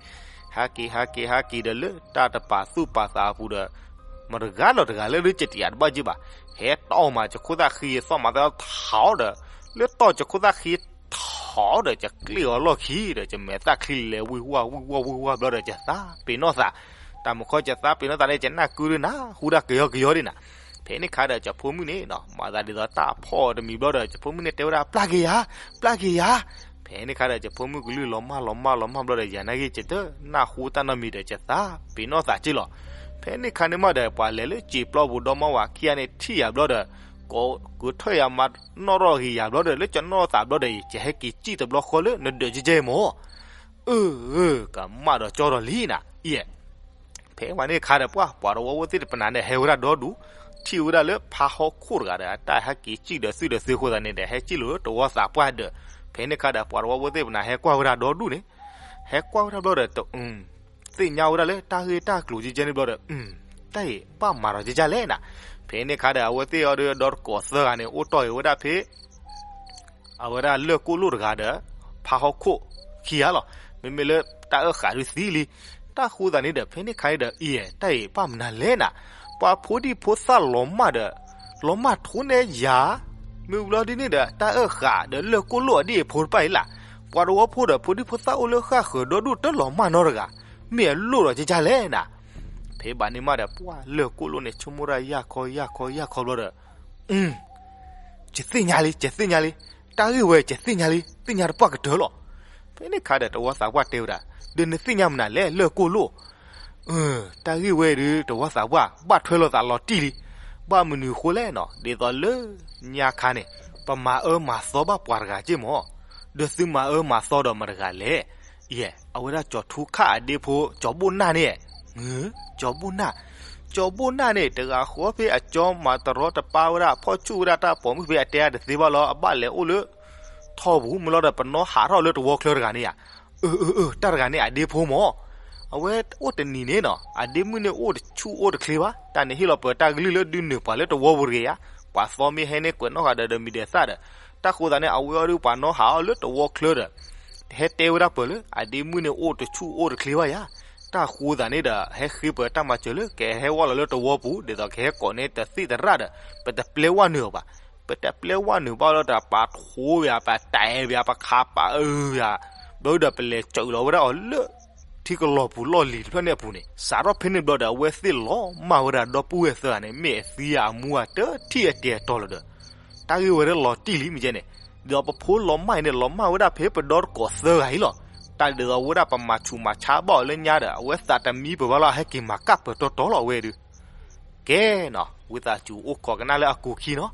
ဟးက့ၤ ဟးက့ၤ ဟးက့ၤဒီးလၢတၢ်တပာ်သူၣ်ပာ်သးအပူၤဒီး မတဂၤလီၤတဂၤလၢဒုး ယတယာ်တဘၣ်က့ၤဘၣ်, ဟဲတီၢ်မး ယခိၣ်သၣ်ဃံအသီၣ်မးသီထီၣ်ဒီး, လၢတီၢ်ယခိၣ်သၣ်ဃံထီၣ်ဒီး ယကျ့ၣ်အီၤလီၢ်ခံဒီး ယမဲာ်သၣ်ချံလဲၤဝံၢ်ဝါဝံၢ်ဝါဝံၢ်ဝါဘျီဒီး ယသးပ့ၤနီၣ်သး, တၢ်မုၢ်ခီ ယသးပ့ၤနီၣ်သးန့ၣ် ယနၢ်ကုဒုနၢ်ဟူဒၣ်ကယီကယီဒ်နၤ. ဖဲန့ၣ်ခါဒီး ယဖိမုၣ်န့ၣ်နီၤ မၤသးဒ်သိးတၢ်ဖီၣ်အီၤတမံၤဘျီဒီး ယဖိမုၣ်န့ၣ်တဲဝဲဒၣ် ပျၢ်က့ၤယၤ, ပျၢ်က့ၤယၤ. ဖဲန့ၣ်ခါဒီး ယဖိမုၣ်ကလုၢ်လီၤမၢ်လီၤမၢ်လီၤမၢ်ဘျီဒီး ယၤနာ်က့ ယတနၢ်ဟူတၢ်နီတမံၤဒီး ယသးပ့ၤနီၣ်သးက့လီၤ. ဖဲန့ၣ်ခါန့ၣ်မးဒီး ပှၤလဲၤလၢစံာ်ပျီပူၤဒီမါဝၤခံဂၤန့ၣ် ထံၣ်ယၤဘျီဒီး ကိးကထၢၣ်ယၤမၤနီၣ်ထီၣ်ဂ့ၤယၤဘျီဒီး လၢယနီၢ်သးဘျီဒီး ယဟဲက့ၤစံၣ်တဘျီဃီလၢနဒၢးကဲကဲမၢ်. အၢ ကမၣ်ဒီးကၠီဒီးလံနၤ အံၤ ဖဲမးန့ၣ်ခါဒီး ပှၤ ပှၤတဝီဖိသ့ၣ်တဖၣ်န့ၣ် ဟဲဝဲဒၣ်ဒီဒူၣ်, ထံၣ်ဝဲဒၣ်လၢဖါဟီၣ်ခိၣ်တဂၤဒီး အတၢ်ဟဲက့ၤစံၣ်ဒီးသွံၣ်ဒီးသ့အဃိသတးန့ၣ်ဒီး ဟဲစံၣ်လိာ်လၢတဝီသးပှၢ်ဒီး, ဖဲန့ၣ်ခါဒီး ပှၤတဝီဖိသ့ၣ်တဖၣ်န့ၣ် ဟဲကွၢ်ဝဲဒၣ်ဒီဒူၣ်န့ၣ်, ဟဲကွၢ်ဝဲဒၣ်ဘျီဒီး သ့ၣ်ညါဝဲဒၣ်လၢတၢ်ဂ့ၢ်တၢ်ကျိၤကဲကဲန့ၣ်ဘျီဒီး, တၢ်အံၤဘၣ်မၤဒီးကဲကဲလဲၣ်နၤ. ဖဲန့ၣ်ခါဒီး အဝဲသ့ၣ်အီၤဒီး ဒီတကိးသၢဂၤန့ၣ် အိၣ်တီၢ်အံၤဝဲဒၣ်ဖဲ အဝဲဒၣ်လၢၢ်ကိၣ်လိၣ်တဂၤဒီး ဖါဟီၣ်ခိၣ်ခံဂၤလီၤ. မ့မ့ၢ်လၢတၢ်အၢၣ်ဃာ်ဒုးသံလံ. တၢ်ဃိသတးန့ၣ်ဒီး ဖဲန့ၣ်ခါန့ၣ်ဒီး အံၤ တၢ်အံၤဘၣ်မနုၤလဲၣ်နၤ, ပှၤဖိဒံဖိသၣ်လီၤမၢ်ဒီး လီၤမၢ်ထိန့ၢ်ယၤ, မ့ၢ်ဝံၤလီၤဒ်န့ၣ်ဒီး တၢ်အၢၣ်ဃာ်ဒီးလၢၢ်ကိၣ်လိၣ်အဒ့ၣ်အဖိတဖၣ်အံၤလၢ်, ပှၤတဝီဖိဒီး ဖိဒံဖိသၣ်အိၣ်လၢဃၣ်ဃၢၤဒီဒူၣ်တလီၤမၢ်နီတဂၤ, မ့ၢ်အလိၣ်ဒီးကကလဲၣ်နၤ. ဖဲဘၣ်န့ၣ်မးဒီး ပှၤလၢၢ်ကိၣ်လိၣ်န့ၣ် ဆိကမိၣ်တၢ်ယၢ်ခီယၢ်ခီယၢ်ခီဘျီဒီး ယသ့ၣ်ညါလံ ယသ့ၣ်ညါလံ, တၢ်ဂ့ၢ်ဝဲယသ့ၣ်ညါလံ သ့ၣ်ညါတပှၢ်ကတၢၢ်လီၤ. ဖဲန့ၣ်ခါဒီး တဝီသးပှၢ်တဲဝဲဒၣ်, ဒီးနသ့ၣ်ညါမနုၤလဲၣ် လၢၢ်ကိၣ်လိၣ်. တၢ်ဂ့ၢ်ဝဲဒုး တဝီသးပှၢ် ဘၣ်ထွဲလိာ်သးလီၤတံၢ်လံ. ဘၣ်မနုၤဃိလဲၣ်နီၤ, ဒ်သိးလၢညါခါန့ၣ် ပမၤအၢမၤသီဘၣ်ပှၤတဂၤက့ၢ်မး, ဒီးသုမၤအၢမၤသီဒီးမတဂၤလဲၣ်. ယဲၢ် အဝဲဒၣ်ကၠီၤထူခၣ်အဒ့ဖိ ကၠီၤဘိၣ်နၢ်န့ၣ်, ကၠီၤဘိၣ်နၢ်, ကၠီၤဘိၣ်နၢ်န့ၣ် တဂၤဃီဖဲအကၠီမၤတရီတပါဝဲဒၣ် ဖီၣ်ဆူၣ်ဝဲဒၣ်တၢ်ပိာ်မုၣ်ဖဲအတဲအါတသ့ဘၣ်လီၤ အဘၣ်လဲၤအိၣ်လၢ ထီၣ်ပူၤ မ့ၢ်လီၤဒီး ပနီၢ်ဟးထီၣ်လၢတဝီချၢတဂၤန့ၣ်ယါ. အၢ အၢ အၢ တၢ်တဂၤန့ၣ်အဒ့ဖိမး. အဝဲအိၣ်တနံၤန့ၣ်နီၤ အဒ့မုၣ်န့ၣ်အိၣ်တဆူၣ်အိၣ်တချ့ဘၣ်. တၢ်န့ၣ်ဟ့ၣ်လီၤပှၤတၢ်ကလုၢ်လၢဒုးနုာ်ပှၤလၢတဝီပူၤတဂ့ၤယါ. ပှၤသီမ့ၢ်ဟဲန့ၣ်ကွဲးနီၣ်ဃာ်ဒီးဒီးမံၤဒဲးသၣ်ဒီး တၢ်ဃိသးန့ၣ် အဝဲအီၤဒုးပှၤနီၢ်ဟးအီၤလၢတဝီချၢဒီး တဟဲတဲဝဲဒၣ်ပၢၢ်လၢ အဒ့မုၣ်န့ၣ်အိၣ်တဆူၣ်အိၣ်တချ့ဘၣ်ယါ. တၢ်ဃိသးန့ၣ်ဒီး ဟဲဃ့ပၢၢ်တၢ်မၤစၢၤလၢ ကဟဲဝဲလီၤလၢတဝီပူၤ ဒ်သိးကဟဲကိးန့ၢ်တသ့ၣ်တရၣ်ဒီး ပတပျဲဝဲနုာ်အီၤဘၣ်. ပတပျဲဝဲနုာ်ဘၣ်လီၤဒီး ပာ်ထိးဝဲယါ ပတဲဝဲယါ ပခးပာ်အၢယါ ဘျီဒီးပလဲၤစၢၤလီၤဝဲဒၣ်အီၤလၢ ထံကလီၤပူၤလီၢ်လံၤတဖျၢၣ်န့ၣ်အပူၤန့ၣ် စးထီၣ်ဖဲန့ၣ်ဘျီဒီး အဝဲသ့ၣ်လီၤမၢ်ဝဲဒၣ်ဒီပုၢ်ဝဲၢ်သၢဂၤန့ၣ် မ့ၢ်အသံယါအမူအတထံၣ်အတဲာ်အတီၤလီၤဒီး တၢ်ဂ့ၢ်ဝဲဒၣ်လီၤတံၢ်လံမ့ၢ်ကဲန့ၣ်, ဒီးပဖိလီၤမၢ်အံၤန့ၣ် လီၤမၢ်ဝဲဒၣ်ဖဲပဒီတကိးသၢဂၤအံၤလီၤ. တၢ်ဒ်သိးဝဲဒၣ်ပမၤဆူးမၤဆါဘၣ်အီၤလၢညါဒီး အဝဲသးတမံပၢၢ်ဘၣ်လီၤ ဟဲက့ၤမၤကၣ်ပၢၢ်တီတီလီၤဝဲဒုး ကဲနီၤ ဝံသးစူၤအိၣ်ခိးကနၣ်လၢအကူာ်ခံနီၤ.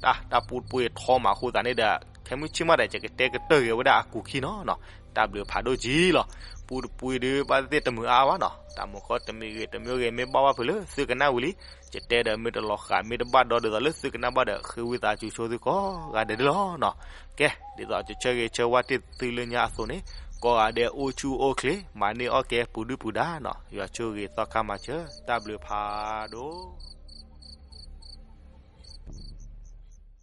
တၢ်တၢ်ပူတပူအံၤထီမးအဃိသတးန့ၣ်ဒီး ခဲမုၢ်ဆ့ၣ်မးဒီး ယကတဲကတၢၢ်ဂ့ၤဝဲဒၣ်အကူာ်ခံနီၤနီၤ. တၢ်ဘျုးဖးဒိၣ်ကံလီၤ. ပူတပူအံၤဒုး ဘၣ်သ့ၣ်သ့ၣ်တမုာ်အါအါဘၣ်နီၤ. တၢ်မုာ်ကီတမံၤဂ့ၤတမံၤဂ့ၤ မ့ၢ်ဘၣ်ဘၣ်ဖုးလၢသုကနၣ်ဝံၤလံ ယတဲဒီးမ့ၢ်တလီၤဃာ်မ့ၢ်တဘၣ်ဒီဒ်သိးလၢသုကနၣ်ဘၣ်ဒီး ဃ့ဝံသးစူၤဆိသုကိးဂၤဒဲးဒၣ်လီၤနီၤ. ကဲ ဒ်သိးကဆၢဂ့ၤဆၢဝါတ့ၢ်သုလၢညါအသိးန့ၣ် ကိးဂၤဒဲးအိၣ်ဆူၣ်အိၣ်ချ့ မၤန့ၢ်အီၣ်ကဲပူၤဒုၣ်ပူၤဒါနီၤ. ယွၤဆိၣ်ဂ့ၤသီခါမၤစၢၤ တၢ်ဘျုးဖးဒိၣ်